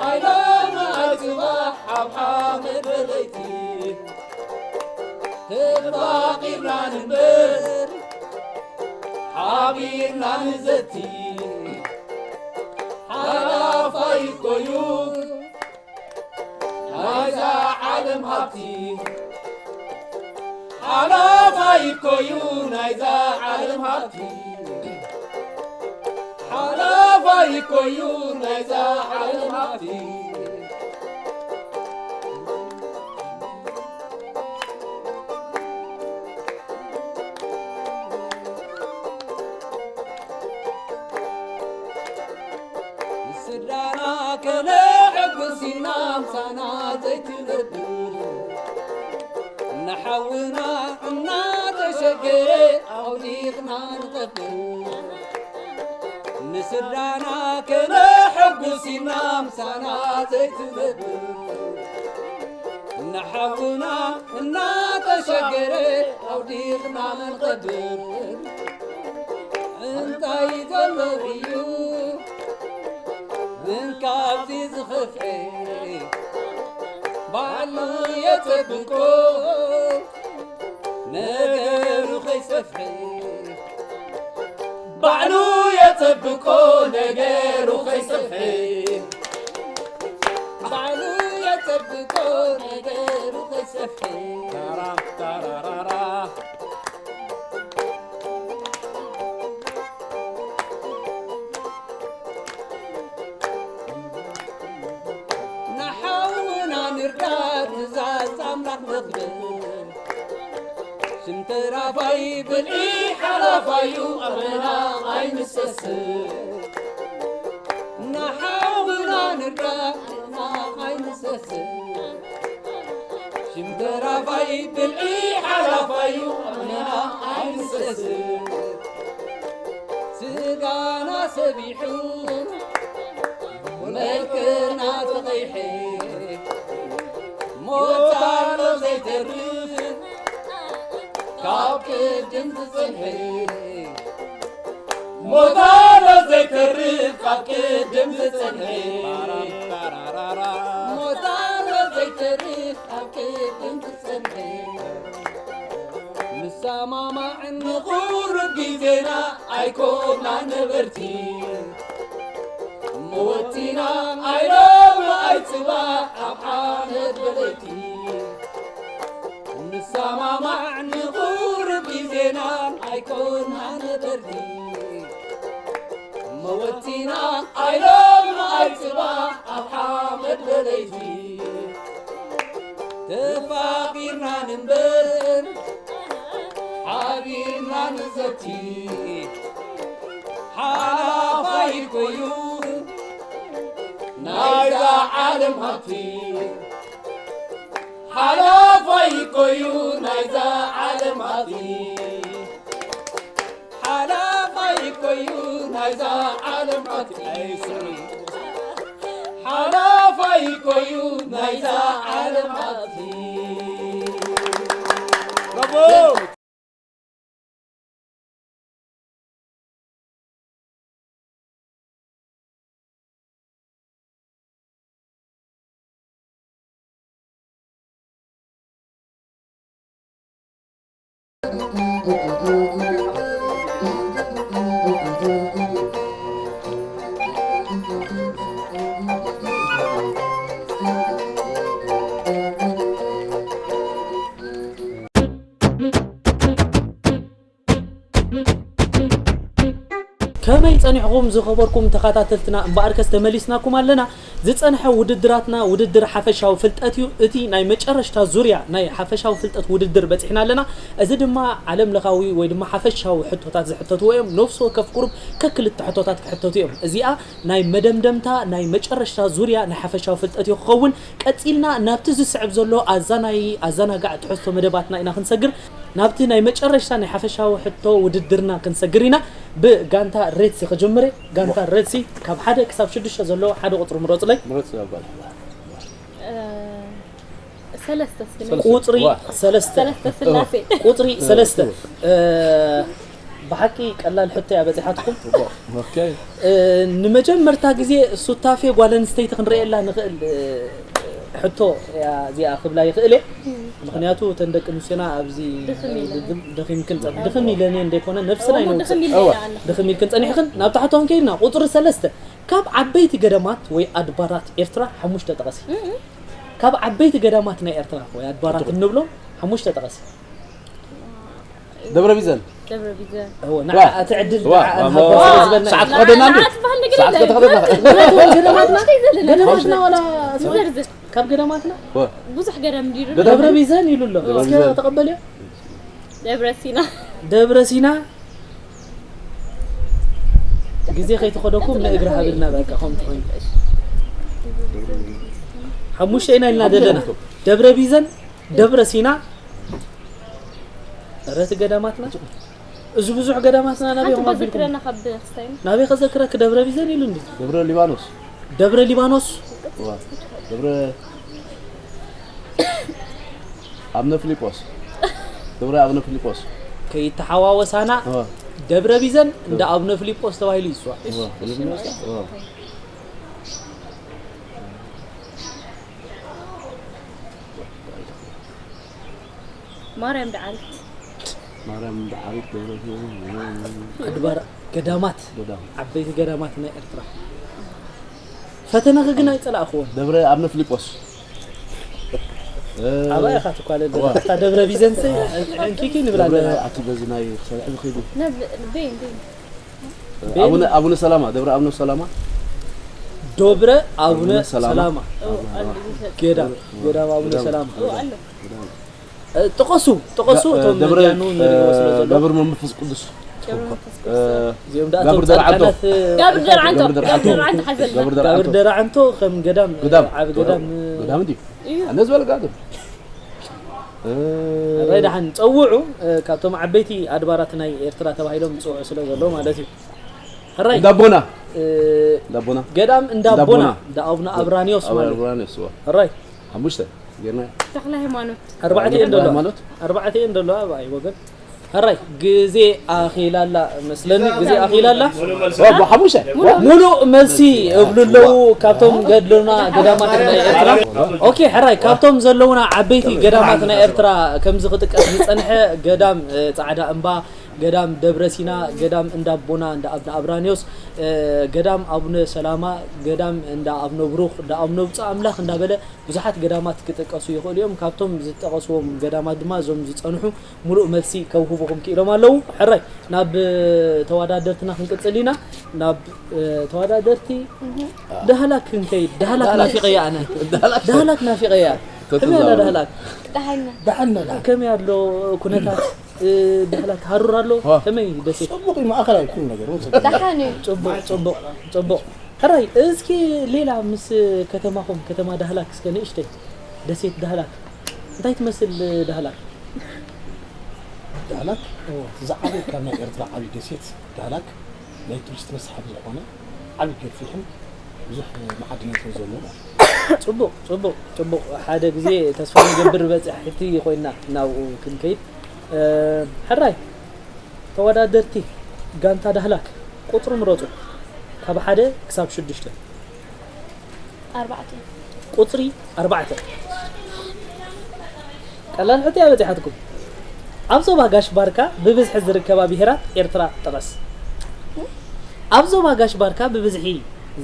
ኣይሎሚ ኣይፅባሕ ኣብ ሓመድ በለይቲ ተፋቒርና ንንበር ሓቢርና ንዘቲ ሓላፋይ እኮዩ ናይዛ ዓለም ሃብቲ ሓላፋይ እኮዩ ናይዛ ዓለም ሃብቲ ይኮዩ ናይዛ ዓለም ሃብቲ። ንስድራና ከነሐጉስ ኢልና ምሳና ዘይትነብር፣ ንሓውና እናተሸገረ ኣውዲቕና ንቐብር። ንስድራና ከነሐጉስ ኢልና ምሳና ዘይትነብር፣ ንሓውና እናተሸገረ ኣውዲቕና ንቐብር። እንታይ ዘሎ እዩ ምን ካብዚ ዝኸፍኤ? ባዕሉ የጸብቆ ነገሩ ከይሰፍሐ። ባዕሉ የጸብቆ ነገሩ ከይሰፍሐ። ባዕሉ የጸብቆ ነገሩ ከይሰፍሐ። ታራ ታራራራ። ንሓውና ንርዳእ ትእዛዝ ኣምላኽ ነኽብር። ሽም ተራፋይ ብልዒ ሓላፋዩ ኣመና ኣይንሰስን። ንሓውና ንርዳእ ኣመና ኣይንሰስን። ሽም ተራፋይ ብልዒ ሓላፋዩ ኣመና ኣይንሰስን። ስጋና ሰቢሑ መልክና ተቐይሐ። ሞት ኣሎ ዘይተርፍ ካብ ቅድም ዝጸንሐ። ሞት ኣሎ ዘይተርፍ ካብ ቅድም ዝጸንሐ። ሞት ኣሎ ዘይተርፍ ካብ ቅድም ዝጸንሐ። ንሰማማዕ ንቑሩብ ግዜና ኣይኮና ነበርቲ። መወቲና ኣይሎም ኣይጽባሕ ኣብ ሓመድ በለይቲ። ንሰማማዕ ንቑሩብ ግዜና ኣይኮና ነበርቲ። መወቲና ኣይሎም ኣይጽባሕ ኣብ ሓመድ በለይቲ። ተፋቒርና ንንበር ሓቢርና ንዘቲ። ሓላፋይ ኮዩ ናይዛ ዓለም ሃብቲ። ሓላፋይ ኮዩ ናይዛ ዓለም ሃብቲ። ሓላፋይ ኮዩ ናይዛ ዓለም ሃብቲ። ሓላፋይ ኮዩ ናይዛ ዓለም ሃብቲ። ብራቮ። ከመይ ጸኒሕኹም ዝኸበርኩም ተኸታተልትና? እምበኣርከስ ተመሊስናኩም ኣለና። ዝጸንሐ ውድድራትና ውድድር ሓፈሻዊ ፍልጠት እዩ። እቲ ናይ መጨረሽታ ዙርያ ናይ ሓፈሻዊ ፍልጠት ውድድር በጺሕና ኣለና። እዚ ድማ ዓለም ለኻዊ ወይ ድማ ሓፈሻዊ ሕቶታት ዝሕተትዎ እዮም። ነፍሲ ወከፍ ቁሩብ ከክልተ ሕቶታት ክሕተቱ እዮም። እዚኣ ናይ መደምደምታ ናይ መጨረሽታ ዙርያ ናይ ሓፈሻዊ ፍልጠት እዩ ክኸውን። ቀጺልና ናብቲ ዝስዕብ ዘሎ ኣዛናዪ ኣዘናጋዕ ትሕዝቶ መደባትና ኢና ክንሰግር። ናብቲ ናይ መጨረሽታ ናይ ሓፈሻዊ ሕቶ ውድድርና ክንሰግር ኢና። ብጋንታ ሬድሲ ክጅምር እየ። ጋንታ ሬድሲ ካብ ሓደ ክሳብ ሽዱሽተ ዘሎ ሓደ ቁጽሪ ምረጹለይ። ምረጽ ኣባል። እ፣ ሰለስተ እስኪ ሰለስተ። ቁጽሪ ዋ። ሰለስተ። ሰለስተ ስላሴ። ቁጽሪ እ፣ ሰለስተ። እ። እ፣ ብሓቂ ቀላል ሕቶ እያ በጺሓትኩም። ኦኬ። እ፣ ንመጀመርታ ግዜ ሱታፌ ጓል ኣንስተይቲ ክንርእየላ ንኽእል፣ እ፣ ሕቶ እያ እዚኣ ክብላ ይኽእል እየ። ምኽንያቱ እተን ደቂ ኣንስትዮና ኣብዚ ድኽም ኢለን። ድም-፣ ደኺምክን ጸ-፣ ድኽም ኢለን እየን ዘይኮነ ነብስና እሞ ኣይነውጽእ። ድኽም ኢለን እዋ። ኣለና። ድኽም ኢልክን ጸኒሕክን ናብታ ሕቶ ክንከይድና። ቁጽሪ ሰለስተ፣ ካብ ዓበይቲ ገዳማት ወይ ኣድባራት ኤርትራ ሓሙሽተ ጠቐሲ። እም። ካብ ዓበይቲ ገዳማት ናይ ኤርትራ ወይ ኣድባራት እንብሎም ሓሙሽተ ጠቐሲ። ደብረ ቢዘን። ደብረ ቢዘን። እወ፣ ዋ። ንዓ እቲ ዕድል ዋ፣ ንዓ ዋ፣ ንሃቦ ዋ። ስለ ዝበልና። ሰዓት ክኸደና እንዲ? ንዓ ዝበሃል ነገር ሰዓት የለን። ከተኸደና። እውነት እውነት እውን እንታይ ገዳማትና? እንታይ ዘለና? ገዳማትና ዋላ ዝርዝር። ካብ ገዳማትና? ዋ። ብዙሕ ገዳም እንዲሩ። ገዳም ደብረ ቢዘን ኢሉ ኣሎ። ደብረ እስከ ቢዘን። ተቐበልዮ? ደብረ ሲና። ደብረ ሲና። ግዜ ከይተኸደኩም ንእግሪ ሃብልና በቃ ከምቲ ኮይኑ። ሓሙሽተ ኢና ኢልና ዘለና። ደብረ ቢዘን፣ ደብረ ሲና። ረት ገዳማትና። እዚ ብዙሕ ገዳማትና ናበይ ሓንቲ ኮማ ቢልኩም? በዘክረና ካብ ክስታይን። ናበይ ከዘክረክ ደብረ ቢዘን ኢሉ እንዲ? ደብረ ሊባኖስ። ደብረ ሊባኖስ። ዋ። ደብረ ኣብነ ፊሊጶስ። ደብረ ኣብነ ፊሊጶስ። ከይተሓዋወሳና ዋ። ደብረ ቢዘን እንደ ኣቡነ ፊሊጶስ ተባሂሉ ይስዋ። ዋ። ደብረ ፊሊጶስ። ዋ። ማርያም ደዓሪት። ማርያም ደዓሪት ደብረ ኣድባር ገዳማት ገዳም። ዓበይቲ ገዳማት ናይ ኤርትራ። ፈተነኺ ግን ኣይጸላእኽዎን። ደብረ ኣብነ ፊሊጶስ። እ፣ ኣባይ ኢኻ ትኳለ ዋ። ደብረ ደብረ ቢዘንስ እንኪኪ ንብላ ደብረ ኣለና። ኣቲ በዚ ናይ ሰላዒ ኺዱ። ናብ ቤን ቤን። ኣቡነ ኣቡነ ሰላማ፣ ደብረ ኣብነ ሰላማ። ዶብረ ኣቡነ ኣቡነ ሰላማ። ሰላማ። ኦ፣ ኣሉ። ገዳም ገዳም ኣቡነ ገዳም። ሰላማ። ኦ፣ ኣሎ። እ፣ ጥቐሱ ጥቐሱ ደ- እቶም ደብረ መድያኑ ንሪኦ ስለ ዘሎ። ደብር መንፈስ ቅዱስ። ደብረ መንፈስ እ፣ ቅዱስ። እዚኦም ደኣ ጋብር እቶም ደርዓንቶ። ጻድቃናት ጋብር ደርዓንቶ። ጋብር ደርዓንቶ። ጋብር ደርዓንቶ ሓዘልና። ጋብር ጋብር ደርዓንቶ። ደርዓንቶ ከም ገዳም ገዳም። ዓቢ ገዳም ገዳም እንዲ። እዩ። ኣነ ዝበልካ ግን። እ፣ ሕራይ ደሓን ጸውዑ። እ፣ ካብቶም ዓበይቲ ኣድባራት ናይ ኤርትራ ተባሂሎም ዝጽውዑ ስለ ዘለዉ ማለት እዩ። ሕራይ እንዳቦና። እ፣ እንዳቦና። ገዳም እንዳቦና እንዳቦና። እንዳ ኣቡነ ኣብራኒዮስ ማለት እዩ። ኣብራኒዮስ፣ ዋ። ሕራይ ሓሙሽተ። ጌርና። ተክለ ሃይማኖት። ኣርባዕተ እየን ደለዋ። ሃይማኖት? ኣርባዕተ እየን ደለዋ። ኣባይ ወገን። ሕራይ ግዜ ኣኺላላ መስለኒ፣ ግዜ ኣኺላላ። ዋ፣ ሓሙሽተ። ሙሉእ መልሲ እብሉ ኣለዉ ካብቶም ገድልና ገዳማት ናይ ኤርትራ። ኦኬ፣ ሕራይ ካብቶም ዘለውና ዓበይቲ ገዳማት ናይ ኤርትራ ከምዚ ክጥቀስ ዝጸንሐ ገዳም፣ እ፣ ጻዕዳ እምባ፣ ገዳም ደብረ ሲና፣ ገዳም እንዳቦና፣ እንዳ ኣብነ ኣብራኒዮስ፣ እ፣ ገዳም ኣቡነ ሰላማ፣ ገዳም እንዳ ኣብነ ብሩኽ፣ እንዳ ኣብነ ብፁዕ ኣምላኽ እንዳበለ ብዙሓት ገዳማት ክጥቀሱ ይኽእሉ እዮም። ካብቶም ዝጠቐስዎም ገዳማት ድማ እዞም ዝጸንሑ ሙሉእ መልሲ ከውህቡኹም ክኢሎም ኣለዉ። ሕራይ ናብ ተወዳደርትና ክንቅጽል ኢና። ናብ፣ እ፣ ተወዳደርቲ ዳህላክ ክንከይድ። ዳህላክ ናፊቐያ ኣነ። ዳህላክ ናፊቐያ። ከመይ ኣላ ዳህላክ? ደሓና። ደሓን ነዳ ከመይ ኣሎ ኩነታት? እ፣ ዳህላክ ሃሩር ኣሎ? ከመይ ደሴት? ጽቡቕ እዩ፣ ማእኸላይ ኩሉ ነገር እውን ጽቡቕ። ደሓን እዩ። ጽቡቕ፣ ጽቡቕ፣ ጽቡቕ። ሕራይ እስኪ ሌላ ምስ ከተማኹም፣ ከተማ ዳህላክ እስከ ንእሽተይ፣ ደሴት ዳህላክ እንታይ ትመስል ዳህላክ? ዳህላክ እዎ። ዝዓበየ ካብ ናይ ኤርትራ ዓብዪ ደሴት ዳህላክ ናይ ቱሪስት መስሓብ ዝኾነ ዓብዪ ገፊሕን ብዙሕ መዓድናት እውን ዘለዎ ማለት እዩ። ጽቡቕ፣ ጽቡቕ፣ ጽቡቕ። ሓደ ግዜ ተስፋ ንገብር በጻሕቲ ኮይና ናብኡ ክንከይድ። እ፣ ሕራይ ተወዳደርቲ ጋንታ ዳህላክ ቁጽሪ ምረጹ፣ ካብ ሓደ ክሳብ ሽዱሽተ። ኣርባዕተ። ቁጽሪ ኣርባዕተ። ቀላል ሕቶ እያ በጺሓትኩም። ኣብ ዞባ ጋሽ ባርካ ብብዝሒ ዝርከባ ብሄራት ኤርትራ ጥቐስ። ኣብ ዞባ ጋሽ ባርካ ብብዝሒ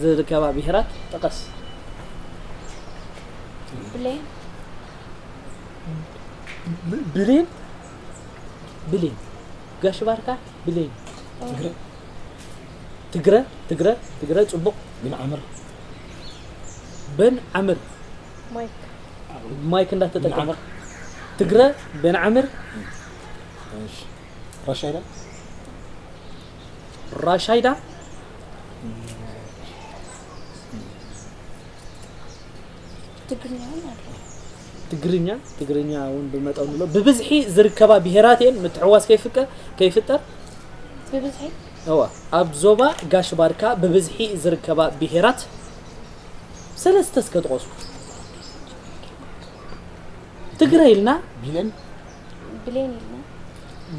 ዝርከባ ብሄራት ጥቐስ። ብሌን። ብ-፣ ብሌን? ብሌን። ጋሽ ባርካ ብሌን። ትግረ፣ ትግረ፣ ትግረ፣ ጽቡቕ። ቢን ዓምር። በን ዓምር። ማይክ። ማይክ እንዳተጠቀምካ። ዓምር። ትግረ፣ በን ዓምር። እሺ። ራሻይዳ? ራሻይዳ? ትግርኛ እውን ኣሎ። ትግርኛ፣ ትግርኛ እውን ብመጠኑ ኣሎ። ብብዝሒ ዝርከባ ብሄራት እየን፣ ምትሕዋስ ከይፍቀ-፣ ከይፍጠር። ብብዝሒ? እዋ፣ ኣብ ዞባ ጋሽ ባርካ ብብዝሒ ዝርከባ ብሄራት ሰለስተ እስከ ጥቐሱ። ትግረ ኢልና፣ ቢሌን? ብሌን ኢልና።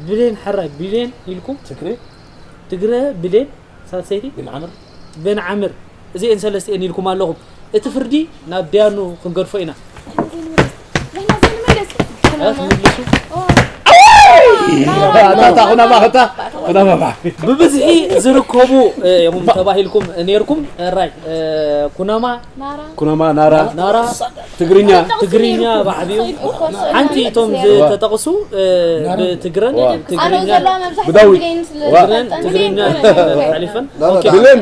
ብሌን፣ ሕራይ ብሌን ኢልኩም። ትግረ? ትግረ፣ ብሌን፣ ሳልሰይቲ? ቢን ዓምር? በን ዓምር። እዚኤን ሰለስቲኤን ኢልኩም ኣለኹም። እቲ ፍርዲ ናብ ዲያኑ ክንገድፎ ኢና። ንሕና ዘይንመለስ። እ፣ ትምልሱ? ኣታ፣ ኣታ፣ ኩናማ፣ ኣታ፣ ኩናማ፣ ባ። ብብዝሒ ዝርከቡ፣ እ፣ እዮም ተባሂልኩም ነይርኩም። ሕራይ፣ እ፣ ኩናማ፣ ናራ። ኩናማ፣ ናራ። ናራ፣ ትግርኛ ትግርኛ ብዓቢኡ ሓንቲ እቶም ዝተጠቕሱ ብትግረን ትግርኛ ብዳዊት ትግረን ትግርኛ ሓሊፈን ብለን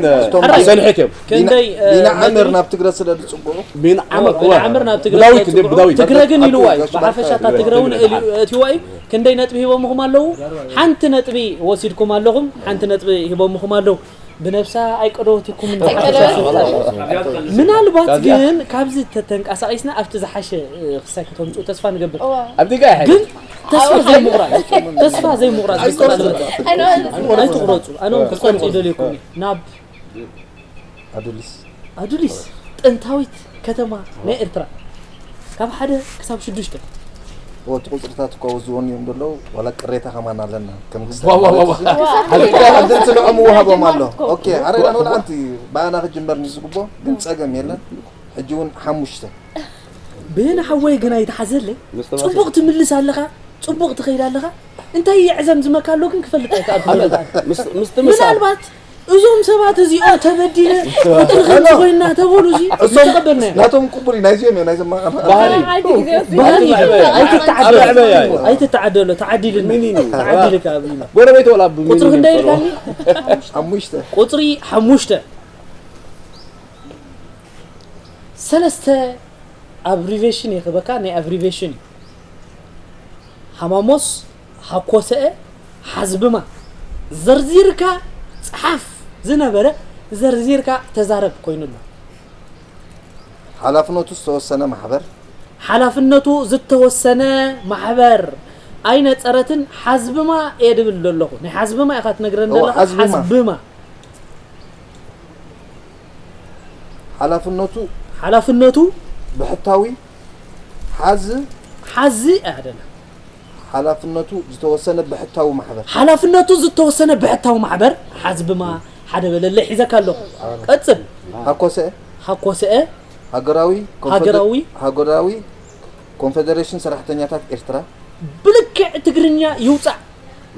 ሰንሕት እዮም ክንደይ ቢና ዓምር ናብ ትግረ ስለ ዝፅግዑ ቢን ዓምር ብዓምር ናብ ትግረ ብዳዊት እንደ ብዳዊት ትግረ ግን ኢልዋ እዩ ብሓፈሻ እታ ትግረ እውን ኢልዋ እዩ ክንደይ ነጥቢ ሂቦምኹም ኣለዉ ሓንቲ ነጥቢ ወሲድኩም ኣለኹም ሓንቲ ነጥቢ ሂቦምኹም ኣለዉ ብነብሳ ኣይቀደወትኩም ምናልባት ግን ካብዚ ተተንቀሳቂስና ኣብቲ ዝሓሸ ክሳይ ከተምፅኡ ተስፋ ንገብር ኣብቲ ጋር ግን ተስፋ ዘይምቑራፅ ተስፋ ዘይምቑራፅ ኣይትቑረፁ ኣነ ክፀምፅ ይደልየኩም ናብ ኣዱሊስ ኣዱሊስ ጥንታዊት ከተማ ናይ ኤርትራ ካብ ሓደ ክሳብ ሽዱሽተ ወቲ ቁፅርታት እኳ ወዝወን እዮም ዘለዉ ዋላ ቅሬታ ከማን ኣለና ከም ክስልዕሙ ምውሃቦም ኣሎ ኣሬና ንወልዓንቲ ብኣና ክጅመር ንዝግቦ ግን ፀገም የለን ሕጂ እውን ሓሙሽተ ብህን ሓወይ ግን ኣይተሓዘለይ ፅቡቕ ትምልስ ኣለኻ ፅቡቕ ትኸይድ ኣለኻ እንታይ የዕዘም ዝመካ ኣሎ ግን ክፈልጥ ኣይከኣልኩ ምስቲ ምሳል ምናልባት እዞም ሰባት እዚኦም ተበዲለ ቁጥሪ ከምዚ ኮይና ተበሉ እዚ ዝተቐበልና ኢና። ናቶም ቅቡል እዩ ናይዚኦም እዮም ናይዞም ማቐ ባህሊ ባህሊ ኣብ ዕበያ እዩ። ኣይትተዓደሎ ተዓዲልኒ ሚኒኒ ተዓዲልካ ኣብልና ጎረቤት ወላ ቁፅሪ ክንደይ ኢልካኒ ሓሙሽተ ቁፅሪ ሓሙሽተ ሰለስተ ኣብሪቬሽን ይኽበካ ናይ ኣብሪቬሽን እዩ ሃማሞስ ሃኮሰአ ሓዝብማ ዘርዚርካ ፀሓፍ ዝነበረ ዘርዚርካ ተዛረብ ኮይኑሎ ሓላፍነቱ ዝተወሰነ ማሕበር ሓላፍነቱ ዝተወሰነ ማሕበር ኣይነፀረትን ሓዝብማ እየ ድብል ዘለኹ ናይ ሓዝብማ ኢኻ ትነግረን እወ፣ ዘለኻ ሓዝብማ። ሓዝብማ ሓላፍነቱ ሓላፍነቱ ብሕታዊ ሓዝ ሓዚ ኣይደለ ሓላፍነቱ ዝተወሰነ ብሕታዊ ማሕበር ሓላፍነቱ ዝተወሰነ ብሕታዊ ማሕበር ሓዝብማ ሓደ በለለ ሒዘካ ኣለኹ ቀፅል ሃኮሰ ሃኮሰአ ሃገራዊ ኮንፈደ- ሃገራዊ ሃገራዊ ኮንፌዴሬሽን ሰራሕተኛታት ኤርትራ ብልክዕ ትግርኛ ይውፃእ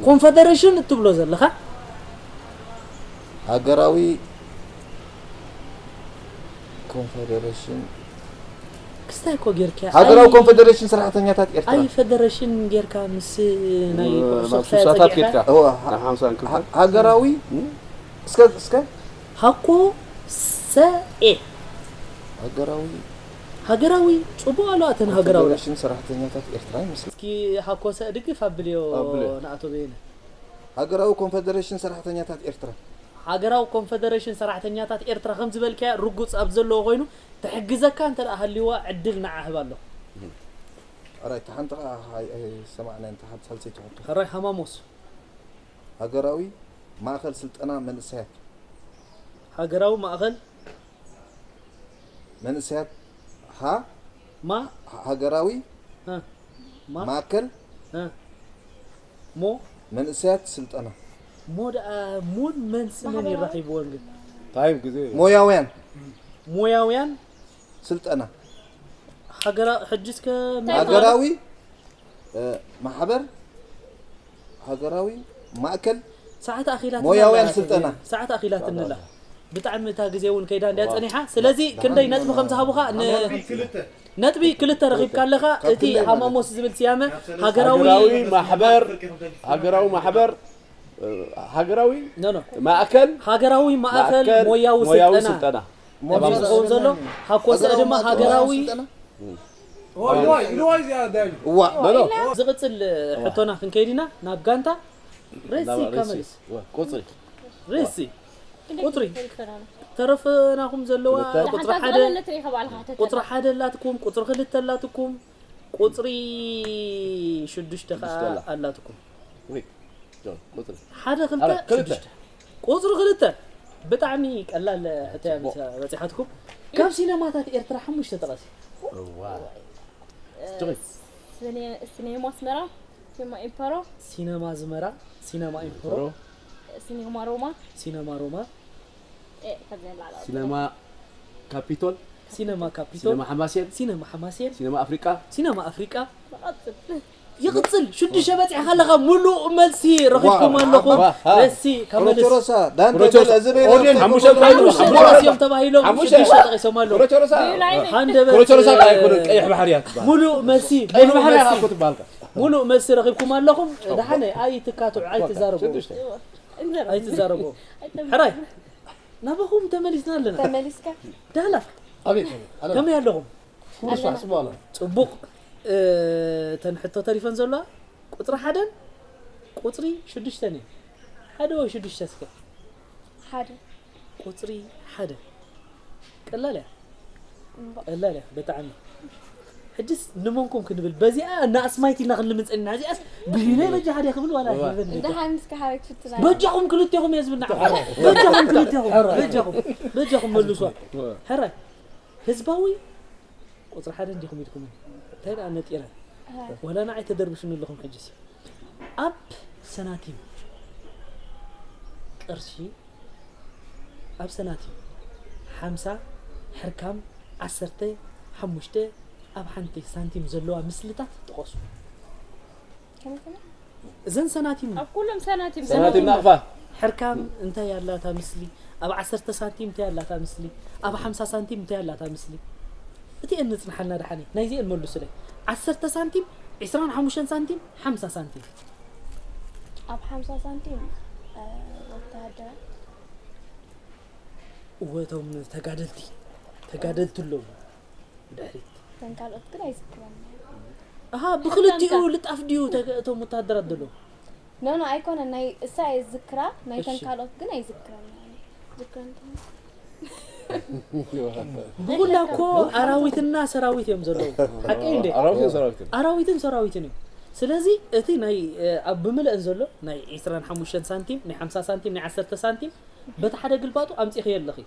ኮንፈደሬሽን እትብሎ ዘለኻ ሃገራዊ ኮንፌዴሬሽን ክስታይ እኮ ጌርካ ሃገራዊ ኮንፌዴሬሽን ሰራሕተኛታት ኤርትራ ኣይ ፈደረሽን ጌርካ ምስ ናይ ኩዕሶ ናብ ክሳይ ሱሳታት ጸጊዕካ ጌርካ እዋ፣ ናብ ሓምሳን ክልተን ሃ- ሃገራዊ እስከ እስከ ሃኮ ሰኤ ሃገራዊ ሃገራዊ ጽቡቕ ኣሎ ኣተን ሃገራዊ ኮንፌዴሬሽን ሰራሕተኛታት ኤርትራ ይመስል እስኪ ሃኮ ሰ ድግፍ ኣብልዮ ኣብልዮ። ንኣቶ በየነ ሃገራዊ ኮንፌዴሬሽን ሰራሕተኛታት ኤርትራ ሃገራዊ ኮንፈደሬሽን ሰራሕተኛታት ኤርትራ ከም ዝበልካያ ርጉጽ ኣብ ዘለዎ ኮይኑ ትሕግዘካ እንተ ደኣ ሃልይዋ ዕድል ንዓ ህብ ኣለኹ ኣራይ ተሓንቲ ከዓ ሰማዕና እንተ ሓንቲ ሳልሰይቲ ሕቶ ሕራይ ሃማሞስ ሃገራዊ ማእኸል ስልጠና መንእሰያት ሃገራዊ ማእኸል መንእሰያት ሃ ማ ሃገራዊ እ፣ ማ ማእከል እ፣ ሞ መንእሰያት ስልጠና ሞ ደኣ ሙን መንስ መን ይራኺብዎን ግን ታይም ግዜ እዩ። ሞያውያን ሞያውያን ስልጠና ሃገራ ሕጂ እስከ ሃገራዊ እ፣ ማሕበር ሃገራዊ ማእከል ሰዓት ኣኺላት ሞያውያን ስልጠና ሰዓት ኣኺላት እንላ ብጣዕሚ እታ ግዜ እውን ከይዳ እንድያ ጸኒሓ ስለዚ ክንደይ ነጥቢ ከም ዝሃቡኻ ን- ነጥቢ ክልተ ረኺብካ ኣለኻ እቲ ሃማሞስ ዝብል ስያመ ሃገራዊ ሃገራዊ ማሕበር ሃገራዊ ማሕበር እ፣ ሃገራዊ ኖ ኖ ማእከል ሃገራዊ ማእከል ማእከል ሞያዊ ሞያዊ ስልጠና ስልጠና እዚ ዝኸውን ዘሎ ሃኮሰ ድማ ሃገራዊ እዋ ኖ ኖ ዝቕፅል ሕቶና ክንከይድ ኢና ናብ ጋንታ ሬሲ ናብ ሬሲ ከመልስ ወ- ቁፅሪ ሬሲ ቁፅሪ ተረፈናኹም ዘለዋ ክልተ። ቁፅሪ ሓደ ቁፅሪ ሓደ ኣላትኩም ቁፅሪ ክልተ ኣላትኩም ቁፅሪ ሽዱሽተ ከዓ ሽዱሽተ ኣላ። ኣላትኩም ወይ ጆን ቁፅሪ ሓደ ክልተ ሓደ ክልተ። ሽዱሽተ ቁፅሪ ክልተ ብጣዕሚ ቀላል ሕቶያ በፂሓትኩም ካብ ሲነማታት ኤርትራ ሓሙሽተ ጥቐሲ እዋ ሲኔማ ኣስመራ፣ ሲኔማ ኢምፐሮ፣ ሲነማ ኣዝመራ ሲነማ ኢምፕሮ ሲኔማ ሮማ፣ ሲነማ ሮማ ኤ፣ ካብዚአን ላዕለዎት። ሲነማ ካፒቶል ሲነማ ካፒቶል ሲነማ ሓማሴን ሲነማ ሓማሴን ሲነማ ኣፍሪቃ ሲነማ ኣፍሪቃ ንቐጽል። ይቕጽል። ሽዱሽተ በጺሕካ ኣለኻ። ሙሉእ መልሲ ረኺብኩም ኣለኹም። ዋ፣ ዋ፣ ዋ። እስቲ ካብ ፕሮቸሮሳ፣ ዳንተ ፕሮቸሮሳ። በል፣ እዚ በይኑ ኦድየንስ፣ ሓሙሽተ ሓሙሽተ እዮም። ሓሙሽተ እዮም ተባሂሎም። ሓሙሽተ። ሽዱሽተ ጠቒሶም ኣለዉ። ፕሮቸሮሳ። ብዩ ናይ ሃንደበት ፕሮቸሮሳ እንታይ ኣይኮነን፣ ቀይሕ ባሕሪ እያ ትበሃል። ሙሉእ መልሲ፣ ቀይሕ ሙሉእ ባሕሪ እያ መልሲ። እኮ ትበሃል። ሙሉእ መልሲ ረኺብኩም ኣለኹም። ደሓነ ኣይትካትዑ፣ ኣይትዛረቡ። ሽዱሽተ። ኣይትዛረቡ። ሕራይ፣ ናባኹም ተመሊስና ኣለና። ተመሊስካ? ዳህላ፣ ኣቤት፣ ኣቤት። ኣለ። ከመይ ኣለኹም? ኩሉ ስራሕ ጽቡቕ ኣሎ። ጽቡቕ። እ፣ እተን ሕቶ ተሪፈን ዘለዋ ቁጽሪ ሓደን ቁጽሪ ሽዱሽተን እየን። ሓደ ወይ ሽዱሽተ እስከ? ሓደ። ቁጽሪ ሓደ። ቀላል እያ። እምባ። ቀላል እያ ብጣዕሚ። ሕጅስ ንመንኩም ክንብል በዚኣ እና ኣስማይት ኢልና ክንልምንጸን ኢና። እዚኣስ ብዩነይ በጃ ሓደ ክብል ዋላ እዋ። ሄቨን በጃ። ደሓን እስከ ሓረግ ፍትና። በጃኹም ክልቴኹም እየ ዝብል ንዓኹም። በጃኹም ክልቴኹም። በጃኹም። በጃኹም መልሷ። ሕራይ። ህዝባዊ ቁጽሪ ሓደ እንዲኹም ኢልኩም። እንታይ ደኣ ነጢረ። ዋላ ንዓይ ተደርብሹኒ ኣለኹም ሕጅስ። ኣብ ሰናቲም ቅርሺ ኣብ ሰናቲም ሓምሳ ሕርካም ዓሰርተ ሓሙሽተ ኣብ ሓንቲ ሳንቲም ዘለዋ ምስልታት ጥቐሱ። ከመይ ከመይ? እዘን ሰናቲም ኣብ ኩሎም ሰናቲም ሰናቲም ናቕፋ። ሕርካም እንታይ ኣላታ ምስሊ? ኣብ ዓሰርተ ሳንቲም እንታይ ኣላታ ምስሊ? ኣብ ሓምሳ ሳንቲም እንታይ ኣላታ ምስሊ? እቲኤን ንጽንሓልና ደሓኒ ናይዚኤን መልሱለይ። ዓሰርተ ሳንቲም፣ ዕስራን ሓሙሽተን ሳንቲም፣ ሓምሳ ሳንቲም። ኣብ ሓምሳ ሳንቲም እ፣ ወተሃደራት እወ እቶም ተጋደልቲ ተጋደልቲ ኣለዉ ብድሕሪት። እተን ካልኦት ግን ኣይዝክረን። ኣሃ ብክልቲኡ ልጣፍ ድዩ ተ- እቶም ወተሃደራት ዘለዉ? ኖ ኖ ኣይኮነን ናይ እሳ እየ ዝዝክራ ናይ ተን እሺ። ካልኦት ግን ኣይዝክረን። ዝክረን እንተኾነ ብኹላ እኮ ኣራዊትና ሰራዊት እዮም ዘለዉ። ሓቀይ እንዴ? ኣራዊትን ሰራዊትን። ኣራዊትን ሰራዊትን እዩ። ስለዚ እቲ ናይ እ፣ ኣብ ብምልአን ዘሎ ናይ ዕስራን ሓሙሽተን ሳንቲም ናይ ሓምሳ ሳንቲም ናይ ዓሰርተ ሳንቲም በቲ ሓደ ግልባጡ ኣምፂኽዮ ኣለኺ።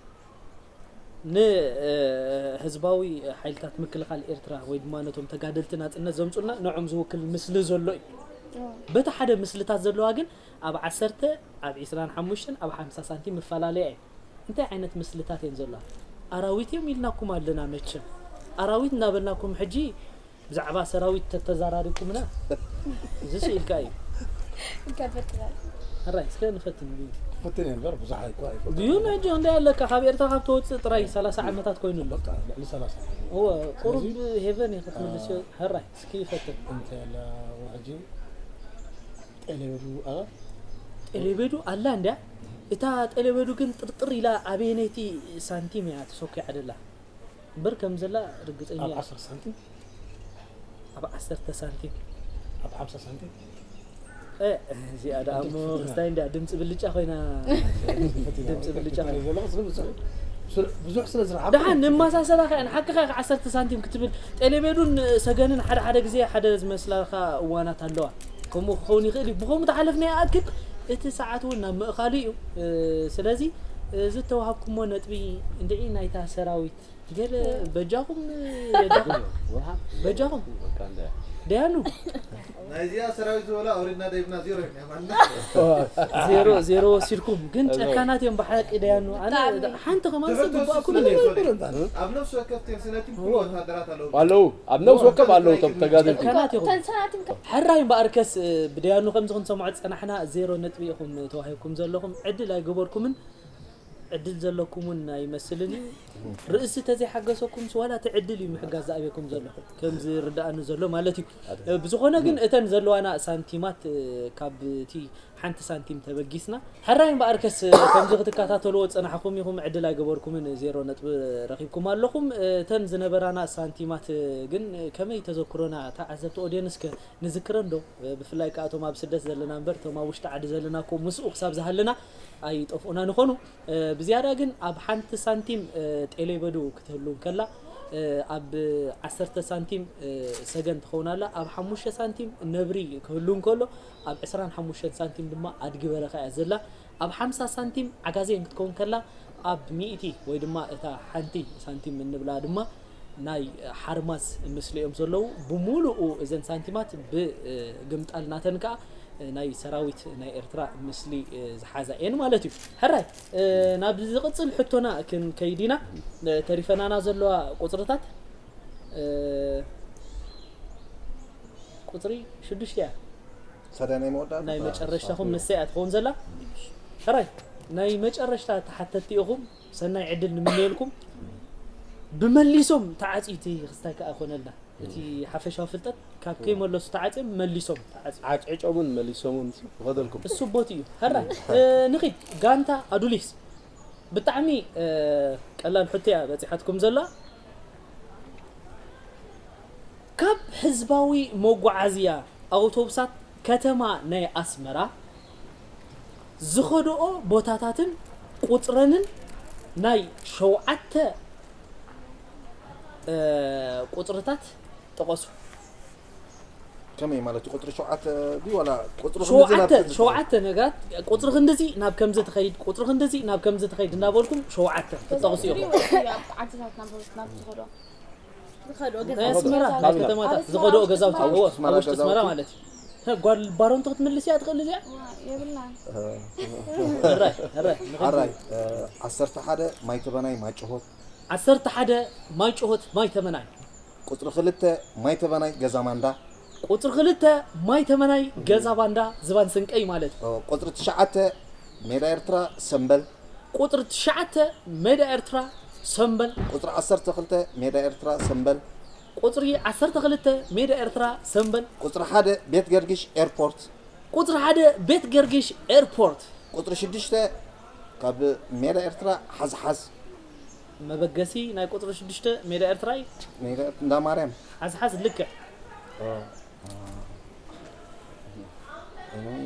ንህዝባዊ ሓይልታት ምክልኻል ኤርትራ ወይ ድማ ነቶም ተጋደልቲ ናጽነት ዘምጹልና ንዖም ዝውክል ምስሊ ዘሎ እዩ። በቲ ሓደ ምስልታት ዘለዋ ግን ኣብ ዓሰርተ ኣብ ዕስራን ሓሙሽተን ኣብ ሓምሳ ሳንቲም ምፈላለያ እዩ። እንታይ ዓይነት ምስልታት እየን ዘለዋ? ኣራዊት እዮም ኢልናኩም ኣለና መቸም። ኣራዊት እንዳበልናኩም ሕጂ ብዛዕባ ሰራዊት ተተዛራሪብኩምና እዚ ስኢልካ እዩ። ይከብድ ትበል። ሕራይ እስከ ንፈትን እዩ። ክፍትን እየ እምበር ብዙሕ ኣይኮ ኣይፈልጥ። ድዩ ነጆ እንታይ ኣለካ ካብ ኤርትራ ካብ ተወፅእ ጥራይ ሰላሳ ዓመታት ኮይኑ ኣሎ። በቃ ልዕሊ ሰላሳ። እወ ቁሩብ ሄቨን እየ ክትምልስ ሕራይ እስኪ ይፈትን። እንታይ ኣላ ሕጂ ጤሌበዱ ኣላ? ጤሌበዱ ኣላ እንድያ እታ ጤሌበዱ ግን ጥርጥር ኢላ ኣበየነይቲ ሳንቲም እያ ተሰኪዓ ደላ እምበር ከም ዘላ ርግፀኛ ኣብ እየ። ዓሰርተ ሳንቲም ኣብ ዓሰርተ ሳንቲም ኣብ ሓምሳ ሳንቲም እ፣ እዚኣ ደኣ እሞ ክስታይ እንድያ ድምፂ ብልጫ ኮይና ድምፂ ብልጫ ኮይና ዘለኹ ስለ ብዙሕ ስለ- ብዙሕ ስለ ዝረሓብ ደሓን ንመሳሰላ ከ ንሓቅኻ ኢኻ ዓሰርተ ሳንቲም ክትብል ጤሌቤዱን ሰገንን ሓደ ሓደ ግዜ ሓደ ዝመስላልካ እዋናት ኣለዋ። ከምኡ ክኸውን ይኽእል እዩ። ብኸምኡ ተሓለፍና ይኣክል እቲ ሰዓት እውን ናብ ምእኻሉ እዩ። እ፣ ስለዚ እዚ እተዋሃብኩሞ ነጥቢ እንድዒ ናይታ ሰራዊት ገለ በጃኹም በጃኹም በጃኹም ደያኑ ናይዚኣ ሰራዊት ዝበላ ኣውሪድና ደይብና ዜሮ እዮም ማለት ዜሮ ዜሮ ወሲድኩም ግን ጨካናት እዮም ብሓቂ ደያኑ ኣነ ሓንቲ ከማን ሰብ ግባእኩም ኣብ ነፍሲ ወከፍ ቴንስነትን ኩሉ ወታደራት ኣለዉ ኣለዉ ኣብ ነፍሲ ወከፍ ኣለዉ እቶም ተጋደልቲ ጨካናት ኢኹም ተንሰናቲም ከ ሕራይ እምበኣርከስ ብደያኑ ከም ዝኹን ሰምዖ ዝጸናሕና ዜሮ ነጥቢ ኢኹም ተዋሂብኩም ዘለኹም ዕድል ኣይገበርኩምን ዕድል ዘለኩም እውን ኣይመስልን እዩ ርእሲ ተዘይሓገሰኩምስ ዋላ እቲ ዕድል እዩ ምሕጋዝ ዝኣብየኩም ዘሎ ከም ዝርዳእኒ ዘሎ ማለት እዩ ብዝኾነ ግን እተን ዘለዋና ሳንቲማት ካብ እቲ ሓንቲ ሳንቲም ተበጊስና ሕራይ እምበኣርከስ ከምዚ ክትከታተልዎ ዝጸናሕኹም ኢኹም ዕድል ኣይገበርኩምን ዜሮ ነጥቢ ረኺብኩም ኣለኹም እተን ዝነበራና ሳንቲማት ግን ከመይ ተዘክሮና ተዓዘብቲ ኦድየንስ ከ ንዝክረን ዶ ብፍላይ ከኣ እቶም ኣብ ስደት ዘለና እምበር እቶም ኣብ ውሽጢ ዓዲ ዘለና እኮ ምስኡ ክሳብ ዝሃለና ኣይጠፍኡና ንኾኑ ብዝያዳ ግን ኣብ ሓንቲ ሳንቲም ጤሌበዱ ክትህሉ እንከላ ኣብ ዓሰርተ ሳንቲም ሰገን ትኸውን ኣላ ኣብ ሓሙሽተ ሳንቲም ነብሪ ክህሉ እንከሎ ኣብ ዕስራን ሓሙሽተን ሳንቲም ድማ ኣድጊ በረኻ እያ ዘላ ኣብ ሓምሳ ሳንቲም ዓጋዜን ክትከውን ከላ ኣብ ሚእቲ ወይ ድማ እታ ሓንቲ ሳንቲም እንብላ ድማ ናይ ሓርማዝ ምስሊ እዮም ዘለዉ ብምሉኡ እዘን ሳንቲማት ብግምጣል ናተን ከዓ ናይ ሰራዊት ናይ ኤርትራ ምስሊ ዝሓዛ እየን ማለት እዩ ሕራይ ናብ ዝቕፅል ሕቶና ክንከይድ ኢና ተሪፈናና ዘለዋ ቁፅርታት ቁፅሪ ሽዱሽተ እያ። ሳዳ ናይ መወዳእታ ናይ መጨረሽታኹም ንሳ እያ ትኸውን ዘላ። ሕራይ ናይ መጨረሽታ ተሓተትቲ ኢኹም። ሰናይ ዕድል ንምነየልኩም። ብመሊሶም ተዓፅዩ እቲ ክስታይ ከኣ ኮነልና። እቲ ሓፈሻዊ ፍልጠት ካብ ከይመለሱ ተዓፅዮም መሊሶም ተዓፅዩ። ዓጭዕጮምን መሊሶምን ይኸደልኩም። እሱ ቦት እዩ። ሕራይ ንኺድ ጋንታ ኣዱሊስ ብጣዕሚ ቀላል ሕቶ እያ በፂሓትኩም ዘላ። ካብ ህዝባዊ መጓዓዝያ ኣውቶቡሳት ከተማ ናይ ኣስመራ ዝኸድኦ ቦታታትን ቁፅረንን ናይ ሸውዓተ ቁፅርታት ጥቐሱ። ከመይ ማለት እዩ? ቁፅሪ ሸውዓተ ድዩ ዋላ ቁፅሪ ክንድዚ ናብ ሸውዓተ ክንድዚ? ሸውዓተ ነገራት ቁፅሪ ክንድዚ ናብ ከምዚ ትኸይድ ቁፅሪ ክንድዚ ናብ ከምዚ ትኸይድ እናበልኩም ሸውዓተ ክትጠቕሱ ኢኹም። ዓድታት ናብ ናብ ዝኸዶ ናይ ኣስመራ ናይ ከተማታት ዝኸድኦ ገዛውቲ እዎ ኣብ ውሽጢ ኣስመራ ማለት እዩ። ጓል ባሮንቶ ክትምልስ እያ ትኽእል እዚኣ። የብልናን። ሕራይ ሕራይ ሓራይ ዓሰርተ ሓደ ማይተበናይ ማጭሆት ዓሰርተ ሓደ ማይጭሆት ማይተመናይ ቁፅሪ ክልተ ማይተበናይ ገዛ ማንዳ ቁፅሪ ክልተ ማይተመናይ ገዛ ባንዳ ዝባን ስንቀይ ማለት እዩ። ቁፅሪ ትሽዓተ ሜዳ ኤርትራ ሰምበል ቁፅሪ ትሽዓተ ሜዳ ኤርትራ ሰምበል ቁፅሪ ዓሰርተ ክልተ ሜዳ ኤርትራ ሰምበል ቁፅሪ ዓሰርተ ክልተ ሜዳ ኤርትራ ሰምበል ቁፅሪ ሓደ ቤት ገርግሽ ኤርፖርት ቁፅሪ ሓደ ቤት ገርግሽ ኤርፖርት ቁፅሪ ሽዱሽተ ካብ ሜዳ ኤርትራ ሓዝሓዝ መበገሲ ናይ ቁፅሪ ሽዱሽተ ሜዳ ኤርትራ እዩ። ሜዳ ኤርትራ እንዳ ማርያም ሓዝሓዝ ልክዕ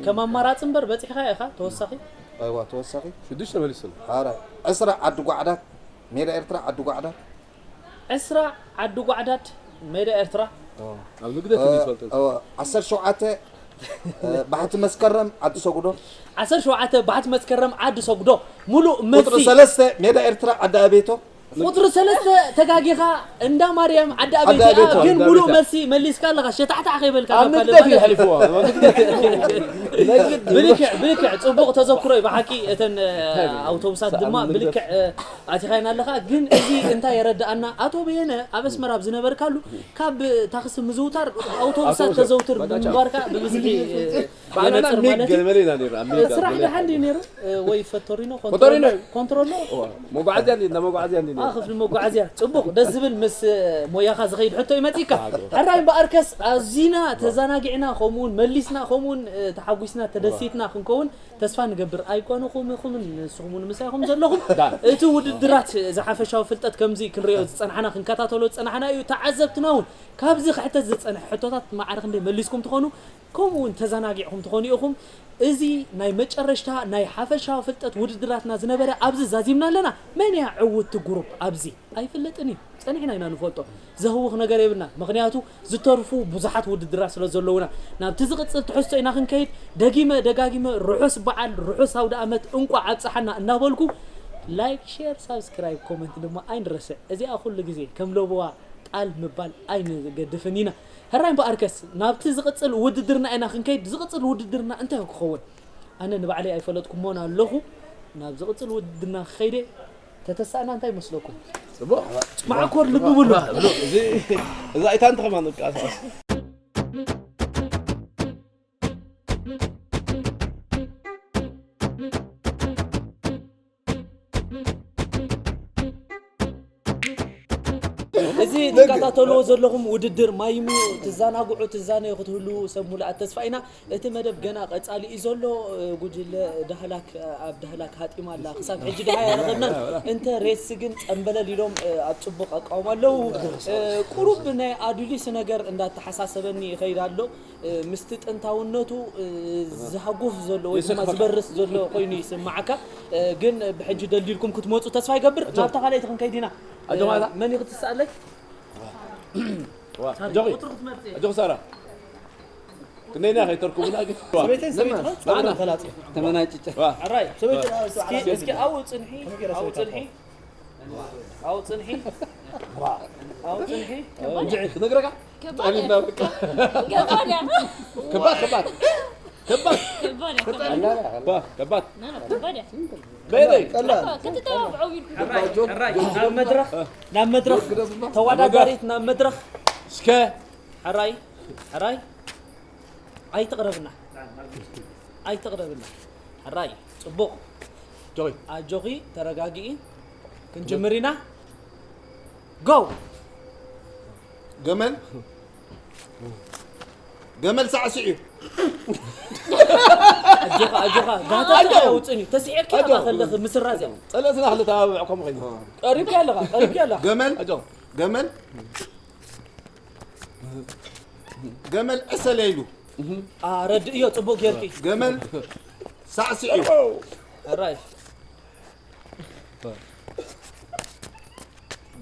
ከም ኣማራፂ እምበር በፂሕካ ኢኻ ተወሳኺ ኣይዋ ተወሳኺ ሽዱሽተ መሊስና። ሓራይ ዕስራ ዓዲ ጓዕዳት ሜዳ ኤርትራ ዓዲ ጓዕዳት ዕስራ ዓዲ ጓዕዳት ሜዳ ኤርትራ ኣብ ንግደት እንዲ ይፈልጥ። ዓሰርተ ሸውዓተ ባሕቲ መስከረም ዓዲ ሰጉዶ ዓሰርተ ሸውዓተ ባሕቲ መስከረም ዓዲ ሰጉዶ ሙሉእ ቁፅሪ መልሲ ሰለስተ ሜዳ ኤርትራ ዓዲ ኣቤቶ ቁፅሪ ሰለስተ ተጋጊኻ እንዳ ማርያም ዓዲ ኣቤት ዓዲ ኣቤት እያ፣ ግን ዓዲ ሙሉእ ኣቤት መልሲ መሊስካ ኣለኻ ሸታሕታሕ ከይበልካ ኣብ ናብ ካልእ ንግደት ማለት እዩ። ይሕልፍዎ። ኣብ ንግደት ብልክዕ ብልክዕ ፅቡቕ ተዘክሮ እዩ ብሓቂ እተን ኣውቶቡሳት ድማ ንግደት። ብልክዕ ኣቲኻይና ኣለኻ። ግን እዚ እንታይ የረድኣና? ኣቶ በየነ ኣብ ኣስመራ ኣብ ዝነበርካሉ ካብ ታክሲ ምዝውታር ኣውቶቡሳት ኣውቶቡስ ተዘውትር ባጃጅ። ብምንባርካ ብብዝሒ ባዕላና የነፅር ማለት ሚግ እዩ። መሊና ነይሩ ኣብ ሚግ ስራሕ መሊና። ድሓን ድዩ ነይሩ ወይ ፈቶሪኖ ፈቶሪኖ እዩ። ኮንትሮሎ መጓዓዝያ እንዲ እንዳ መጓዓዝያ እንዲ ክፍሊ መጓዓዝያ ጽቡቕ ደስ ዝብል ምስ ሞያኻ ዝኸይድ ሕቶ ይመጽእካ። ሕራይ እምበኣርከስ ኣዚና ተዘናጊዕና ከምኡውን መሊስና ከምኡውን ተሓጒስና ተደሲትና ክንከውን ተስፋ ንገብር። ኣይኮንኹም ኢኹምን ንስኹም እውን ምሳይ ኢኹም ዘለኹም። እቲ ውድድራት ዝሓፈሻዊ ፍልጠት ከምዚ ክንሪኦ ዝጸናሕና ክንከታተሎ ዝጸናሕና እዩ። ተዓዘብትና እውን ካብዚ ክሕተት ዝጸንሐ ሕቶታት ማዕረ ክንደይ መሊስኩም ትኾኑ? ከምኡ እውን ተዘናጊዕኹም ትኾኑ ኢኹም። እዚ ናይ መጨረሽታ ናይ ሓፈሻዊ ፍልጠት ውድድራትና ዝነበረ ኣብዚ ዛዚምና ኣለና። መን እያ ዕውትቲ ጉሩፕ ኣብዚ? ኣይፍለጥን እዩ። ጸኒሕና ኢና ንፈልጦ። ዘህውኽ ነገር የብልና። ምኽንያቱ ዝተርፉ ብዙሓት ውድድራት ስለ ዘለውና። ናብቲ ዝቕጽል ትሕዝቶ ኢና ክንከይድ። ደጊመ ደጋጊመ ርሑስ በዓል፣ ርሑስ ኣውደ ኣመት፣ እንቋዕ ኣብጽሓና እናበልኩ ላይክ፣ ሼር፣ ሳብስክራይብ፣ ኮመንት ድማ ኣይንረስዕ። እዚኣ ኩሉ ግዜ ከም ለበዋ ጣል ምባል ኣይንገድፍን ኢና። ሕራይ እምበኣርከስ ናብቲ ዝቕጽል ውድድርና ኢና ክንከይድ። ዝቕጽል ውድድርና እንታይ ክኸውን? ኣነ ንባዕለይ ኣይፈለጥኩሞን ኣለኹ። ናብ ዝቕጽል ውድድርና ክኸይደ ተተሳእና እንታይ ይመስለኩም? ጽቡቕ። ማዕኮር ልቢ ብሉ። እዚ እዛ ኣይታ እንተ ከማን ንቀሳቀስ። እዚ ትከታተልዎ ዘለኹም ውድድር ማይም እዩ። ትዘናግዑ ትዛነዩ ክትህልዉ ሰብ ሙሉኣት ተስፋ ኢና። እቲ መደብ ገና ቀጻሊ እዩ ዘሎ። ጉጅለ ዳህላክ ኣብ ዳህላክ ሃጢማ ኣላ። ክሳብ ሕጂ ደሃ ኣይረኸብናን። እንተ ሬስ ግን ጸምበለል ኢሎም ኣብ ጽቡቕ ኣቃውማ ኣለዉ። ቁሩብ ናይ ኣዱሊስ ነገር እንዳተሓሳሰበኒ ይኸይድ ኣሎ። ምስቲ ጥንታውነቱ ዝሃጉፍ ዘሎ ወይ ድማ ዝበርስ ዘሎ ኮይኑ ይስምዓካ። ግን ብሕጂ ደልዲልኩም ክትመፁ ተስፋ ይገብር። ናብታ ካልኣይቲ ክንከይድ ኢና። ኣጆኻ። መን እዩ ክትስኣለይ? ዋ፣ ኣጆኺ። ኣጆኺ ሳራ። ክንደይና ከይተርኩብና ግን። ሰበይተይ ሰሚዕኻ? ንዓና። ተላጽ። ተመናጭጨ። ዋ፣ ሕራይ እስኪ እስኪ ኣብኡ ፅንሒ፣ ኣብኡ ፅንሒ፣ ኣብኡ ፅንሒ። ኣብኡ ፅንሒ። እንጂ ክነግረካ። ጠሊብና በቃ። ከባድ እያ። ከባድ፣ ከባድ። ከባድ። ከባድ እያ። ከባድ እያ። ባ፣ ከባድ። ኖ፣ ኖ፣ ከባድ እያ። በይነይ። ቀላል። ክትተባብዖ ቢልኩም። ሕራይ፣ ሕራይ፣ ናብ መድረኽ፣ ናብ መድረኽ፣ ተወዳዳሪት ናብ መድረኽ። እስከ ሕራይ፣ ሕራይ፣ ኣይትቕረብና። ኣይትቕረብና። ሕራይ፣ ጽቡቕ። ጆይ። ኣጆኺ፣ ተረጋግኢ። ክንጅምር ኢና። ጎ! ገመል፣ ገመል ሳዕስዒ እዩ። ኣጆኻ፣ ኣጆኻ። ጋህታ ኣጆ! ውጽእኒ። ተስዒርኪ ኣጆ! ኢኻ ከለኺ ምስራዝ እያ። ጸለእትና ክልተ ኣባብዕ ከምኡ ኾይኑ። ቀሪብኪ ኣለኻ፣ ቀሪብኪ ኣለኻ። ገመል፣ ኣጆ! ገመል፣ ገመል ዕሰለ ኢሉ። ኣረድእዮ ጽቡቕ ጌርኪ። ገመል ሳዕስዒ እዩ። ሕራይ።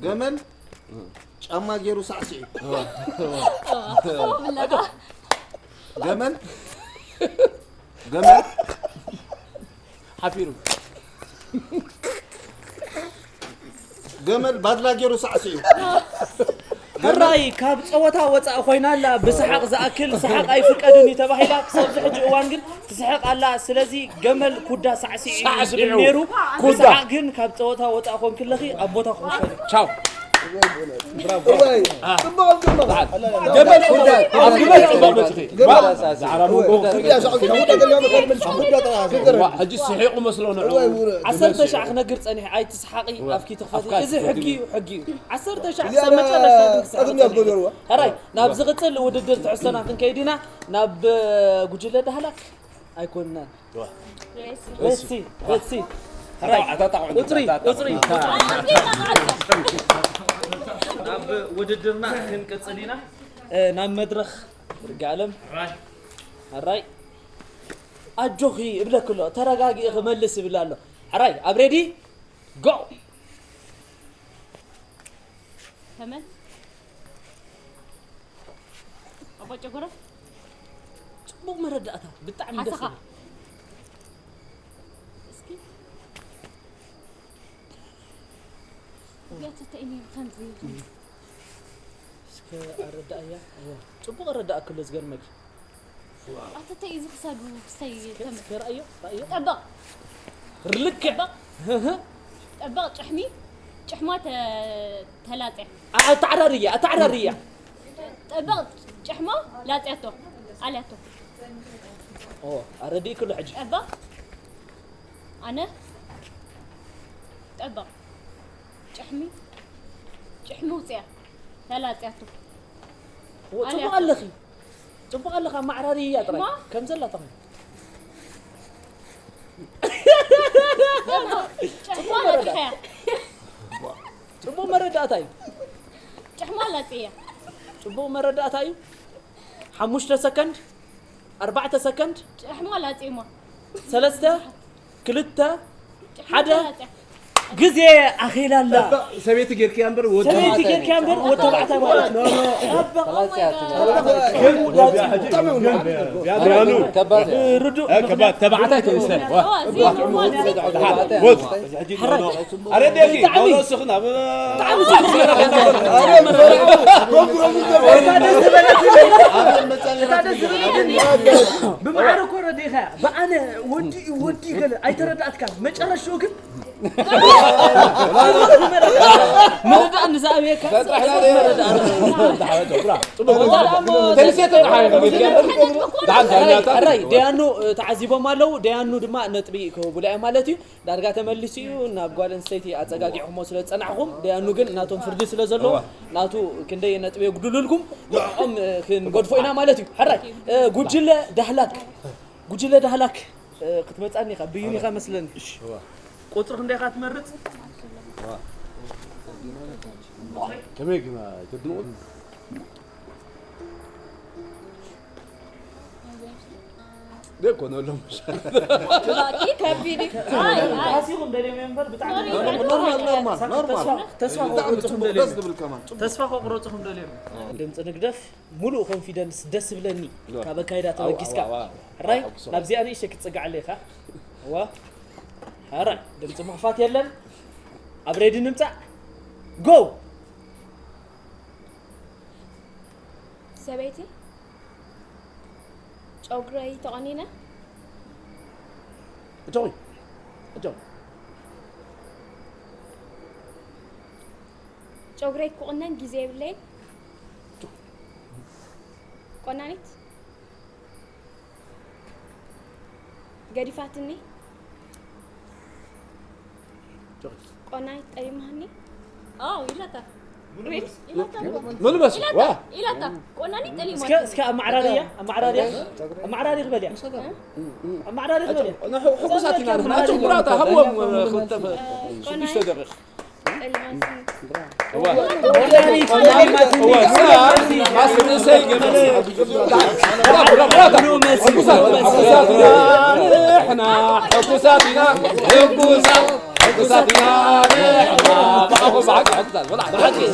ገመል ጫማ ገይሩ ሳዕስዒ። ገመል፣ ገመል ሓፊሩ። ገመል ባድላ ገይሩ ሳዕስዒ። ሕራይ ካብ ጸወታ ወጻእ ኮይና ኣላ። ብሰሓቕ ዝኣክል ሰሓቕ ኣይፍቀድን እዩ ተባሂላ። ክሳብ ዝሕጂ እዋን ግን ትስሕቕ ኣላ። ስለዚ ገመል ኩዳ ሳዕስዒ እዩ ዝብል ሳዕስዒ። ነይሩ። ኩዳ። ብሰሓቕ ግን ካብ ጸወታ ወጻእ ኮንክለኺ ኣብ ቦታ ክውሰዱ። ቻው። እዋይ፣ ጽቡቕ፣ ጽቡቕ። ገመል ኩዳ፣ ኣብ ግመል ጽቡቕ መጽኺ። ገመል። ዛዕራ መንጎ። ኩዳ፣ ኩዳ፣ ኩዳ፣ ኩዳ፣ ኩዳ፣ ኩዳ፣ ኩዳ፣ ኩዳ፣ ኩዳ፣ ኩዳ፣ ኩዳ፣ ኩዳ፣ ኩዳ፣ ኩዳ፣ ኩዳ፣ ኩዳ፣ ኩዳ፣ ኩዳ፣ ሕጂ ስሒቑ መስሎ ንዕኡ። እዋይ፣ ውረ። ዓሰርተ ሻዕ ክነግር ጸኒሐ፣ ኣይትስሓቒ፣ እዋ። ኣፍኪ ትኽፈቲ። ኣፍካ እዚ ትኽፈቲ። ሕጊ እዩ፣ ሕጊ እዩ። ዓሰርተ ሻዕ ክሳብ መጨረሻ ግን ክስሕቕ ጸኒሑ። ሕራይ፣ ናብ ዝቕጽል ውድድር ትሕዝቶና ክንከይድ ኢና። ናብ፣ እ፣ ጉጅለ ዳህላክ ኣይኮንናን። እዋ። ሬሲ፣ ሬሲ። ሕራይ፣ ኣታ፣ ኣታ፣ ኣታ፣ ቁጽሪ፣ ኣታ፣ ኣታ፣ ቁጽሪ። ኣታ። ናብ ውድድርና ክንቅጽል ኢና። እ፣ ናብ መድረኽ ይርጋለም። ሕራይ። ኣጆኺ እብለኪ ኣሎ፣ ተረጋጊኢ ክመልስ ይብል ኣሎ። ሕራይ፣ ኣብ ሬዲ፣ ጎ! ተመን። ኣባ ጨጎራ። ጽቡቕ መረዳእታ፣ ብጣዕሚ ደስ ሓሰኻ። ይብል። እስኪ። እዚኣ ተተኢኒ ከምዚ፣ ከምዚ። እስከ ኣረዳእያ። እዋ፣ ጽቡቕ ኣረዳእክሎ ዝገርመኪ። ኣተተ እዩ ዝኽሰዱ ክሰይ እስከ፣ ተመ-፣ እስከ ርኣዮ፣ ርኣዮ። ጠበቕ። ርልክዕ። ጠበቕ። ህህ። ጠበቕ ጭሕሚ፣ ጭሕማ ተ-፣ ተላጽያ። ኣ-፣ ኣተዓራርያ፣ ኣተዓራርያ። ጠበቕ ጭሕማ ላጽያቶ፣ ኣልያቶ። ኦ፣ ኣረዲእክሉ ሕጂ። ጠበቕ። ኣነ። ጠበቕ። ጭሕሚ፣ ጭሕሚ ውጽያ። ተላጽያቶ። ኦ፣ ጽቡቕ ኣልያቶ። ኣለኺ። ጽቡቕ ኣለኻ፣ ኣመዓራርይያ ጥራይ። እማ? ከም ዘላ ተኾይኑ። ጽቡቕ መረዳእታ። ጽቡቕ መረዳእታ እዩ። ጭሕማ ላጽያ። ጽቡቕ መረዳእታ እዩ። ሓሙሽተ ሰከንድ፣ ኣርባዕተ ሰከንድ፣ ጭሕማ ላጽማ። ሰለስተ፣ ክልተ፣ ሓደ። ግዜ ኣኺላ ኣላ። ሰበይቲ ጌርክያ እምበር ወዲ ሰበይቲ ጌርክያ እምበር ወዲ ተባዕታይ ማለት ነው። ኖ፣ ኖ። ኖ፣ ኖ። ርዱእ። እ፣ ከባድ ተባዕታይ ተይሰ። ዋ። ወድ። ሕራይ። ኣረ፣ ደቂ፣ ብጣዕሚ፣ ኣብ ርእስኽን ኣብ ብጣዕሚ ጽቡቕ ስራሕ። እታ ደስ ዝበለትኒ፣ እታ ደስ ዝበለትኒ፣ ብማዕረ እኮ ረዲእኻያ። ብኣነ ወዲ፣ ወዲ ገለ ኣይተረዳእትካን። መጨረሽኡ ግን ምርዳእ ንዝኣበየካ ጽቡቕ መረዳእ። ጽቡቕ። ተንሴ ተተሓየኸ ቤት ገለ። ደሓን ዳኛታት። ሕራይ፣ ደያኑ፣ እ፣ ተዓዚቦም ኣለዉ። ደያኑ ድማ ነጥቢ ክህቡላ እዮም ማለት እዩ። ዳርጋ ተመሊሱ እዩ። ናብ ጓል ኣንስተይቲ ኣጸጋጊዕኩሞ ስለ ዝጸናሕኩም፣ ደያኑ ግን ናቶም ፍርዲ ስለ ዘለዎ፣ እዋ። ናቱ ክንደይ ነጥቢ የጉድሉልኩም፣ ንዕኦም፣ እ፣ ክንገድፎ ኢና ማለት እዩ። ሕራይ፣ እ፣ ጉጅለ ዳህላክ፣ ጉጅለ ዳህላክ፣ እ፣ ክትመጻኒ ኢኻ፣ ብይን ኢኻ መስለኒ። እዋ። ቁጽሪ ክንደይ ኢኻ ትመርጽ? እዋ። ከመይ ግን ኣይተድንቑን? ዘይኮነሎም። ብጣዕሚ ከቢድ እዩ። ኣይ፣ ኣይ። ተባሲኹም ደልዮም እዮም እምበር ብጣዕሚ ኖርማል፣ ኖርማል፣ ኖርማል። ተስፋ፣ ተስፋ ብጣዕሚ ከቑርጹኹም ጽቡቕ፣ ደልዮም። ደስ ዝብል ከማን፣ ጽቡቕ። ተስፋ ከቑርጹኹም ደልዮም። ድምጺ ንግደፍ፣ ሙሉእ ኮንፊደንስ ደስ ዝብለኒ እ። ካብ ኣካይዳ ኣዋ፣ ተበጊስካ። ኣዋ፣ ኣዋ። ሕራይ፣ ኣዋ፣ ኣዋ። ናብዚኣ ንእሽተይ ክትጽጋዕ ኣለኻ። እዋ። ሕራይ፣ ድምጺ ምኽፋት የለን። ኣብ ሬዲ ንምጻእ። ጎ! ሰበይቲ፣ ጨጉረይ ተቖኒነ። እቶይ፣ እቶይ። ጨጉረይ ክቑነን ግዜ የብለይን። ቆናኒት፣ ገዲፋትኒ። ቆናይ ጠሊማኒ። ኣው ኢላታ። ኢላታ። ምኑ መስል ዋ ኢላታ። ቆናኒ ጠሊማኒ። እስከ እስከ ኣማዕራርያ ኣማዕራርያ ኣማዕራሪ ክበልያ ኣማዕራሪ ክበልያ። ሕጉሳት ኢና ንሕና ጭጉራታ ሃብዎም ክልተ ሽዱሽተ ደቂቕ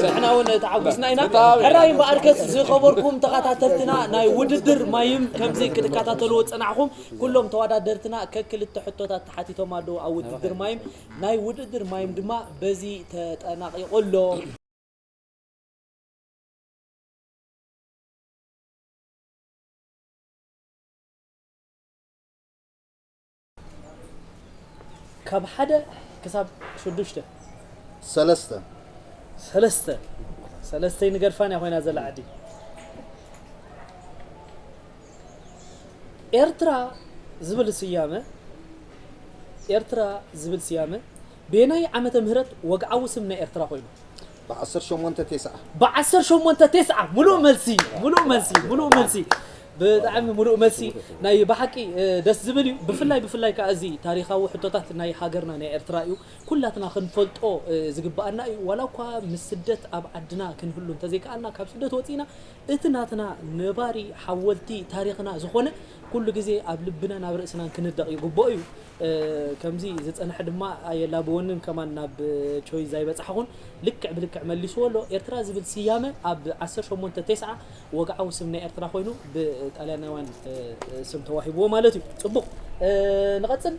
ንሕና እውን ተዓጒስና ኢና። ሕራይ እምበኣርከስ ዝኸበርኩም ተኸታተልትና ናይ ውድድር ማይም ከምዚ ክትከታተልዎ ዝጸናሕኩም ኩሎም ተወዳደርትና ከክልተ ሕቶታት ተሓቲቶም ኣለዉ ኣብ ውድድር ማይም። ናይ ውድድር ማይም ድማ በዚ ተጠናቒቑ ኣሎ። ካብ ሓደ ክሳብ ሽዱሽተ። ሰለስተ። ሰለስተ። ሰለስተይ ንገድፋን እያ ኮይና ዘላ ዓዲ። ኤርትራ ዝብል ስያመ ኤርትራ ዝብል ስያመ በየናይ ዓመተ ምህረት ወግዓዊ ስም ናይ ኤርትራ ኮይኑ? ብዓሰርተ ሸሞንተ ቴስዓ። ብዓሰርተ ሸሞንተ ቴስዓ። ሙሉእ መልሲ፣ ሙሉእ መልሲ፣ ሙሉእ መልሲ። ብጣዕሚ ሙሉእ መልሲ። ናይ ብሓቂ ደስ ዝብል እዩ። ብፍላይ ብፍላይ ከዓ እዚ ታሪኻዊ ሕቶታት ናይ ሃገርና ናይ ኤርትራ እዩ። ኩላትና ክንፈልጦ ዝግበኣና እዩ። ዋላ እኳ ምስ ስደት ኣብ ዓድና ክንህሉ እንተዘይከኣልና ካብ ስደት ወፂእና እቲ ናትና ነባሪ ሓወልቲ ታሪኽና ዝኾነ ኩሉ ግዜ ኣብ ልብናን ኣብ ርእስናን ክንደቕ ይግብኦ እዩ። ከምዚ ዝጸንሐ ድማ ኣየላብወንን ከማን ናብ ቾይዝ ኣይበጻሕኹን። ልክዕ ብልክዕ መሊስዎ ኣሎ። ኤርትራ ዝብል ስያመ ኣብ ዓሰርተ ሸሞንተ ቴስዓ ወግዓዊ ስም ናይ ኤርትራ ኮይኑ ብጣልያናውያን ስም ተዋሂብዎ ማለት እዩ። ጽቡቕ። ንቐጽል።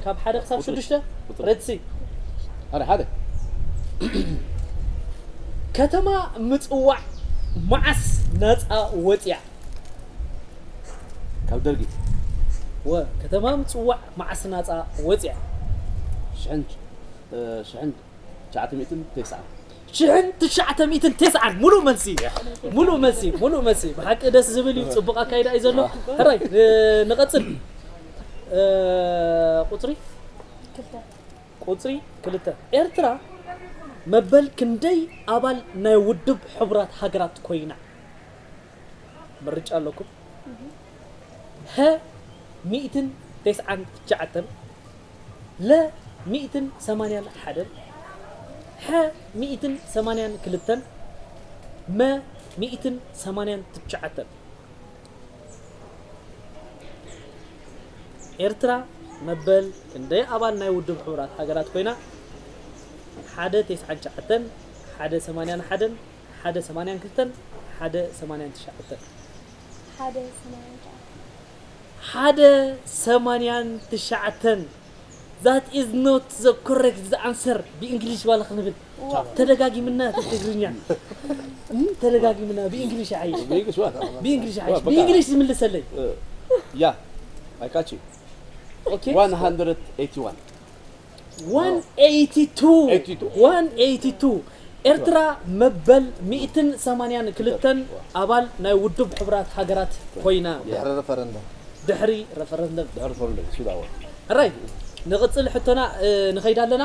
ካብ ሓደ ክሳብ ሽዱሽተ። ሬድሲ። ሓደ ሓደ። ከተማ ምጽዋዕ መዓስ ናጻ ወጽያ? ካብ ደርጊ። ወ ከተማ ምጽዋዕ መዓስ ናጻ ወጽያ? ሽሕን ሽሕን ትሽዓተ ሚእትን ቴስዓን። ሽሕን ትሽዓተ ሚእትን ቴስዓን። ሙሉእ መልሲ፣ ሙሉእ መልሲ፣ ሙሉእ መልሲ። ብሓቂ ደስ ዝብል እዩ። ጽቡቕ ኣካይዳ እዩ ዘሎ። ሕራይ ንቐጽል። ቁጽሪ ቁጽሪ ክልተ። ኤርትራ መበል ክንደይ ኣባል ናይ ውድብ ሕቡራት ሃገራት ኮይና? ምርጫ ኣለኩም። ሀ ሚእትን ተስዓን ትሽዓተን፣ ለ ሚእትን ሰማንያን ሓደን፣ ሐ ሚእትን ሰማንያን ክልተን፣ መ ሚእትን ሰማንያን ትሽዓተን። ኤርትራ መበል ክንደይ ኣባል ናይ ውድብ ሕቡራት ሃገራት ኮይና? ሓደ ተስዓን ትሽዓተን፣ ሓደ ሰማንያን ሓደን፣ ሓደ ሰማንያን ክልተን፣ ሓደ ሰማንያን ትሽዓተን። ሓደ ሰማንያን ትሽዓተን። ሓደ ሰማንያን ትሽዓተን። That is not the correct answer። ብእንግሊሽ ዋላ ክንብል ተደጋጊምና ትግርኛ ተደጋጊምና ብእንግሊሽ ዓይ ብእንግሊሽ ዓይ ብእንግሊሽ ዝምልሰለይ። ያ I got you። Okay። one hundred eighty-one። one eighty-two one eighty-two። ኤርትራ መበል ሚእትን ሰማንያን ክልተን ኣባል ናይ ውድብ ሕቡራት ሃገራት ኮይና። ድሕሪ ረፈረንደም። ድሕሪ ረፈረንደም። ድሕሪ ረፈረንደም ሱዳዋ። ሕራይ ንቕጽል ሕቶና ንኸይድ ኣለና።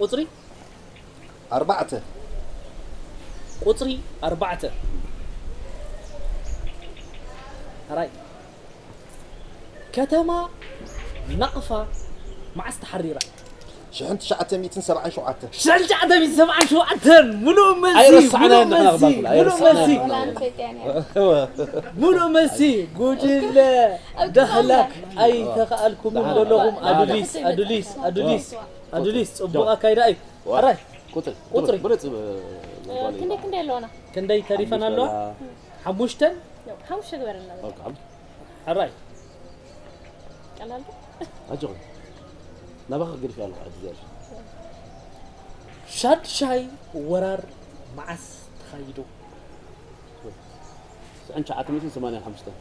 ቁጽሪ ኣርባዕተ። ቁጽሪ ኣርባዕተ። ሕራይ ከተማ ናቕፋ መዓስ ተሓሪራ? ሽሕን ትሽዓተ ሚእትን ሰብዓን ሸውዓተን። ሽሕን ትሽዓተ ሚእትን ሰብዓን ሸውዓተን። ሙሉእ መልሲ። ኣይረሳዕናን ሙሉእ መልሲ። ንሕና ሙሉእ መልሲ። ወላ ንፈልጥያ ነይራ። ሙሉእ መልሲ። ጉጅለ ዳህላክ ኣይተኸኣልኩምን ዘለኹም። ኣዱሊስ ኣዱሊስ ኣዱሊስ ኣዱሊስ ጽቡቕ ኣካይዳ እዩ። ሕራይ ቁጥሪ ቁጥሪ። ብለጽ ክንደይ ክንደይ ኣለዋና? ክንደይ ተሪፈን ኣለዋ? ሓሙሽተን። ሓሙሽተ ግበረልና። ሕራይ ቀላል ዶ? ኣጆኺ ናባኺ ገዲፈ ኣለኹ ሕጂ እዚኣ። ሻድሻይ ወራር መዓስ ተኻይዱ? ሽሕን ትሽዓተ ሚእትን ሰማንያን ሓሙሽተን።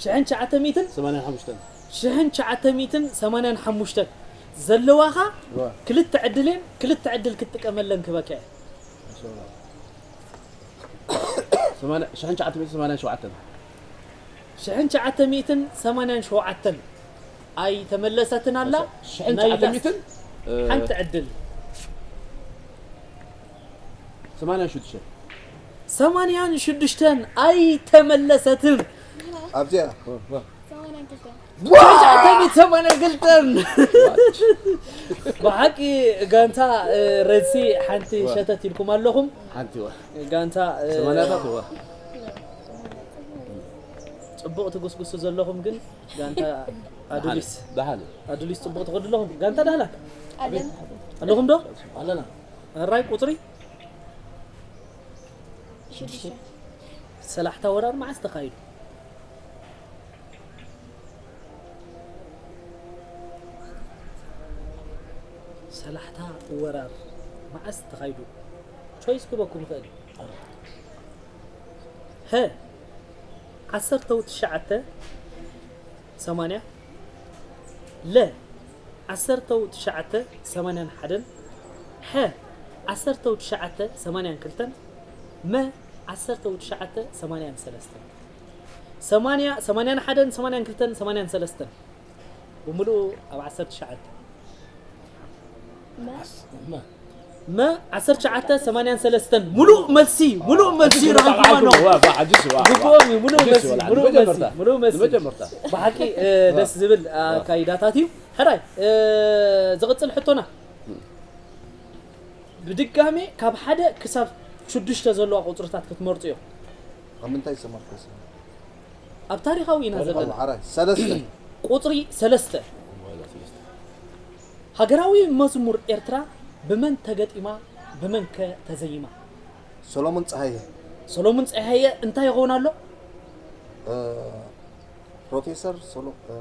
ሽሕን ትሽዓተ ሚእትን ሰማንያን ሓሙሽተን። ሽሕን ትሽዓተ ሚእትን ሰማንያን ሓሙሽተን ዘለዋኻ ክልተ ዕድል እየን። ክልተ ዕድል ክትጥቀመለን ክበካ እየ። ሰማንያ ሽሕን ትሽዓተ ሚእትን ሰማንያን ሸውዓተን። ሽሕን ትሽዓተ ሚእትን ሰማንያን ሸውዓተን ኣይተመለሰትን ኣላ። ሽሕን ናይ ትሽዓተ ሚእትን፣ ላስት ሓንቲ ዕድል። ሰማንያን ሽዱሽተን። ሰማንያን ሽዱሽተን ኣይተመለሰትን። ኣብዚኣ። ሰማንያን ክልተን። ሽሕን ትሽዓተ ሚእትን ሰማንያን ክልተን። ብሓቂ ጋንታ፣ እ፣ ረድሲ ሓንቲ ዋ። ሸተት ኢልኩም ኣለኹም። ሓንቲ ዋ። ጋንታ፣ እ፣ ሰማንያታት ዋ። ጽቡቕ ትጉስጉሱ ዘለኹም ግን ጋንታ ኣዱሊስ። ደሓን። ኣዱሊስ ጽቡቕ ትኸዱ ኣለኹም። ጋንታ ዳህላክ። ኣለና። ኣለኹም ዶ? ኣለና። ኣራይ ቁጽሪ? ሽዱሽተ። ሰላሕታ ወራር መዓስ ተኻይዱ? ሰላሕታ ወራር መዓስ ተኻይዱ? ቾይስ ክበኩም ይኽእል እዩ። ሀ፣ ዓሰርተው ትሽዓተ ሰማንያ፣ ለ፣ ዓሰርተው ትሽዓተ ሰማንያን ሓደን፣ ሐ፣ ዓሰርተው ትሽዓተ ሰማንያን ክልተን፣ መ፣ ዓሰርተው ትሽዓተ ሰማንያን ሰለስተን። ሰማንያ፣ ሰማንያን ሓደን፣ ሰማንያን ክልተን፣ ሰማንያን ሰለስተን። ብምሉኡ ኣብ ዓሰርተ ትሽዓተ። መ? መ ዓሰርተ ትሽዓተ ሰማንያን ሰለስተን። ሙሉእ መልሲ፣ ሙሉእ መልሲ ረኺብኩማ ኣለኹም። ዋ፣ ዋ፣ ሓድሽ፣ ዋ፣ ዋ። ግቡኦም እዩ፣ ሙሉእ ሓድሽ፣ መልሲ፣ ዋ፣ ሙሉእ መልሲ፣ ንመጀመርታ። ሙሉእ መልሲ። ንመጀመርታ። ብሓቂ፣ እ፣ ዋ። ደስ ዝብል፣ ዋ። ኣካይዳታት እዩ። ሕራይ፣ እ፣ ዝቕጽል ሕቶና። ብድጋሜ ካብ ሓደ ክሳብ ሽዱሽተ ዘለዋ ቁጽርታት ክትመርጹ እዮም። ኣብ ምንታይ ዝተመርኮሰ? ኣብ ታሪኻዊ ኢና ዘለና። ሓራይ፣ ሰለስተ። ቁጽሪ ሰለስተ። ሃገራዊ መዝሙር ኤርትራ ብመን ተገጢማ፣ ብመን ከ ተዘይማ? ሰሎሙን ጸሃየ። ሰሎሙን ጸሃየ እንታይ ይኸውን ኣሎ? እ፣ ፕሮፌሰር ሶሎ-፣ እ፣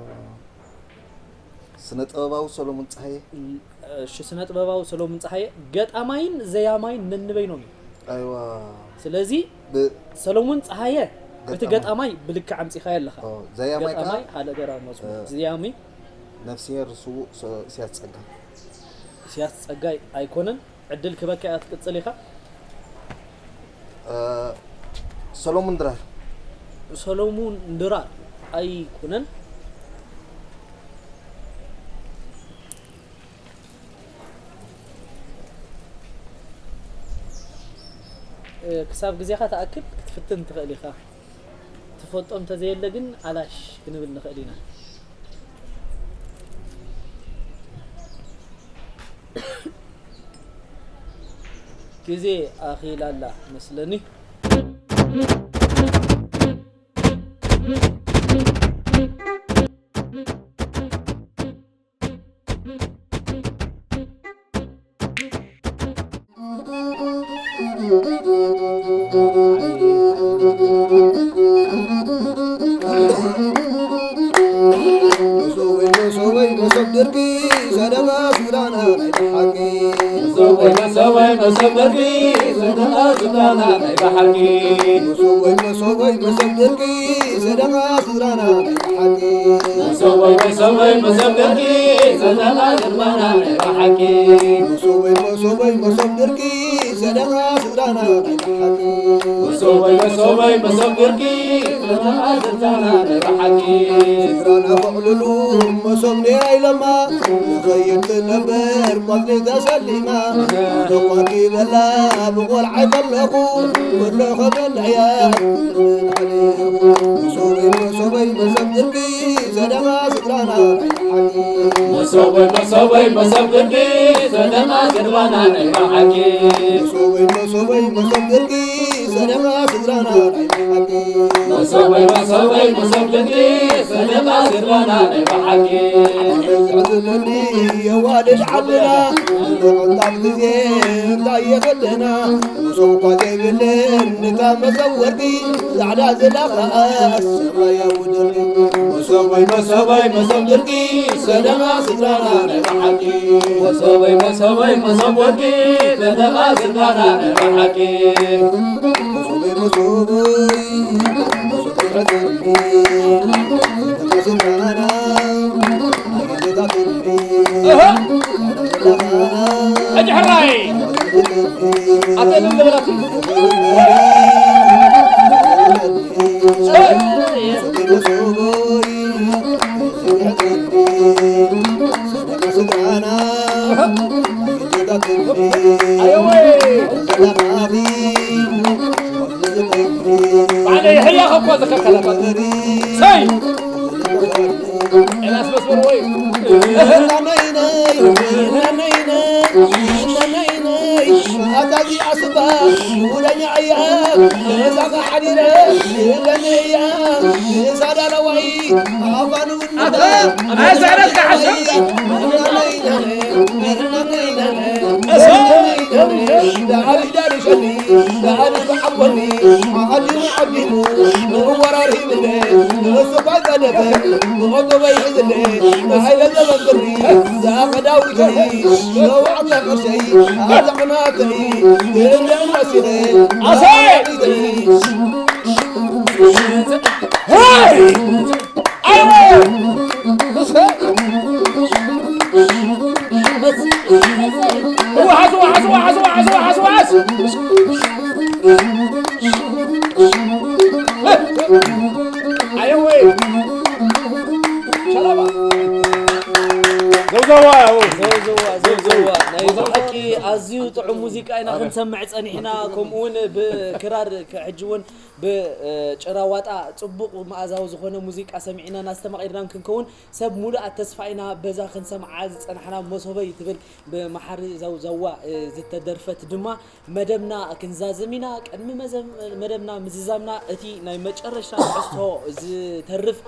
ስነ ጥበባዊ ሰሎሙን ጸሃየ። እሺ፣ ስነ ጥበባዊ ሰሎሙን ጸሃየ ገጣማይን ዘያማይን ነንበይኖም እዩ። ኣይዋ። ስለዚ ብ-፣ ሰሎሙን ጸሃየ እቲ ገጣማይ። ገጣማይ ብልክዕ ኣምጺኻዮ ኣለኻ። ኦ፣ ዘያማይ ከኣ፣ ገጣማይ ሓደ ገራ መዝሙር። እ፣ ዘያሚ ነፍስሄር ስዉእ ሶ-፣ ኢሳያስ ጸጋይ። ኢሳያስ ጸጋይ ኣይኮነን። ዕድል ክበካ እያ ትቅጽል ኢኻ። እ፣ ሰሎሙን ድራር። ሰሎሙን ድራር ኣይኮነን። እ፣ ክሳብ ግዜኻ ትኣክል ክትፍትን ትኽእል ኢኻ። ትፈልጦ እንተዘየለ ግን ኣላሽ ክንብል ንኽእል ኢና። ግዜ ኣኺላ ኣላ መስለኒ። መሶበይ መሶበይ መሶብ ድርቂ ሰደቓ ስድራና ናይ ብሓቂ። መሶበይ መሶበይ መሶብ ድርቂ ሰደቓ ስድራና ናይ ብሓቂ። መሶበይ መሶበይ መሶብ ድርቂ ሰደቓ ስድራና ናይ ብሓቂ። መሶበይ መሶበይ መሶብ ድርቂ ሰደቓ ስድራና ናይ ብሓቂ። መሶበይ መሶበይ መሶብ ድርቂ ሰደቓ ስድራና ናይ ብሓቂ። መሶበይ መሶበይ መሶብ ድርቂ ሰደቓ ስድራና ናይ ብሓቂ። ስድራና ከዕልሉ መሶብ ኔራ ኢሎማ ንኸይድ ትነብር ቆጽሊ ተሰሊማ። ተቋኪበላ ብቆልዓይ ከለኹ ኩሉ ከበልዕያ። መሶበይ መሶበይ መሶብ ድርቂ ሰደቓ ስድራና ናይ ብሓቂ። መሶበይ መሶበይ መሶብ ድርቂ ሰደቓ ስድራና ናይ ብሓቂ። መሶበይ መሶበይ መሶብ ድርቂ ሰደቓ ስድራና ናይ ብሓቂ። መሶበይ መሶበይ መሶብ ድርቂ ሰደቓ ስድራና ናይ ብሓቂ። ኣነ ዝሕዝነኒ የዋልድ ዓድና ንቕንጣብ ግዜ እንታይ የኽልና። መሶብ እኳ ዘይብለን ንታ መሶብ ወርቂ ጻዕዳ ዝለኸዐት ሰማያዊ ድርቂ። መሶበይ መሶበይ መሶብ ድርቂ ሰደቓ ስድራና ናይ ብሓቂ። መሶበይ መሶበይ መሶብ ወርቂ ሰደቓ ስድራና ናይ ብሓቂ። መሶበይ መሶበይ መሶብ ድርቂ ሰደቓ ስድራና ናይ ብሓቂ። እህ። ሕጂ ሕራይ። ኣተ ልምለበላት። Say! Elas mas por hoy. ኣታዚ ኣስባ ውለኛ እያ እዛ ሓዲረ ለነያ ሳዳላዋይ ኣፋኑ ኣታ ኣይዛረካ ሓሰብ ኣሰይ! ሄይ! ኣይወ! እስከ ዋሓስ፣ ዋሓስ፣ ዋሓስ። ኣየወ! ሸላባ! ዘውዘዋ! ዘውዘዋ፣ ዘውዘዋ። ናይ ብሓቂ ኣዝዩ ጥዑም ሙዚቃ ኢና ክንሰምዕ ጸኒሕና፣ ከምኡ እውን ብክራር፣ ሕጂ እውን ብጭራ ዋጣ ጽቡቕ መኣዛዊ ዝኾነ ሙዚቃ ሰሚዕና እናስተማቒርናን ክንከውን ሰብ ሙሉኣት ተስፋ ኢና። በዛ ክንሰምዓ ዝጸናሕና መሶበይ ትብል ብመሓሪ ዘውዘዋ ዝተደርፈት ድማ መደብና ክንዛዝም ኢና። ቅድሚ መዘም-፣ መደብና ምዝዛምና እቲ ናይ መጨረሻ ትሕዝቶ ዝተርፍ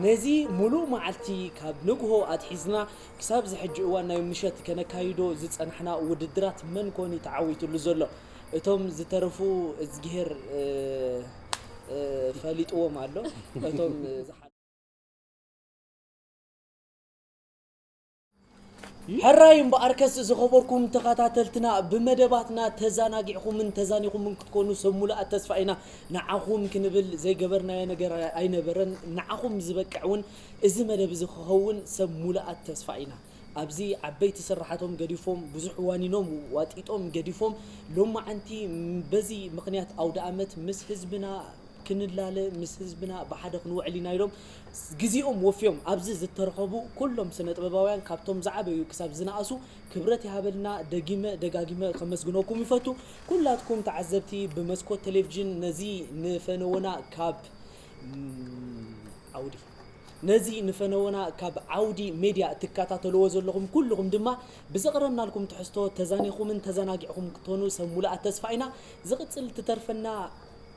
ነዚ ሙሉእ መዓልቲ ካብ ንግሆ ኣትሒዝና ክሳብ ዝሕጂ እዋን ናይ ምሸት ከነካይዶ ዝጸናሕና ውድድራት መን ኮን እዩ ተዓዊቱሉ ዘሎ? እቶም ዝተረፉ እዝግሄር፣ እ፣ እ፣ ፈሊጥዎም ኣሎ። እቶም ዝሓ-፣ ሕራይ እምበኣርከስ ዝኸበርኩም ተኸታተልትና ብመደባትና ተዛናጊዕኩምን ተዛኒኹምን ክትኮኑ ሰብ ሙሉኣት ተስፋ ኢና። ንዓኹም ክንብል ዘይገበርናዮ ነገር ኣይነበረን። ንዓኹም ዝበቅዕ እውን እዚ መደብ እዚ ክኸውን ሰብ ሙሉኣት ተስፋ ኢና። ኣብዚ ዓበይቲ ስራሓቶም ገዲፎም፣ ብዙሕ ዋኒኖም ዋጢጦም ገዲፎም፣ ሎማዓንቲ በዚ ምኽንያት ኣውደ ኣመት ምስ ህዝብና ክንላለ፣ ምስ ህዝብና ብሓደ ክንውዕል ኢና ኢሎም ግዜኦም ወፍዮም ኣብዚ ዝተረኸቡ ኩሎም ስነ ጥበባውያን ካብቶም ዝዓበዩ ክሳብ ዝነኣሱ ክብረት ይሃበልና። ደጊመ ደጋጊመ ከመስግነኩም ይፈቱ። ኩላትኩም ተዓዘብቲ ብመስኮት ቴሌቪዥን ነዚ ንፈነወና ካብ ዓውዲ ነዚ ንፈነወና ካብ ዓውዲ ሜድያ እትከታተልዎ ዘለኹም ኩልኹም ድማ ብዘቕረብናልኩም ትሕዝቶ ተዛኒኹምን ተዘናጊዕኹም ክትኮኑ ሰብ ሙሉኣት ተስፋ ኢና። ዝቕጽል ትተርፈና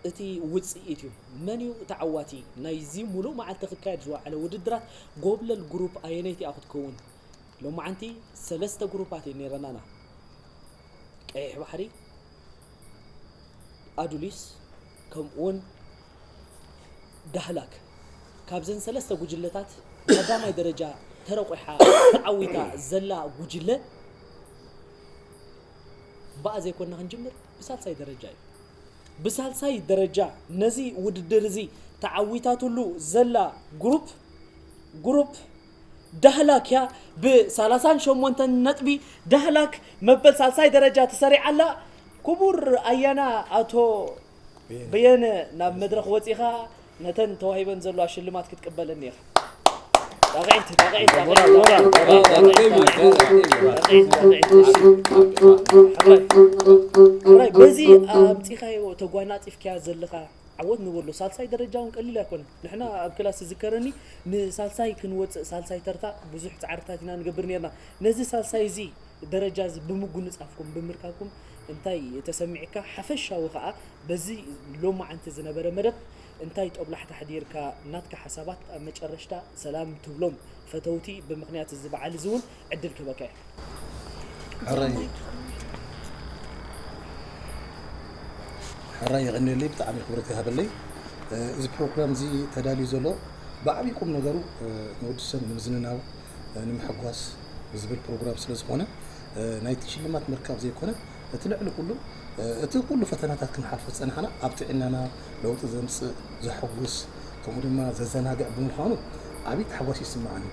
እቲ ውጽኢት እዩ። መን እዩ ተዓዋቲ ናይዚ ሙሉእ መዓልቲ ክካየድ ዝወዓለ ውድድራት? ጎብለል ግሩፕ ኣየነይቲ እያ ክትከውን? ሎማዓንቲ ሰለስተ ግሩፓት እየን ነይረናና። ቀይሕ ባሕሪ፣ ኣዱሊስ፣ ከምኡውን ዳህላክ። ካብዘን ሰለስተ ጉጅለታት ቀዳማይ ደረጃ ተረቑሓ ተዓዊታ ዘላ ጉጅለ ብኣ ዘይኮንና ክንጅምር ብሳልሳይ ደረጃ እዩ። ብሳልሳይ ደረጃ ነዚ ውድድር እዚ ተዓዊታትሉ ዘላ ግሩፕ፣ ግሩፕ ዳህላክ እያ። ብሰላሳን ሸሞንተን ነጥቢ ዳህላክ መበል ሳልሳይ ደረጃ ተሰሪዓ ኣላ። ክቡር ኣያና ኣቶ በየነ፣ ናብ መድረኽ ወጺኻ ነተን ተዋሂበን ዘለዋ ሽልማት ክትቅበለኒ ኢኻ። ጣቕዒት፣ ጣቕዒት፣ ጣቕዒት፣ ሞራል፣ ሞራል፣ ጣቕዒት፣ ሞራል። ጣቕዒት፣ ጣቕዒት፣ ጣቕዒት። እሺ። ሕራይ፣ ሕራይ፣ በዚ ኣምጺኻዮ ተጓናጺፍካያ ዘለኻ ዓወት ንበሎ። ሳልሳይ ደረጃ እውን ቀሊል ኣይኮነን። ንሕና ኣብ ክላስ ዝዝከረኒ ንሳልሳይ ክንወጽእ፣ ሳልሳይ ተርታ ብዙሕ ጻዕርታት ኢና ንገብር ነርና። ነዚ ሳልሳይ እዚ ደረጃ እዚ ብምጉንጻፍኩም፣ ብምርካብኩም እንታይ ተሰሚዕካ? ሓፈሻዊ ከኣ በዚ ሎማዓንቲ ዝነበረ መደብ እንታይ ጦብላሕታ ኣሕዲርካ? ናትካ ሓሳባት ኣብ መጨረሽታ ሰላም ትብሎም ፈተውቲ ብምኽንያት እዚ በዓል እዚ እውን ዕድል ክህበካ እየ። ሕራይ፣ ሕራይ የቐንየለይ፣ ብጣዕሚ ክብረት ይሃበለይ። እ፣ እዚ ፕሮግራም እዚ ተዳልዩ ዘሎ ብዓብዪ ቁም ነገሩ፣ እ፣ ንወዲ ሰብ ንምዝንናው፣ እ፣ ንምሕጓስ ዝብል ፕሮግራም ስለ ዝኾነ፣ እ፣ ናይቲ ሽልማት ምርካብ ዘይኮነ፣ እቲ ልዕሊ ኩሉ፣ እ፣ እቲ ኩሉ ፈተናታት ክንሓልፎ ዝጸናሕና ኣብ ጥዕናና ለውጢ ዘምጽእ፣ ዘሐጉስ፣ ከምኡ ድማ ዘዘናግዕ ብምዃኑ ዓብዪ ታሕጓስ ይስምዓኒ።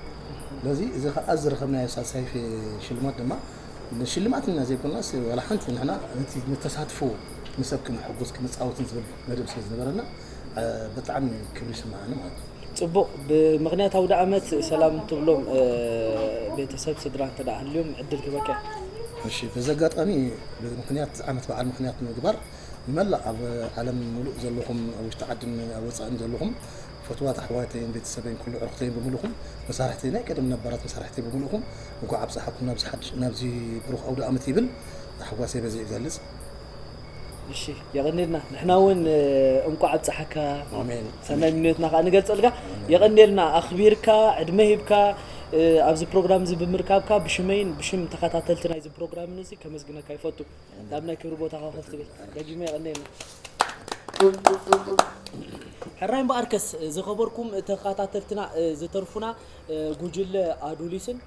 ስለዚ እዚ ኸዓ ዝረኸብናዮ ሳልሳይ ፌ-፣ ሽልማት ድማ ንሽልማት ኢና ዘይኮንናስ፣ ዋላ ሓንቲ ንሕና ነቲ ንተሳትፎ ንሰብ ክነሐጉስ ክነጻውትን ዝብል መደብ ስለ ዝነበረና፣ እ፣ ብጣዕሚ ክብሪ ይስምዓኒ ማለት እዩ። ጽቡቕ። ብምኽንያት ኣውደ ኣመት ሰላም ትብሎም፣ እ፣ ቤተሰብ ስድራ እንተ ደኣ ሃልዮም ዕድል ክህበካ። እሺ፣ በዚ ኣጋጣሚ ብምኽንያት ዓመት በዓል ምኽንያት ንምግባር፣ ንመላእ ኣብ ዓለም ምሉእ ዘለኹም፣ ኣብ ውሽጢ ዓድን ኣብ ወጻእን ዘለኹም ፈትዋት ኣሕዋተይን ቤተሰበይን ኩሉ ዕርኽተይን ብምሉኹም፣ መሳርሕተይ ናይ ቀደም ነባራት መሳርሕተይ ብምሉኹም፣ እንኳዕ ኣብጽሓኩም ናብዚ ሓድሽ፣ ናብዚ ብሩኽ ኣውደ ኣመት ይብል። ታሕጓሰይ በዚ ይገልጽ። እሺ፣ የቐንየልና። ንሕና እውን እንኳዕ ኣብጽሓካ ኣሜን። ሰናይ ምንዮትና ከዓ ንገልጸልካ። የቐንየልና ኣኽቢርካ ዕድመ ሂብካ ኣብዚ ፕሮግራም እዚ ብምርካብካ ብሽመይን ብሽም ተኸታተልቲ ናይዚ ፕሮግራምን እዚ ከመስግነካ ይፈቱ። ናብ ናይ ክብሪ ቦታኻ ኮፍ ትብል ደጊመ የቐንየልና። ሕራይ እምበኣርከስ ዝኸበርኩም ተኸታተልትና ዝተርፉና ጉጅለ ኣዱሊስን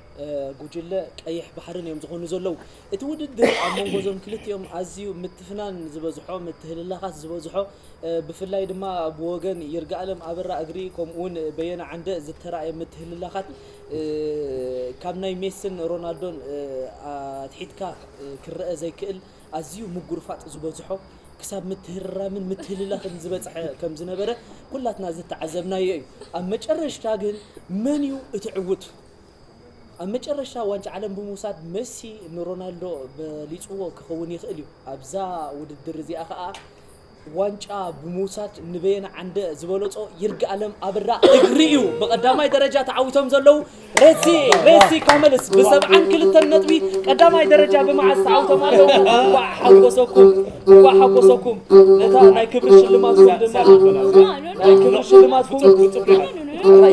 ጉጅለ ቀይሕ ባሕርን እዮም ዝኾኑ ዘለዉ። እቲ ውድድር ኣብ መንጎ እዞም ክልቲኦም ኣዝዩ ምትፍናን ዝበዝሖ ምትህልላኻት ዝበዝሖ ብፍላይ ድማ ብወገን ይርጋኣለም ኣበራ እግሪ ከምኡውን በየነ ዓንደ ዝተራእየ ምትህልላኻት ካብ ናይ ሜስን ሮናልዶን ኣትሒትካ ክረአ ዘይክእል ኣዝዩ ምጉርፋጥ ዝበዝሖ ክሳብ ምትህርራምን ምትህልላኽን ዝበፅሐ ከም ዝነበረ ኩላትና ዝተዓዘብናዮ እዩ። ኣብ መጨረሽታ ግን መን እዩ እቲ ዕውት? ኣብ መጨረሽታ ዋንጫ ዓለም ብምውሳድ መሲ ንሮናልዶ በሊፅዎ ክኸውን ይኽእል እዩ። ኣብዛ ውድድር እዚኣ ከዓ ዋንጫ ብምውሳድ ንበየነ ዓንደ ዝበለፆ ይርጋኣለም ኣበራ እግሪ እዩ። ብቐዳማይ ደረጃ ተዓዊቶም ዘለዉ ሬሲ ሬሲ ካመልስ ብሰብዓን ክልተን ነጥቢ ቀዳማይ ደረጃ ብመዓዝ ተዓዊቶም ኣለዉ። እንኳዕ ሓጎሰኩም፣ እንኳዕ ሓጎሰኩም። ነታ ናይ ክብሪ ሽልማትኩም ድማ ናይ ክብሪ ሽልማትኩም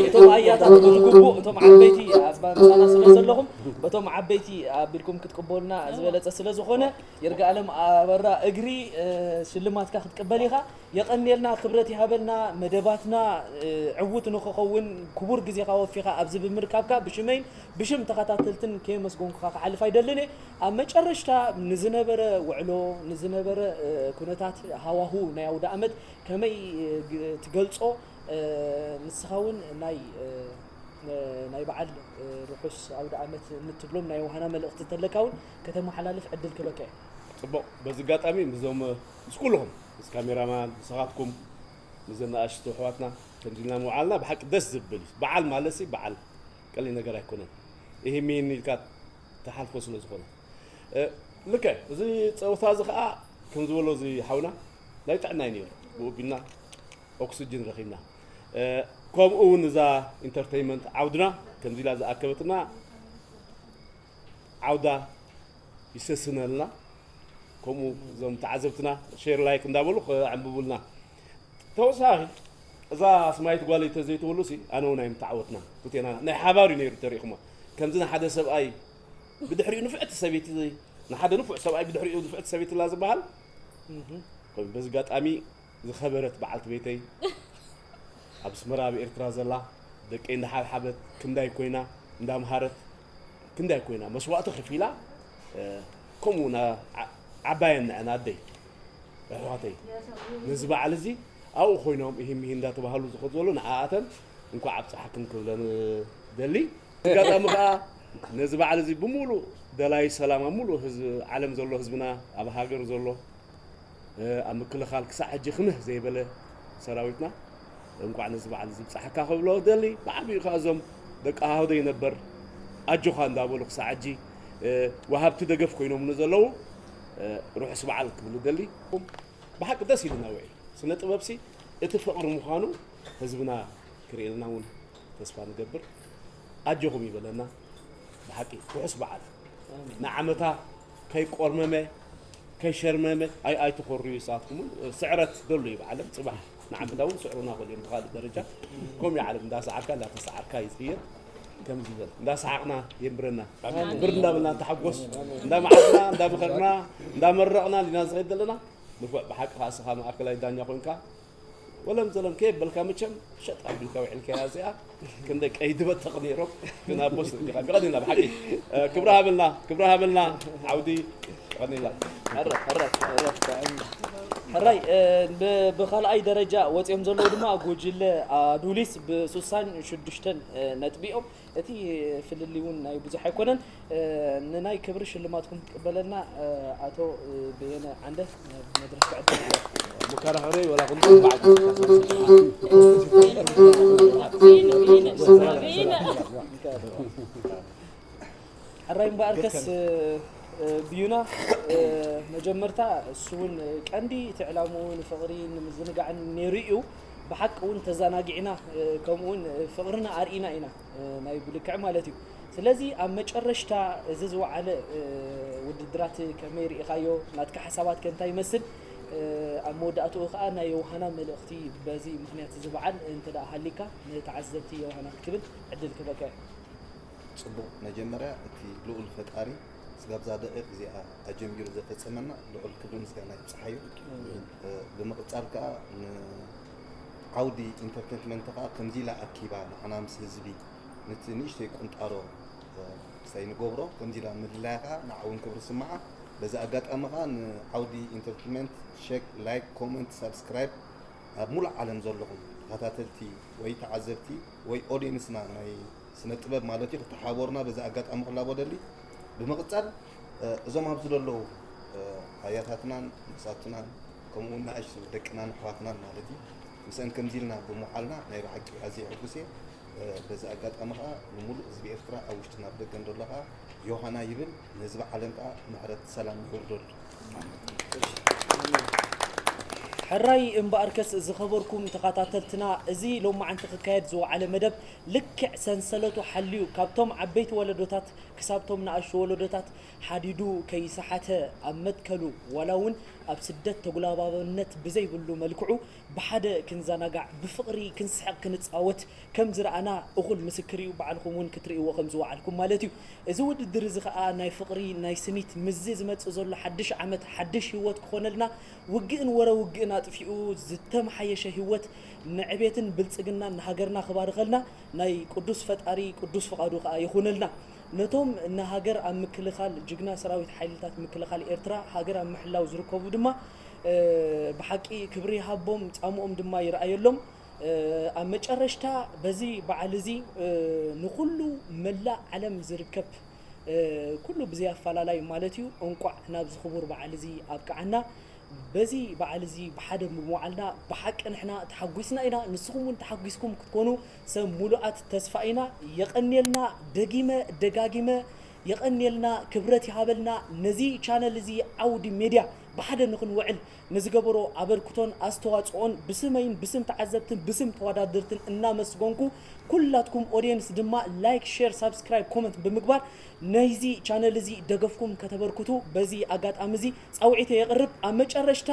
እቶም ኣያታት በቲ ግቡእ እቶም ዓበይቲ ኣብ ምሳና ስለ ዘለኹም በቶም ዓበይቲ ኣቢልኩም ክትቅበሉና ዝበለጸ ስለ ዝኾነ ይርጋኣለም ኣበራ እግሪ ሽልማትካ ክትቅበል ኢኻ። የቐንየልና፣ ክብረት ይሃበልና። መደባትና ዕዉት ንኽኸውን ክቡር ግዜኻ ወፊኻ ኣብዚ ብምርካብካ ብሽመይን ብሽም ተኸታተልትን ከየመስገንኩኻ ክሓልፍ ኣይደልን እየ። ኣብ መጨረሽታ ንዝነበረ ውዕሎ ንዝነበረ ኩነታት ሃዋሁ ናይ ኣውደ ኣመት ከመይ ትገልጾ? ንስኻ እውን ናይ ናይ በዓል ርሑስ ኣውደ ኣመት እንትብሎም ናይ ውሃና መልእኽቲ እንተለካ እውን ከተመሓላልፍ ዕድል ክበካ እዩ። ፅቡቕ። በዚ ኣጋጣሚ ምስዞም ምስ ኩልኹም ምስ ካሜራማን ንስኻትኩም ምስ ዘናኣሽቱ ኣሕዋትና ከምዚልና ምውዓልና ብሓቂ ደስ ዝብል እዩ። በዓል ማለት ሲ በዓል ቀሊል ነገር ኣይኮነን። ይህ ሚን ኢልካ ተሓልፎ ስለ ዝኾነ ልከ እዚ ፀወታ እዚ ከዓ ከም ዝበሎ እዚ ሓውና ናይ ጥዕና እዩ ነይሩ። ብኡ ቢልና ኦክስጅን ረኺብና። ከምኡ እውን እዛ ኢንተርተይመንት ዓውድና ከምዚ ኢላ ዝኣከበትና ዓውዳ ይሰስነልና። ከምኡ እዞም ተዓዘብትና ሼር ላይክ እንዳበሉ ከዕንብቡልና። ተወሳኺ እዛ ስማይት ጓለይ ተዘይትህሉ ሲ ኣነ እውን ኣይምተዓወትና። ክልቴና ናይ ሓባር እዩ ነይሩ ተሪእኹማ። ከምዚ ንሓደ ሰብኣይ ብድሕሪኡ ንፍዕቲ ሰበይቲ ንሓደ ንፉዕ ሰብኣይ ብድሕሪኡ ንፍዕቲ ሰበይቲ ላ ዝበሃል በዚ ኣጋጣሚ ዝኸበረት በዓልቲ ቤተይ ኣብ ኣስመራ ኣብ ኤርትራ ዘላ ደቀይ እንዳሓብሓበት ክንዳይ ኮይና እንዳምሃረት ክንዳይ ኮይና መስዋእቲ ከፊላ ከምኡ ዓባየን ንዐን ኣደይ ኣሕዋተይ ነዚ በዓል እዚ ኣብኡ ኮይኖም እሂም እሂ እንዳተባሃሉ ዝኸዱ ዘሎ ንዓኣተን እንኳዕ ኣብፀሓክን ክብለን ደሊ ኣጋጣሚ ከዓ ነዚ በዓል እዚ ብምሉእ ደላይ ሰላም ኣብ ሙሉእ ህዝቢ ዓለም ዘሎ ህዝብና ኣብ ሃገር ዘሎ ኣብ ምክልኻል ክሳዕ ሕጂ ክምህ ዘይበለ ሰራዊትና እንኳዕ ነዚ በዓል እዚ ብፅሓካ ክብሎ ደሊ ብዓብዩ ከዓ እዞም ደቂ ሃውደይ ነበር ኣጆኻ እንዳበሉ ክሳዕ ሕጂ ወሃብቲ ደገፍ ኮይኖም ንዘለዉ ርሑስ በዓል ክብል ደሊ ብሓቂ ደስ ኢልና ውዒል ስነ ጥበብሲ እቲ ፍቕሪ ምዃኑ ህዝብና ክርእየልና እውን ተስፋ ንገብር ኣጆኹም ይበለና ብሓቂ ርሑስ በዓል ንዓመታ ከይቆርመመ ከይሸርመመ ኣይ ኣይትኾርዩ ንስኻትኩም እውን ስዕረት ደሉ እዩ ብዓለም ፅባሕ ንዓመታ እውን ስዕሩና ክእል እዮም ብካልእ ደረጃ ከምኡ እዩ ዓለም እንዳሰዓርካ እንዳተሰዓርካ እዩ ዝኽየድ ከምዚ ዝበል እንዳሰሓቕና የንብረና ብር እንዳበልና ንተሓጎስ እንዳመዓድና እንዳመኸርና እንዳመረቕና ዲና ዝኸይድ ዘለና ንፉዕ ብሓቂ ከዓ እስኻ ማእከላይ ዳኛ ኮይንካ ወለም ዘለም ከየበልካ መቸም ሸጥ ኣቢልካ ውዒልካያ እዚኣ ክንደ ቀይዲ በተቕ ነይሮም ግን ኣቦስ ዲኻ ቀኒልና ብሓቂ ክብሪ ሃበልና ክብሪ ሃበልና ዓውዲ ቀኒልና ሕራይ ብካልኣይ ደረጃ ወፂኦም ዘለዉ ድማ ጉጅለ ኣዱሊስ ብሱሳን ሽዱሽተን ነጥቢኦም እቲ ፍልልይ እውን ናይ ብዙሕ ኣይኮነን ንናይ ክብሪ ሽልማትኩም ትቅበለልና ኣቶ በየነ ዓንደ መድረክ ክዕድል መከራኸሪ ወላ ሕራይ እምበኣርከስ ብዩና መጀመርታ እሱ እውን ቀንዲ እቲ ዕላምኡ ንፍቕሪ ንምዝንጋዕን ነይሩ እዩ። ብሓቂ እውን ተዘናጊዕና ከምኡ እውን ፍቕርና ኣርኢና ኢና ናይ ብልክዕ ማለት እዩ። ስለዚ ኣብ መጨረሽታ እዚ ዝወዓለ ውድድራት ከመይ ርኢኻዮ? ናትካ ሓሳባት ከ እንታይ ይመስል? ኣብ መወዳእትኡ ከዓ ናይ ዮሃና መልእኽቲ በዚ ምኽንያት እዚ በዓል እንተ ደኣ ሃሊካ ንተዓዘብቲ ዮሃና ክትብል ዕድል ክህበካ እየ። ጽቡቕ፣ መጀመርያ እቲ ልኡል ፈጣሪ ስጋብ እዛ ደቂቕ እዚኣ ኣጀሚሩ ዘፈጸመና ልዑል ክብሪ ምስጋና ይብጽሓዮ። ብምቕጻል ከኣ ንዓውዲ ኢንተርቴንመንት ከኣ ከምዚ ኢላ ኣኪባ ንዓና ምስ ህዝቢ ነቲ ንእሽተይ ቁንጣሮ ሳይ ንገብሮ ከምዚ ኢላ ምድላያ ከኣ ንዓ እውን ክብሪ ስምዓ። በዚ ኣጋጣሚ ከኣ ንዓውዲ ኢንተርቴንመንት ሸክ፣ ላይክ፣ ኮመንት፣ ሳብስክራይብ ኣብ ሙሉእ ዓለም ዘለኹም ተኸታተልቲ ወይ ተዓዘብቲ ወይ ኦድየንስና ናይ ስነ ጥበብ ማለት እዩ ክትሓበሩና በዚ ኣጋጣሚ ክላቦ ደሊ። ብምቕጻል እዞም ኣብዚ ዘለዉ ኣያታትናን መሳቱናን ከምኡ እውን ንኣሽቱ ደቅናን ኣሕዋትናን ማለት እዩ ምስአን ከምዚ ኢልና ብምውዓልና ናይ ብሓቂ ኣዝየ ሕጉስ እየ። በዚ ኣጋጣሚ ከዓ ንሙሉእ ህዝቢ ኤርትራ ኣብ ውሽጥን ኣብ ደገን ዘሎ ከዓ ዮሃና ይብል፣ ንህዝቢ ዓለም ከዓ ምሕረት ሰላም ይውርደሉ። ሕራይ እምበኣርከስ ዝኸበርኩም ተኸታተልትና፣ እዚ ሎማዓንቲ ክካየድ ዝወዓለ መደብ ልክዕ ሰንሰለቱ ሓልዩ ካብቶም ዓበይቲ ወለዶታት ክሳብቶም ንኣሽቱ ወለዶታት ሓዲዱ ከይሰሓተ ኣብ መትከሉ ዋላ እውን ኣብ ስደት ተጉላባብነት ብዘይብሉ መልክዑ ብሓደ ክንዘናጋዕ ብፍቕሪ ክንስሕቕ ክንጻወት ከም ዝረኣና እኹል ምስክር እዩ። ባዕልኹም እውን ክትርእይዎ ከም ዝወዓልኩም ማለት እዩ። እዚ ውድድር እዚ ኸኣ ናይ ፍቕሪ ናይ ስኒት ምስዚ ዝመጽእ ዘሎ ሓድሽ ዓመት ሓድሽ ህይወት ክኾነልና ውግእን ወረ ውግእን ኣጥፊኡ ዝተመሓየሸ ህይወት ንዕቤትን ብልጽግናን ንሃገርና ክባርኸልና ናይ ቅዱስ ፈጣሪ ቅዱስ ፍቓዱ ኸኣ ይኹነልና። ነቶም ንሃገር ኣብ ምክልኻል ጅግና ሰራዊት ሓይልታት ምክልኻል ኤርትራ ሃገር ኣብ ምሕላው ዝርከቡ ድማ ብሓቂ ክብሪ ይሃቦም ጻምኦም ድማ ይረኣየሎም። ኣብ መጨረሽታ በዚ በዓል እዚ ንኹሉ መላእ ዓለም ዝርከብ ኩሉ ብዘይ ኣፈላላይ ማለት እዩ እንቋዕ ናብዚ ክቡር በዓል እዚ ኣብቅዓና። በዚ በዓል እዚ ብሓደ ብምውዓልና ብሓቂ ንሕና ተሓጒስና ኢና፣ ንስኹም እውን ተሓጒስኩም ክትኮኑ ሰብ ሙሉኣት ተስፋ ኢና። የቐንየልና፣ ደጊመ ደጋጊመ የቐንየልና፣ ክብረት ይሃበልና። ነዚ ቻነል እዚ ዓውዲ ሜድያ ብሓደ ንኽንውዕል ንዝገበሮ ኣበርክቶን ኣስተዋፅኦን ብስመይን ብስም ተዓዘብትን ብስም ተወዳደርትን እናመስገንኩ ኩላትኩም ኦድየንስ ድማ ላይክ፣ ሼር፣ ሳብስክራይብ፣ ኮመንት ብምግባር ናይዚ ቻነል እዚ ደገፍኩም ከተበርክቱ በዚ ኣጋጣሚ እዚ ፃውዒተ የቕርብ። ኣብ መጨረሽታ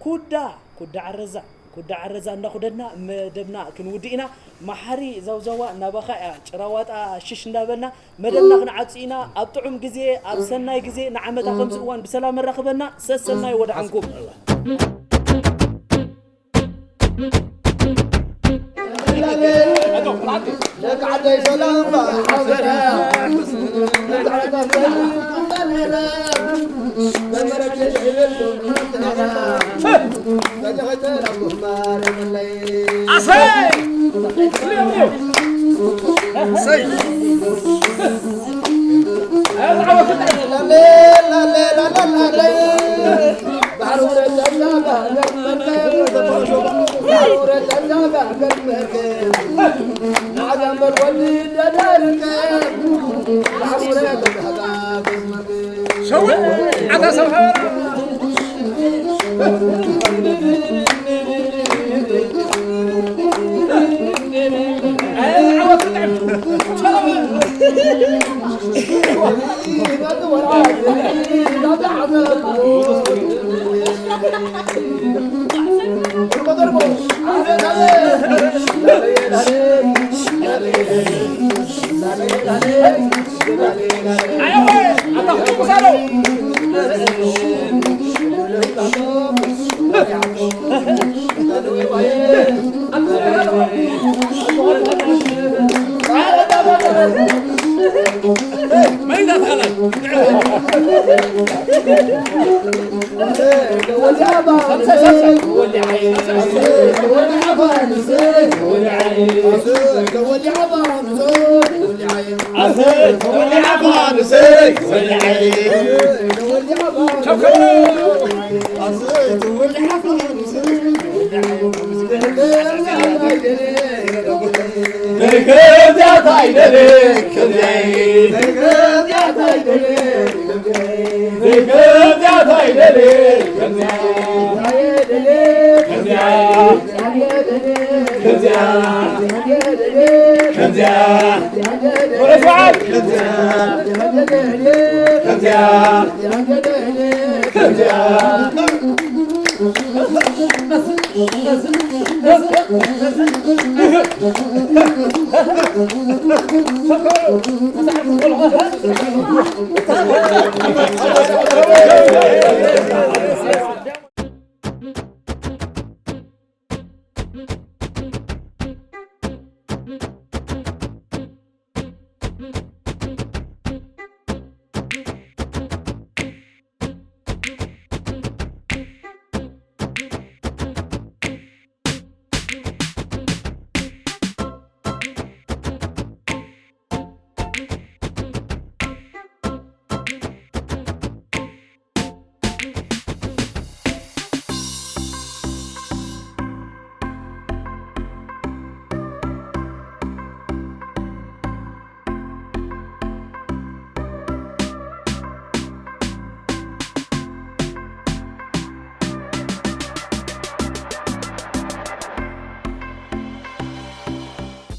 ኩዳ ኩዳ ዓረዛ ኩዳ ዓረዛ እንዳኹደድና መደብና ክንውድእ ኢና። መሓሪ ዘውዘዋ ናባኻ እያ ጭራዋጣ ሽሽ እንዳበልና መደብና ክንዓጹ ኢና። ኣብ ጥዑም ግዜ ኣብ ሰናይ ግዜ ንዓመታ ከምዚ እዋን ብሰላም ኣራኽበና። ሰሰናይ ወድዓንኩም።